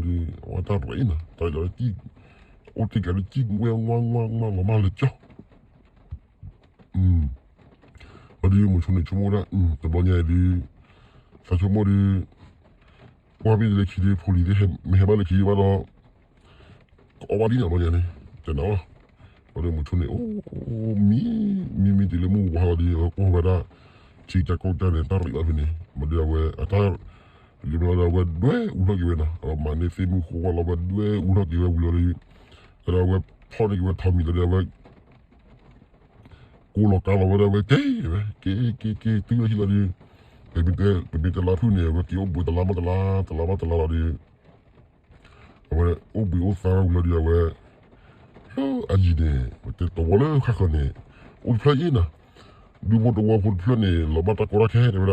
လီၤဒု အဝဲတၢ်ရ့နၤ တၢ်လီၤ အိၣ်တ့ၢ်ကးဒု ကံၣ်ဝဲဝါဝါဝါလီၤမၢ်လၢကၠီ ဘျီဒု မိၤဆိန့ၣ်ဆိကမိၣ်ဝဲဒၣ် တဘျီညါအံၤဒု သးဆိကမိၣ်ဒု ကွၢ်ဘၣ်လၢခံဒု ဖိလံၤသ့ၣ် မ့ၢ်ဟဲဘၣ်လၢခံဒုဘၣ်ဒီး ကအီၣ်ဘၣ်လံနီၤ ဘျီညါန့ၣ် ကနၤလီၤ, ဘျီဒု မိၤဆိန့ၣ် အိၣ် မံ မံမံတုၤလၢမုၢ်ဝါလီၤဒု အဝဲကွၢ်ဝဲဒၣ် ထံကၢ်ကီၢ်ကၢ်န့ၣ် တၢ်ရ့ဘၣ်ဖဲန့ၣ် ဘျီဒု အဝဲအတၢ် လံဘျီဒီး အဝဲဒွဲၣ်အူထီၣ်က့ၤဝဲနီၤ အဝဲမၤန့ၢ်သ့ၣ်မုၢ်ဃိဝါလီၤ အဝဲဒွဲၣ်အူထီၣ်က့ၤဝဲဝံၤလီၤဒု ဒီးအဝဲဖီၣ်န့ၢ်က့ၤဝဲထီၣ်မံၤလီၤဒု အဝဲ ကိးလီၤကါလီၤဝဲဒၣ်ဝဲ က့ၤဝဲ က့ၤ က့ၤ က့ၤ တုၤလၢဟံၣ်လီၤဒု ပမ့ၢ်တဲလါဖုၣ်န့ၣ် အဝဲက့ၤအိၣ်ဘှံးတလါမးတလါ တလါမးတလါလီၤဒု အဝဲအိၣ်ဘှံးအိၣ်သါဝံၤလီၤဒု အဝဲ လၢအယံၤန့ၣ် ပတဲသဝီလၢခါဃၢၤန့ၣ် အိၣ်တဖျၢၣ်အံၤနီၤ ဒူဖိတဝီဖိတဖျၢၣ်န့ၣ် လီၤဘၣ်တၢ်ကီတၢ်ခဲတဲဝဲဒၣ် လီၤ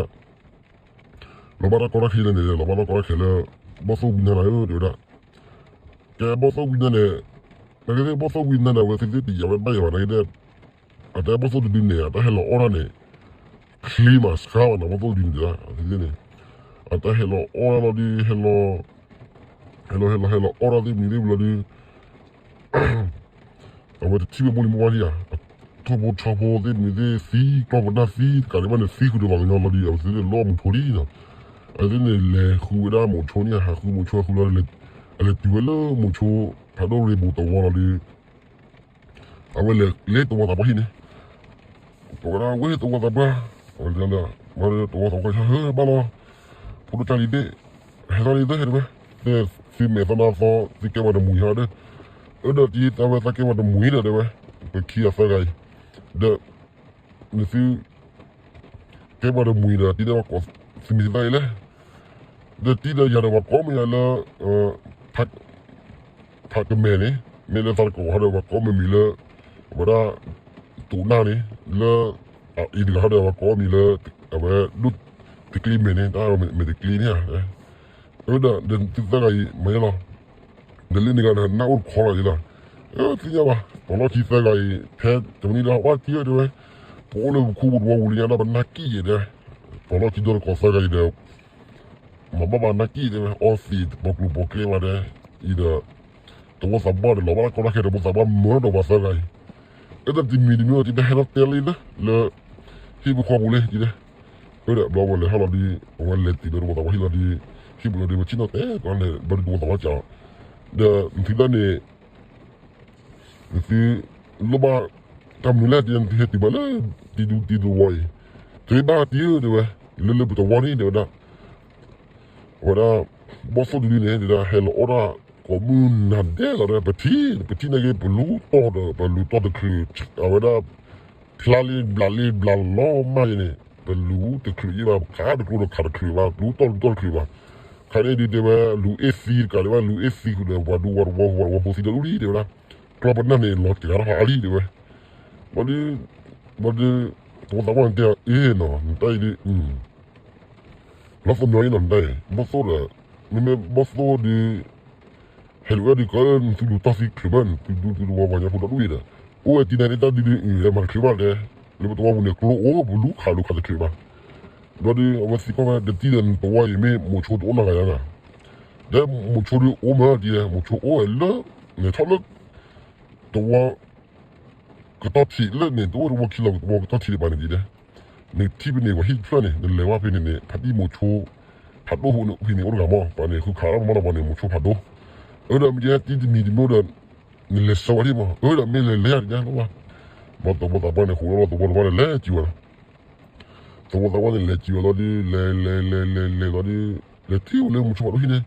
ဘၣ်တၢ်ကီတၢ်ခဲလၢန့ၣ် လီၤဘၣ်တၢ်ကီတၢ်ခဲလၢ ဘီၣ်သိၣ်ဝံနါနၤဧၢ တဲဝဲဒၣ် ကဲဘီၣ်သိၣ်ဝံနါန့ၣ် နကသ့ၣ်ဘီၣ်သိၣ်ဝံနါန့ၣ် အဝဲသ့ၣ်သ့ၣ်တယာ်ဝဲဘၣ်ယၤဘၣ်နကသ့ၣ် အတၢ်ဘီၣ်သိၣ်တဒုန့ၣ် အတၢ်ဟဲလီၤအီၣ်တၢ်န့ၣ် ချ့မးစှၤဘၣ်နၤ ဘီၣ်သိၣ်တဒုန့ၣ် အဝဲသ့ၣ်န့ၣ် အတၢ်ဟဲလီၤအီၣ်တၢ်လီၤဒု ဟဲလီၤ ဟဲလီၤ ဟဲလီၤ ဟဲလီၤအီၣ်တၢ်သ့ၣ်မနုၤသ့ၣ်ဝံၤလီၤဒု အဝဲတထံၣ်ဝဲမိၢ်လံၤမိၢ်ဝါဒံးဧါ, ထိၣ်ဖိဆီဖိသ့ၣ်မနုၤသ့ၣ် သံကျီၢ်ပနၢ်သံတကးဒံးဘၣ်န့ၣ် သံဃုာ်ဒီးပှၤကညီလီၤဒုး အဝဲသ့ၣ်န့ၣ်လီၤမုၢ်ဖိလံနီၤ, အဝဲသ့ၣ်န့ၣ်လဲၤဃုဝဲဒၣ်မိၤဆိန့ၣ် ဟးဃုမိၤဆိဟးဃုလီၤ, အလဲၤတုၤဝဲလၢမိၤဆိ ဖးဒိၣ်ရ့ၣ်ဘိၣ်သဝီလီၤဒုး အဝဲလဲၤလၢသဝီသးပှၢ်ဟံၣ်န့ၣ် ကိးဝဲဒၣ်ဝဲသဝီသးပှၢ်, အဝဲသဝီသးပှၢ်ဟဲဘၣ်လီၤ, ဖိဒိၣ်ကၢ်လံၤဘ့ၣ်, ဟဲထီၣ်လံသ့ၣ်, ဟဲထီၣ်လံသ့ၣ်တဲဝဲ, သုမဲာ်သီနါသီ သုကဲပှၤတမှံၤဟီဒီး, အၢဒီးတံၤသးဝဲသးကဲပှၤတမှံၤဒီးတဲဝဲ, ပခံဂၤသၢဂၤအံၤ, ဒီး နသု ကဲပှၤတမှံၤဒီး တံၤဒီးပှၤကိးသုမံၤသုသၣ်အံၤလဲၣ်, ဒီးတံၤဒီးယၤဒီးပှၤကိးမံၤယၤလၢ ဖးကမဲာ်န့ၣ်, မ့ၢ်လၢသးတကိးဟီဒီးပှၤကိးမံၤမံၤလၢ အဝဲဒၣ် တိၢ်နၢ်န့ၣ် လၢ အံၤတဂၤဟီဒီးပှၤကိးမံၤလၢ အဝဲဒၣ် တကျ့မဲာ်န့ၣ် တၢ်မဲာ်တကျ့န့ၣ်ဧါ, အၢဒီး ဒီးသုသၢဂၤအံၤ မၤယဲလီၤ ဒီးလၢန့ၣ်ဂၤဒီး နၢ်အိၣ်တခီလီၤယဲလီၤ, သ့ၣ်ညါဘၣ် ပှၤလီၢ်ခံသၢဂၤအံၤ ဖဲတမနုၤလၢဟးဝဲတံၤဧၢတဲဝဲ, ပအိၣ်လၢပခူပတဝီပူၤလံညါဒီးပနၢ်ကံၣ်ယဲတဲဝဲ, ပှၤလီၢ်ခံဒီတကိးသၢဂၤအံၤဒီး မၤဘၣ်ဘၣ်နၢ်ကံၣ်တဲဝဲ အီသံးပိာ်ကျိၤပိာ်ကျဲဘၣ်တဲ, အံၤဒီး သဝီသးပှၢ်ဒီးလီၤဘၣ်တၢ်ကီတၢ်ခဲဒီး ပှၤသးပှၢ်မၢဒီးပှၤသၢဂၤအံၤ, အၢဒီးတမံၤတမံၤအံၤ တံၤဒီးဟဲထီၣ်တဲလံလၢ လၢ ဟံၣ်ဖိဃီဖိလံတံၤဒီး, အၢဒီးဘျီဝဲလဲၤဟီၣ်လီၤဒုး အဝဲလဲၤတုၤလၢသဝီသးပှၢ်ဟံၣ်လီၤဒုး, ဟံၣ်ပူၤလီၤဒုး ပထံၣ်နီၣ်တဲာ်ကီးလဲၤဘၣ်ဒုးသဝီသးပှၢ်ကး, ဒီးနထံၣ်တၢ်န့ၣ် နသု လိၣ်ဘၣ် တၢ်မနုၤလဲၣ်တံၤ နသုဟဲတုၤဘၣ်လၢ တံၤဒူတံၤသဝီအံၤ, တမ့ၢ်ဘၣ်တံၤဧၢတဲဝဲ, လၢလၢပတဝီန့ၣ်တဲဝဲဒၣ်, အဝဲဒၣ် ဘီၣ်သိၣ်တဒုန့ၣ် တဲဒၣ်ဟဲလီၤအီၣ်ဒၣ် ကိးမုၢ်နၤဒဲးလီၤဒီး ပထံၣ် ပထံၣ်န့ၢ်က့ၤ ပလူၤတီၢ်ဒီး ပလူၤတီၢ်တချုး အဝဲဒၣ် ဖျါလံဘျးလံဘျးလီၤမးယဲန့ၣ် ပလူၤတချုးယဲဘၣ် ပခးတကျိၤဒီးခးတချုးဘၣ် လူၤတီၢ်လူၤတီၢ်တချုးဘၣ်, ခါန့ၣ်ဒုးတဲဝဲ လူၤအ့ၣ်သံတကးဒံးဘၣ် လူၤအ့ၣ်သံဃုာ်ဒီး ပှၤဒူပှၤတဝီ ပှၤတဝီဖိသံဒီးဒ်တဲဝဲဒၣ်, ကျီၢ်ပနၢ်န့ၣ် လီၤတဂၤထီၣ်ဖးအါလံတဲဝဲ, ဘျီဒုး ဘျီဒုး သဝီသးပှၢ်န့ၣ်တဲအီၤ အ့ၣ်နီၤ နတၢ်အံၤဒုး လီၤသီမီၤအံၤနီၤ နတၢ်အံၤ ဘီၣ်သိၣ်ဒီး မ့မ့ၢ်ဘီၣ်သိၣ်ဒီး ဟဲလူၤဝဲဒုးကီးလၢနသုလူၤတီၢ်သံချုးဘၣ် နသုဒူသုတဝီပှၤညါဖိဒီဒူၣ်အံၤဒီး အိၣ်ဝဲတံၤန့ၣ်တၢ်ဒုးဒုး အံၤလဲၤမၤတချုးဘၣ်တဲ လၢပတဝီပူၤန့ၣ် ကျိအိၣ်ပလူခးလူၤခးတချုးဘၣ် ဘျီဒုး အဝဲသံကွၢ်ဝဲတတံၤဒီး နတဝီအံၤမ့ၢ်မိၤဆိတအိၣ်နီတဂၤညါဂၤ ဒီးမိၤဆိဒုးအိၣ်မးတံၤ မိၤဆိအိၣ်ဝဲလၢ လဲၤထီၣ်လၢ တဝီ ကတီၢ်ထံးလၢန့ၣ် တအိၣ်တဝီခံလီၤ တဝီကတီၢ်ထံးတပၤန့ၣ်ဒ်လဲၣ် နထံၣ်ဖဲန့ၣ် ပှၤဟံၣ်တဖျၢၣ်န့ၣ် နလဲၤဝဲဖဲန့ၣ်န့ၣ် ဖါတံၢ်မိၤဆိ ဖးဒိၣ်ဖဲန့ၣ်အိၣ်တဂၤမး ပှၤန့ၣ် ဃုခးလီၤမးလီၤပှၤန့ၣ် မိၤဆိဖးဒိၣ် အၢဒီးမ့ၢ်ကဲတံၤတမံၤတမံၤဒီး နလဲၤဆှၢဝဲဒၣ်မး အၢဒီးမ့ၢ်လဲၤလဲၤယၤတညါလီၤဘၣ် ဘျီသဝီသးပှၢ်န့ၣ် ဃိးလီၤလီၤ သဝီသးပှၢ်န့ၣ် လဲၤစံးဝဲလီၤ သဝီသးပှၢ်န့ၣ် လဲၤစံးဝဲလီၤဒုး လဲၤလဲၤလဲၤလဲၤလဲၤလီၤဒုး လဲၤထံၣ်ဝဲလၢမိၤဆိဖးဒိၣ်ဟံၣ်န့ၣ်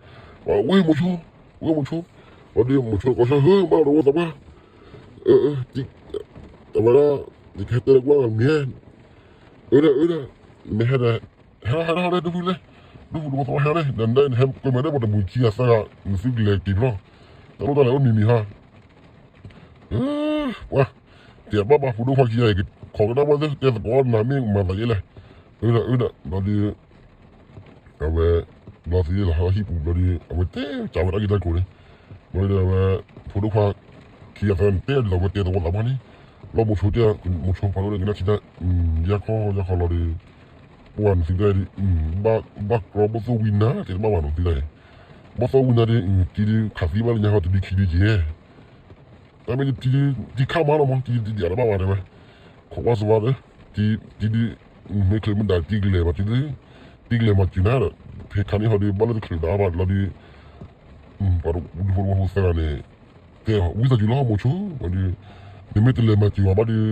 ဝဲမိၤဆိ ဝဲမိၤဆိ ဝဲဒုးမိၤဆိကိးဆၢ ဟၢ ဘၣ်သဝီသးပှၢ် အဝဲဒၣ် ယကဟဲတဲလၢကွၢ်မ့ၢ် အၢဒၣ်အၢဒၣ် မ့ၢ်ဟဲဒၣ် ဟဲဟဲဟဲဒၣ်ဒိၣ်ဖုလဲၣ် ဒိၣ်ဖုဒိၣ်ဖုသဝီဟဲဒၣ် ဒီးနဒၣ်အံၤနဟဲကွဲမၤဒၣ်ပှၤတမုာ်ခံဂၤသၢဂၤ နသုကလဲၤက့ၤဖျီၣ် တၢ်လိၣ်တၢ်လဲၤအိၣ်မံၤမံၤဟါ ပှၤ တဲဘၣ်ဘၣ်ဖိဒိၣ်ခွါခံဂၤအံၤ ခိးကနၣ်ပှၢ်သ့ၣ် တဲသကိးနၤမ့ၢ်မၤသးယဲလဲၣ် အၢဒၣ်အၢဒၣ် ဘျီဒုး အဝဲ ဘျီသံလီၤဟီၣ်ဟံၣ်ပူၤဘျီဒုး အဝဲတဲကးဝဲတၢ်ဂ့ၢ်တၢ်ကျိၤန့ၣ် ဘျီဒုးအဝဲ ဖိဒိၣ်ခွါ ခံဂၤသၢဂၤန့ၣ် တဲဒ်သိးဝဲတဲသဝီသးပှၢ်န့ၣ် ဘျီမိၤဆိတဲ မိၤဆိဖးဒိၣ်န့ၣ် ကနၣ်ထံတၢ် ယါခီယါခီလီၤဒီး ပှၢ်နသုတဲဒ် ဘၣ်ဘၣ်ကြီဘီၣ်သိၣ်ဝံနၤ တဲတဘၣ်ဘၣ်နီၤသုတၢ်အံၤ ဘီၣ်သိၣ်ဝံနၤဒ် တံၤဒုးခးသံဘၣ်လၢညါခီတဒုခံဒုက့ၤ တၢ်မ့ၢ်တံၤခးမးလီၤမး တံၤတံၤအတဘၣ်ဘၣ်တဲဝဲ ခိးကွၢ်စဝါဒီး တံၤဒုး မ့ၢ်ချုးမ့ၢ်ဒၣ်တံၤကလဲၤမၤစၢၤ တံၤကလဲၤမၤစၢၤနၤဒီး ဖဲခါန့ၣ်ဟီဒုး ဘၣ်လၢတချုးဒၣ်ဘၣ်လီၤဒုး ပှၤဒူဖိတဝီဖိသၢဂၤန့ၣ် တဲဝံသးစူၤလီၤမိၤဆိ ဒုး နမ့ၢ်တလဲၤမၤစၢၤဝဲဘၣ်ဒုး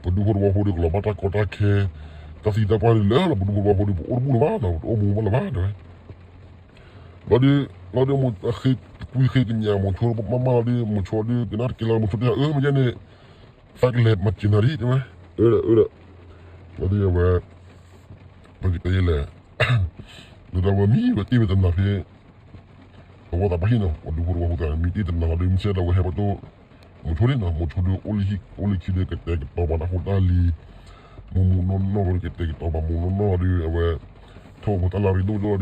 ပဒူဖိတဝီဖိဒီးကလီၤဘၣ်တၢ်ကီတၢ်ခဲ တၢ်သံတၢ်ပှၢ်ဒုးလၢလီၤ ပဒူဖိတဝီဖိဒီး ပအိၣ်တဘူၣ်လၢၤဘၣ်နီၤ ပတအိၣ်မူဘၣ်လၢၤဘၣ်တဲဝဲ လီၤဒုး လီၤဒုး ဃ့တကွံဃ့တညၣ်မိၤဆိ မးမးလီၤဒုး မိၤဆိဒုး ကနၣ်တကဲလီၤ မိၤဆိတဲ အၢ မ့ၢ်ယဲန့ၣ် သးကလဲၤမၤစၢၤနၤဒ်တဲဝဲ အၢ အၢ လီၤဒုးအဝဲ ပကတဲယဲလဲၣ် ဒီးဝဲမံဝဲတ့ၢ်ဝဲတနၤဖဲ သဝီသးပှၢ်ဟံၣ်နီၤ ပှၤဒူဖိတဝီဖိသၢဂၤ မံတ့ၢ်တနၤလီၤဒုး မ့ၢ်ဆဲးဒီးဝဲဟဲပတိၢ် မိၤဆိန့ၣ်နီၤ မိၤဆိဒုး အိၣ်လၢခံ အိၣ်လၢခံဒုး ကတဲာ်ကတီၤပှၤတၢ်ဖိတၢ်လံၤ မိၢ်မိၢ်နီၢ်နီၢ်ဝဲဒုး ကတဲာ်ကတီၤပှၤမိၢ်နီၢ်နီၢ်ဒုး အဝဲ ထီၣ်ဖိတၢ်လၢရ့ဒိၣ်ဒိၣ်ဒုးဝဲ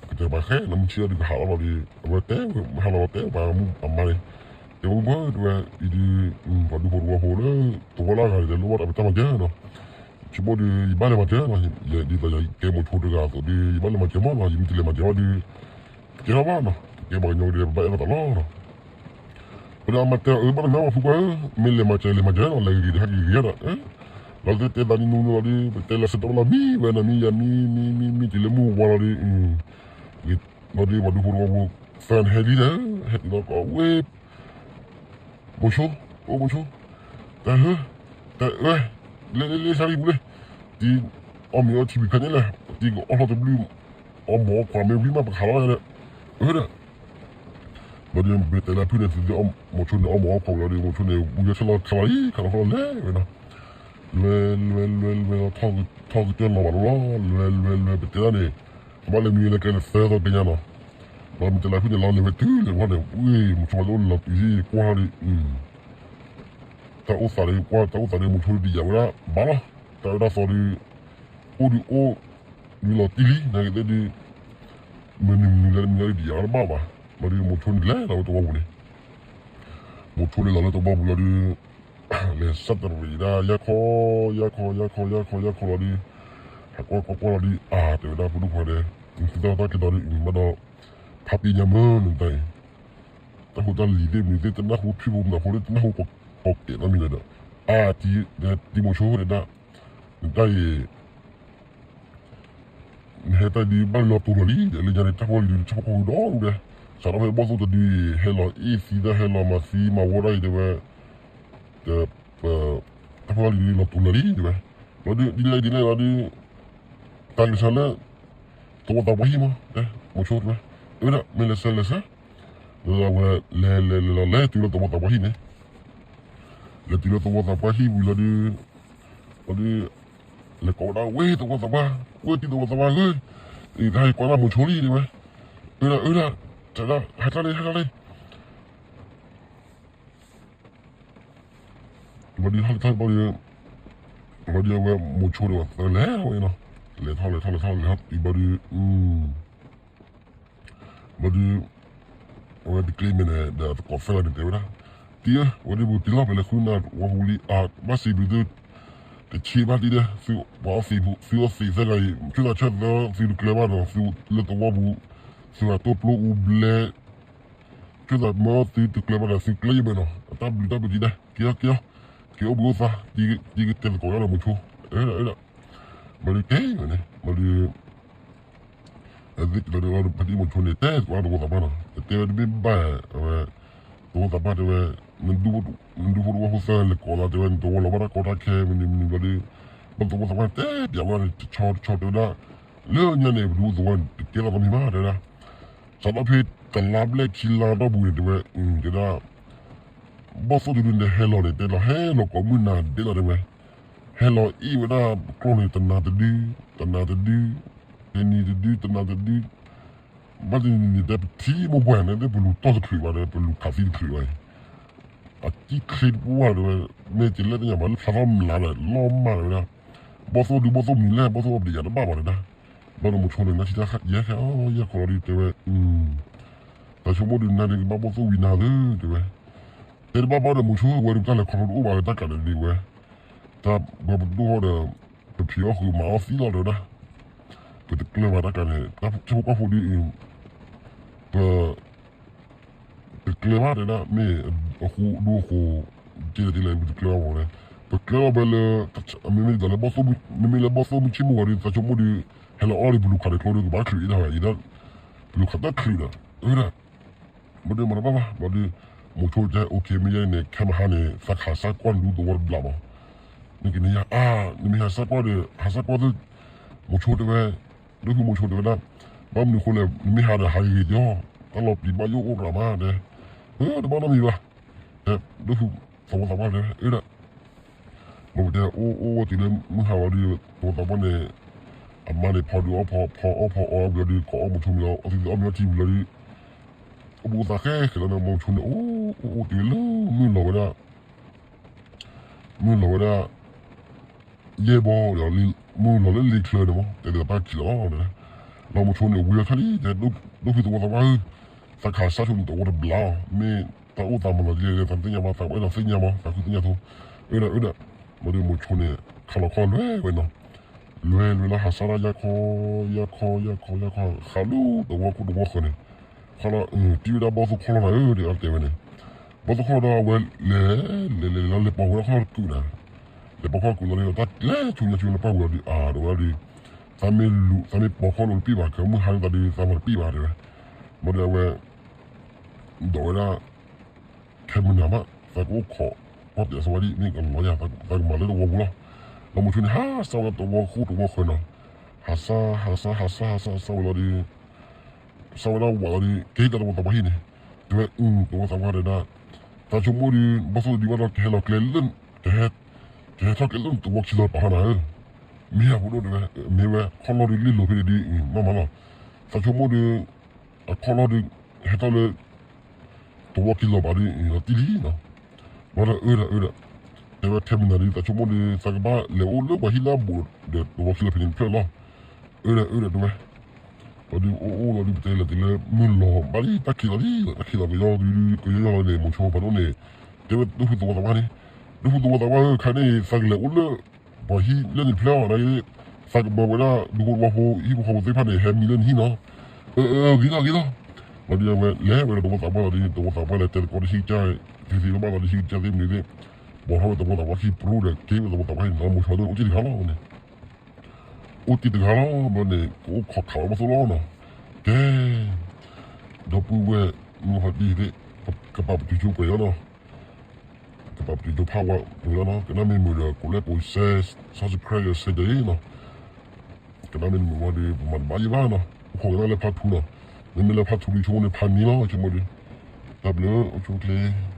ကတဲာ်ပှၤဃဲ နမုၢ်ဆ့ၣ်အီၤဒုး ကဟးလီၤလီၤဒုး အဝဲတဲဝဲ ဟးလီၤလီၤတဲပှၤမုၣ်အမါန့ၣ် တဲဝဲ ပှၤတဲဝဲ အံၤဒုး ပှၤဒူဖိတဝီဖိလၢ သဝီလၢအဂၤန့ၣ် လဲၤလိၣ်ဘၣ်တၢ်ပတၢ်မၤစၢၤနီၤ ဆိကမိၣ်ဒုး ယဘၣ်လဲၤမၤစၢၤနီၤ ဒ်သိးယကဲမိၤဆိတဂၤအသိးဒုး ယဘၣ်လဲၤမၤစၢၤမးနီၤ ယမ့ၢ်တလဲၤမၤစၢၤဘၣ်ဒုး တကဲထီၣ်ဘၣ်နီၤ တကဲပှၤကညီဒုး ပဘၣ်အဲၣ်လိာ်သးလီၤနီၤ ပဒၣ်မၤတဲအၢ ဘၣ်တမ့ၢ်ဘၣ်ဖုပှၢ်ဧၢ မ့ၢ်လဲၤမၤစၢၤလဲၤမၤစၢၤနီၤ လဲၤဂ့ၤဂ့ၤတဟးက့ၤဂ့ၤဂ့ၤဒီး လီၤဒုးတဲသးဒ်နူနူလီၤဒုး ပတဲလၢဆၢကတီၢ်လီၤမံဝဲနီၤ မံယၤမံ မံ မံ မံတုၤလၢမုၢ်ဝါလီၤဒုး လီၤဒုး ပှၤဒူဖိတဝီဖိ သၢဂၤန့ၣ်ဟဲလံဒီး ဟဲတုၤလီၤကိးဝဲ မိၤဆိ အိၣ်မိၤဆိ တၢ်ဟၢ တၢ်အၢ လဲၤလဲၤလဲၤဆါလံပူၤလဲၣ် တံၤအီၣ်မ့ၤအီထံဝံၤဖဲန့ၣ်လဲၣ် တံၤကအီၣ်ထီၣ်တဘျုး အီၣ်မ့ၤအီခွါမ့ၢ်ဝံၤမးပခးလီၤဒီး အၢဒီး ဘျီဒုး ပတဲလၢဖုန့ၣ် သုသ့ၣ်အီၣ်မိၤဆိန့ၣ် အီၣ်မ့ၤအီခွါလီၤဒုး မိၤဆိန့ၣ် ဝံၤဆဲးလီၤခးလီၤအံၤ ခးလီၤခီလီၤလဲၤဝဲနီၤ လဲၤလဲၤလဲၤလဲၤ ထီၣ်ကတၢၢ်လီၤဘၣ်လီၤလီၤ လဲၤလဲၤလဲၤ ပတဲဒၣ်န့ၣ် ဘၣ်လဲၤမံဝဲလၢကဲလၢသၢသီကညါနီၤ ဒီးမ့ၢ်တဲလၢဖုန့ၣ် လီၤလဲၤဝဲတုၤလဲၤဝဲန့ၣ် ဝံၤ မိၤဆိဘၣ်လၢအိၣ်လီၤတုၤဟံၣ်ကွၢ်ဒီး တၢ်အိၣ်သးဒီး ကွၢ်တၢ်အိၣ်သးဒီး မိၤဆိဒုးတယာ်ဝဲဒၣ်ဘၣ်လီၤ တၢ်အၢတၢ်သီဒုး အိၣ်ဒုးအိၣ် ဒုးလီၤတံၢ်လံ နာ်က့သ့ၣ်ဒုး မနုၤမနုၤလဲၣ်တမံၤဒုးတယာ်ဝဲဒၣ်ဘၣ်ဘၣ် ဘျီဒုးမိၤဆိန့ၣ်လဲၤလီၤဝဲတဝီပူၤန့ၣ် မိၤဆိလဲၤလီၤလၢတဝီပူၤလီၤဒုး လဲၤဆၢတရံးဒၣ် ယါခီ ယါခီ ယါခီ ယါခီ ယါခီလီၤဒုး ဟးကွၢ်ကွၢ်ကွၢ်လီၤဒုး အါ တဲဝဲဒၣ်ဖိဒိၣ်ခွါဒီး နသုတၢ်ကဲဒီးဒုး ဘၣ်ဒီး ဖးပ့ၤညါမ့ၢ်နတၢ်အံၤ တၢ်ဖိတၢ်လံၤသ့ၣ်မနုၤသ့ၣ် တနၢ်ဟူဖံးဖိမနုၤဖိသ့ၣ် တနၢ်ဟူကိးကဲးနီတမံၤလၢၤဒီး အါ တံၤမိၤဆိတဲဒၣ် နတၢ်အံၤ နဟဲတၢ်ဒုးဘၣ်လီၤတူာ်လီၤလံ ဒီးလၢညါန့ၣ် တၢ်ဖိတၢ်လံၤဒုး တၢ်ဖိကိးဂၤဒဲးဒီး စးထီၣ်ဖဲဘီၣ်သိၣ်တဒုအံၤ ဟဲလီၤအ့ၣ်သံတၢ် ဟဲလီၤမၤသံမၤဝီတၢ်အံၤတဲဝဲ တ တၢ်ဖိတၢ်လံၤဒုးလီၤတူာ်လီၤလံတဲဝဲ ဘျီဒုး ဒ်လဲၣ်ဒ်လဲၣ်လီၤဒုး တၢ်ကစၢ်လၢ သဝီသးပှၢ်ဟံၣ်မး မိၤဆိတဲဝဲ အဝဲဒၣ် မ့ၢ်လဲၤဆၢလဲၤဆၢ ဒီးအဝဲ လဲၤလဲၤလဲၤလီၤ လဲၤတုၤလၢသဝီသးပှၢ်ဟံၣ်န့ၣ် လဲၤတုၤလၢသဝီသးပှၢ်ဟံၣ်ဝံၤလီၤဒုး ဘျီဒုး လဲၤကိးဝဲဒၣ် ဝဲသဝီသးပှၢ် ဝဲတံၤသဝီသးပှၢ်ဧၢ အံၤတၢ်ဟဲကွၢ်ဒၣ်မိၤဆိလံတဲဝဲ အဝဲဒၣ် အဝဲဒၣ် တၢ်ဒၣ် ဟဲတၢ်လံ ဟဲတၢ်လံ ဘျီဒုးဟဲက့ၤထီၣ်ဘျီဒုး ဘျီဒုးအဝဲမိၤဆိဒီးသၢလဲၤဝဲနီၤ လဲၤထီၣ်လဲၤထီၣ်လဲၤထီၣ်လဲၤထီၣ်တုၤဘျီဒုး, ဘျီဒုး အဝဲတကျ့မဲာ်န့ၣ် ဒီးသကိးသၢဂၤန့ၣ်တဲဝဲဒၣ်, တံၤဧၢ, အဝဲဒၣ်ပကတ့လီၤပလဲၤဃုနၤတဝီပူၤလံ, အါ ဘၣ်စံးဘျုးသု, တဆံးဘၣ်တံၤဒဲး, သုပှၤအီသံးဖိ, သုအီသံးသၢဂၤအံၤ ဆူၣ်သးဆၢသၢ သုတကျၢၤဘၣ်ဒီး သုလၢတဝီပူၤ, သုဂၤတိၢ်ပျိအူဘျဲ ဆူၣ်သးမၢသုတကျၢၤဘၣ်ဒီး သုကျၢၤယမဲာ်နီၤ, အတၢ်ဘျုးတၢ်ဘျုးတံၤဒဲး, က့ၤအီၤ က့ၤအီၤ, က့ၤအိၣ်ဘှံးအိၣ်သါ, တံၤကတဲသကိးယၤဒီးမိၤဆိ, အဲ အဲ ဘျီဒုးတဲဝဲန့ၣ် ဘျီဒုး ဖါတံၢ်မိၤဆိန့ၣ် တဲသကိးတဝီသးပှၢ်နီၤ, တဲဝဲတဘ့ၣ်ဘၣ်, အဝဲ တဝီသးပှၢ်တဲဝဲ, နဒူဖိတဝီဖိသၢလဲၤကိးသးတဲဝဲ နတဝီလီၤဘၣ်တၢ်ကီတၢ်ခဲမနုၤမနုၤဘျီဒီး, ဘၣ်တဝီသးပှၢ်တဲပၠးဝဲတဆီတဆီတဲဝဲဒၣ်, လၢညါန့ၣ် ပဒူသဝီတကဲထီၣ်သးမံၤမးတဲဝဲဒၣ်, စးထီၣ်ဖဲတလါဘျဲၣ်ခံလါတီၢ်ပူၤန့ၣ်တဲဝဲ, တဲဒၣ် ဘီၣ်သိၣ်တဒုန့ၣ်ဟဲလီၤန့ၣ် တဲလီၤဟဲလီၤကိးမုၢ်နၤဒဲးလီၤတဲဝဲ, ဟဲလီၤအ့ၣ်ဝဲဒၣ်ပကျိၢ်န့ၣ် တနၤတဒု, တနၤတဒု, တနံၤတဒု, တနၤတဒု, ဘၣ်တနံၤနံၤတဲပထံမိၢ်ပှၢ်န့ၣ် ပလူၤတီၢ်တချုးဘၣ်ဒီး ပလူၤခးသံတချုးဘၣ်အံၤ, အစံၣ်ချ့တပှၢ်တဲဝဲ, မ့ၢ်ကလဲၣ်သ့ၣ်ညါဘၣ်လၢဖျါထီၣ်မလၤဒီး လီၤမၢ်တဲဝဲဒၣ်, ဘီၣ်သိၣ်ဒုဘီၣ်သိၣ်မံၤလဲၣ် ဘီၣ်သိၣ်အီပဒံးယၤတဘၣ်ဘၣ်တဲဒၣ်, ဘျီဒီးမိၤဆိန့ၣ် နၢ်ထံတၢ်ယဲၢ်ခဲအီၤ ယဲၢ်ခီလီၤဒုးတဲဝဲ, တၢ်ဆိကမိၣ်ဒုးနၤဒုးကဘၣ်ဘီၣ်သိၣ်ဝံၤနၤသုတဲဝဲ, တဲတဘၣ်ဘၣ်ဒီးမိၤဆိဝဲဒုးတၢ်လဲၤခီဖျိတအိၣ်ဘၣ်လၢတၢ်ကးဒၣ်ဒုးဝဲ, တၢ်ဘၣ်ပဒိၣ်ထီၣ်ဒီး ပဖံးအီၣ်ဃုာ်မၤအီၣ်သံလီၤတဲဝဲဒၣ်, ပတကျၢၤဘၣ်တၢ်ကးန့ၣ် တၢ်ဖိကီၢ်ဖိဒုးအံၤ, ပ တကျၢၤဘၣ်တဲဒၣ် မ့ၢ်အဃိဒိအဃိ, ကဲဒ်လဲၣ်ပတကျၢၤဘၣ်ဝဲလဲၣ်, ပကျၢၤဘၣ်ဖဲလၢ, မ့မ့ၢ်ဒ်သိးလၢ, မ့မ့ၢ်လၢဘီၣ်သိၣ်မုၢ်ဆ့ၣ်မုၢ်ဂီၤဒီး သးဆိကမိၣ်ဒီး, ဟဲလီၤအီၣ်ဒီးပလူၤခးဒီးကျိဒီးကဘၣ်ချုးအံၤဒၣ်ဝဲအံၤဒၣ်, ပလူၤခးတချုးဒီး, အဝဲဒၣ် ဘျီဒုးမၤတဘၣ်ဘၣ် ဘျီဒုး, မိၤဆိတဲ okay မ့ၢ်ယဲန့ၣ် ခဲမဟါန့ၣ် သးခးစၢ်ကွၢ်နဒူသဝီတဘျီမး, မ့ၢ်ကနံၤညါအါ, နမ့ၢ်ဟးစၢ်ကွၢ်ဒီး ဟးစၢ်ကွၢ်သု, မိၤဆိတဲဝဲ, ဒိၣ်ဖုမိၤဆိတဲဝဲဒၣ်, ဘၣ်မနုၤအဃိလဲၣ် နမ့ၢ်ဟးဒီးဟးဂ့ၤဂ့ၤကီ, တၢ်လီၤပျံၤဘၣ်ယိၣ်အိၣ်ရၤမးတဲ, အၢ တဘၣ်နီတမံၤဘၣ်, ဒိၣ်ဖုသဝီသးပှၢ်တဲဝဲ, အၢဒၣ် ဘျီပတဲအိၣ်အိၣ်ဝဲတုၤလၢမုၢ်ဟါလီၤဒုး, သဝီသးပှၢ်န့ၣ်, အမါန့ၣ်ဖီဒုးအီၣ်ဖီဖီအီၣ်ဖီအီဘျီဒုး ကိးအီၣ်မိၤဆိမံၤလီၤ အီၣ်သံအီၣ်မံၤအီထံမံၤလီၤဒုး, အိၣ်ဘှံးအိၣ်သါဃဲဃဲလီၤန့ၣ် မိၤဆိန့ၣ် အိၣ်အိၣ်အိၣ်တုၤလၢမုၢ်လီၤဝဲဒၣ်, မုၢ်လီၤဝဲဒၣ် ယဲၢ်ဘီဒီး မုၢ်လီၤလၢလ့ချၢန့ၣ်မး တဲဒီးပၢ်ခံးလီၤလီၤ, လီၤမိၤဆိန့ၣ်ဝံၤလီၤခဲလံ, ဒိၣ်ဖုသဝီသးပှၢ်ဧၢ, သးခးစၢ်ဆိန့ၣ်တဝီတဘျီ, မ့ၢ်တၢ်အိၣ်သးမၤလီၤဒ်လဲၣ် သးသ့ၣ်ညါဘၣ် သးအဲၣ်ဒိးသ့ၣ်ညါမး သးဃုသ့ၣ်ညါသိ, အၢဒၣ်အၢဒၣ်, ဘျီဒုးမိၤဆိန့ၣ် ခးလီၤခီလွဲဝဲနီၤ, လွဲလွဲလၢဟးစၢ်ဒၣ်ယါခီ, ယါခီ ယါခီ ယါခီ ဃးလၢတဝီခိၣ်တဝီဃၢၤန့ၣ်, ဃီလီၤ, တံၢ်ဝဲဒၣ်ဘီၣ်သိၣ်ခီၣ်လီၤနၤဧၢ တဲဝဲန့ၣ်, ဘီၣ်သိၣ်ခီၣ်လီၤဒီးအဝဲလဲၤ, လဲၤလဲၤလဲၤလီၤလဲၤပိာ်ဝဲဒၣ်ခီၣ်တကုာ်နၤ, လဲၤပိာ်ခီၣ်တကုာ်လီၤဒီးတၢ်လဲၤဆူညါဆူညါလၢပၢ်ဝံၤလီၤဒုး အါဒီးဝဲဒၣ်ဒုး, သးမ့ၢ်လူၤ သးမ့ၢ်ပိာ်ခီၣ်လိာ်တပ့ၢ်ဘၣ် ကမုၢ်ဟါန့ၣ်သးဒုး သးမၤတပ့ၢ်ဘၣ်တဲဝဲ, ဘျီဒီးအဝဲ ဒိးဝဲဒၣ် ခဲမုၢ်နၤမး သးကအိၣ်ခိး, ပှၢ်တဲသးဝဲဒၣ် မ့ၢ်ကလီၤယၤ သးကမၤလၢတဝီပူၤလီၤ, လီၤမိၤဆိန့ၣ် ဟးစၢ်ဝဲဒၣ်တဝီခိၣ်တဝီဃၢၤနီၤ, ဟးစၢ် ဟးစၢ် ဟးစၢ် ဟးစၢ် ဟးစၢ်ဝဲလီၤဒုး, စၢ်ဝဲဒၣ်ဝးလီၤဒုး ကဟ့ၣ်တၢ်တဝီသးပှၢ်ဟံၣ်န့ၣ်, တဲဝဲ အု တဝီသးပှၢ်တဲဒၣ်, သးဆိကမိၣ်ဒုး ဘီၣ်သိၣ်ဒုးဘၣ်ဒီး ကဟဲလီၤကျဲလၢ, ကဟဲထီၣ်ကျဲလၢတဝီခံလီၤပာ်ထီၣ်နၤဧၢ, မ့ၢ်ဧါဖိဒိၣ်တဲဝဲ, မ့ၢ်ဝဲခီၣ်လီၢ်ဒုးလ့ၢ်လိၤဖဲန့ၣ်ဒုး မ့ၢ်မးလီၤ, သးဆိကမိၣ်ဒုး အခီၣ်လီၢ်ဒုး ဟဲထီၣ်လၢ တဝီခံလီၤဘၣ်ဒုး လီၤတံၢ်လံနီၤ, ဘျီဒီးအၢဒီးအၢဒီး, တဲဝဲထဲမုၢ်နၤဒုး သးဆိကမိၣ်ဒုး သးကဘၣ်လဲၤအိၣ်လၢပှၤဟံၣ်လၢအဘူးဒီးတဝီခံလီၤဖဲန့ၣ်တဖျၢၣ်လီၤ, အၢဒီးအၢဒီးတဲဝဲ, ဘျီဒုးအိၣ်အိၣ်လီၤဒုး ပတဲလဲၤတုၤလၢ မုၢ်လီၤဘၣ်လံ တၢ်ခံးလီၤလံ, တၢ်ခံးလီၤကယီကယီလီၤန့ၣ် မိၤဆိဖးဒိၣ်န့ၣ်, တဲဝဲဒိၣ်ဖုသဝီသးပှၢ်န့ၣ်, ဒိၣ်ဖုသဝီသးပှၢ်ဧၢ ခါန့ၣ် သးကလဲၤအိၣ်လၢ ပှၤဟံၣ်လၢန့ၣ်တဖျၢၣ်အီၤန့ၣ်, သးကမၢဝဲဒၣ် ဒူဖိတဝီဖိ ဟံၣ်ဖိဃီဖိသ့ၣ်တဖၣ်န့ၣ် ဟဲမံလၢနဟံၣ်နီၤ, အၢ အၢ ဂ့ၤလီၤ ဂ့ၤလီၤ, ဘျီဒုးအဝဲလဲၤဝဲဒီးတဝီသးပှၢ်လီၤဒုး တဝီသးပှၢ်လဲၤတဲသကိးတဟံၣ်ကစၢ်, သ့သ့ဘၣ်ဘၣ်လီၤဒုး ဟံၣ်ကစၢ်သ့ၣ်မနုၤသ့ၣ်, ပိာ်ထီၣ်ဝဲတဝီသးပှၢ်ခံပြူဒီး က့ၤဝဲတဝီသးပှၢ်န့ၣ် လီၤမိၤဆိဒုး အိၣ်တ့ၢ်တဂၤလီၤန့ၣ် အိၣ်တ့ၢ်တဂၤလီၤ ဘျီန့ၣ် ကအိၣ်ခိးခးဝဲဘီၣ်သိၣ်လီၤနီၤ, ကဲ ဒီပုၢ်ဝဲၢ် မုၢ်ဟီၣ်တံၢ်သ့ၣ် ကပာ်ပတုာ်ကၠိပှဲၤလီၤနီၤ, ကပာ်ပတုာ်ကၠိဖးဝဲပှဲၤလီၤနီၤ, ကနၣ်မ့ၢ်မုာ်ဒီး ကိးလဲၣ်ကိး share subscribe ဒီး share ယၤအံၤနီၤ, ကနၣ်မ့ၢ်မုာ်ဝဲဒီး ပမၤတဘၣ်ယဲဘၣ်နီၤ, အိၣ်ခိးကနၣ်လၢဖးထူနီၤ, မ့မ့ၢ်လၢဖးထူဒုး ဆိကမိၣ်န့ၣ်ဖးနံၤလီၤ ဆိကမိၣ်ဒီး, တၢ်ဘျုး အိၣ်ဆူၣ်အိၣ်ချ့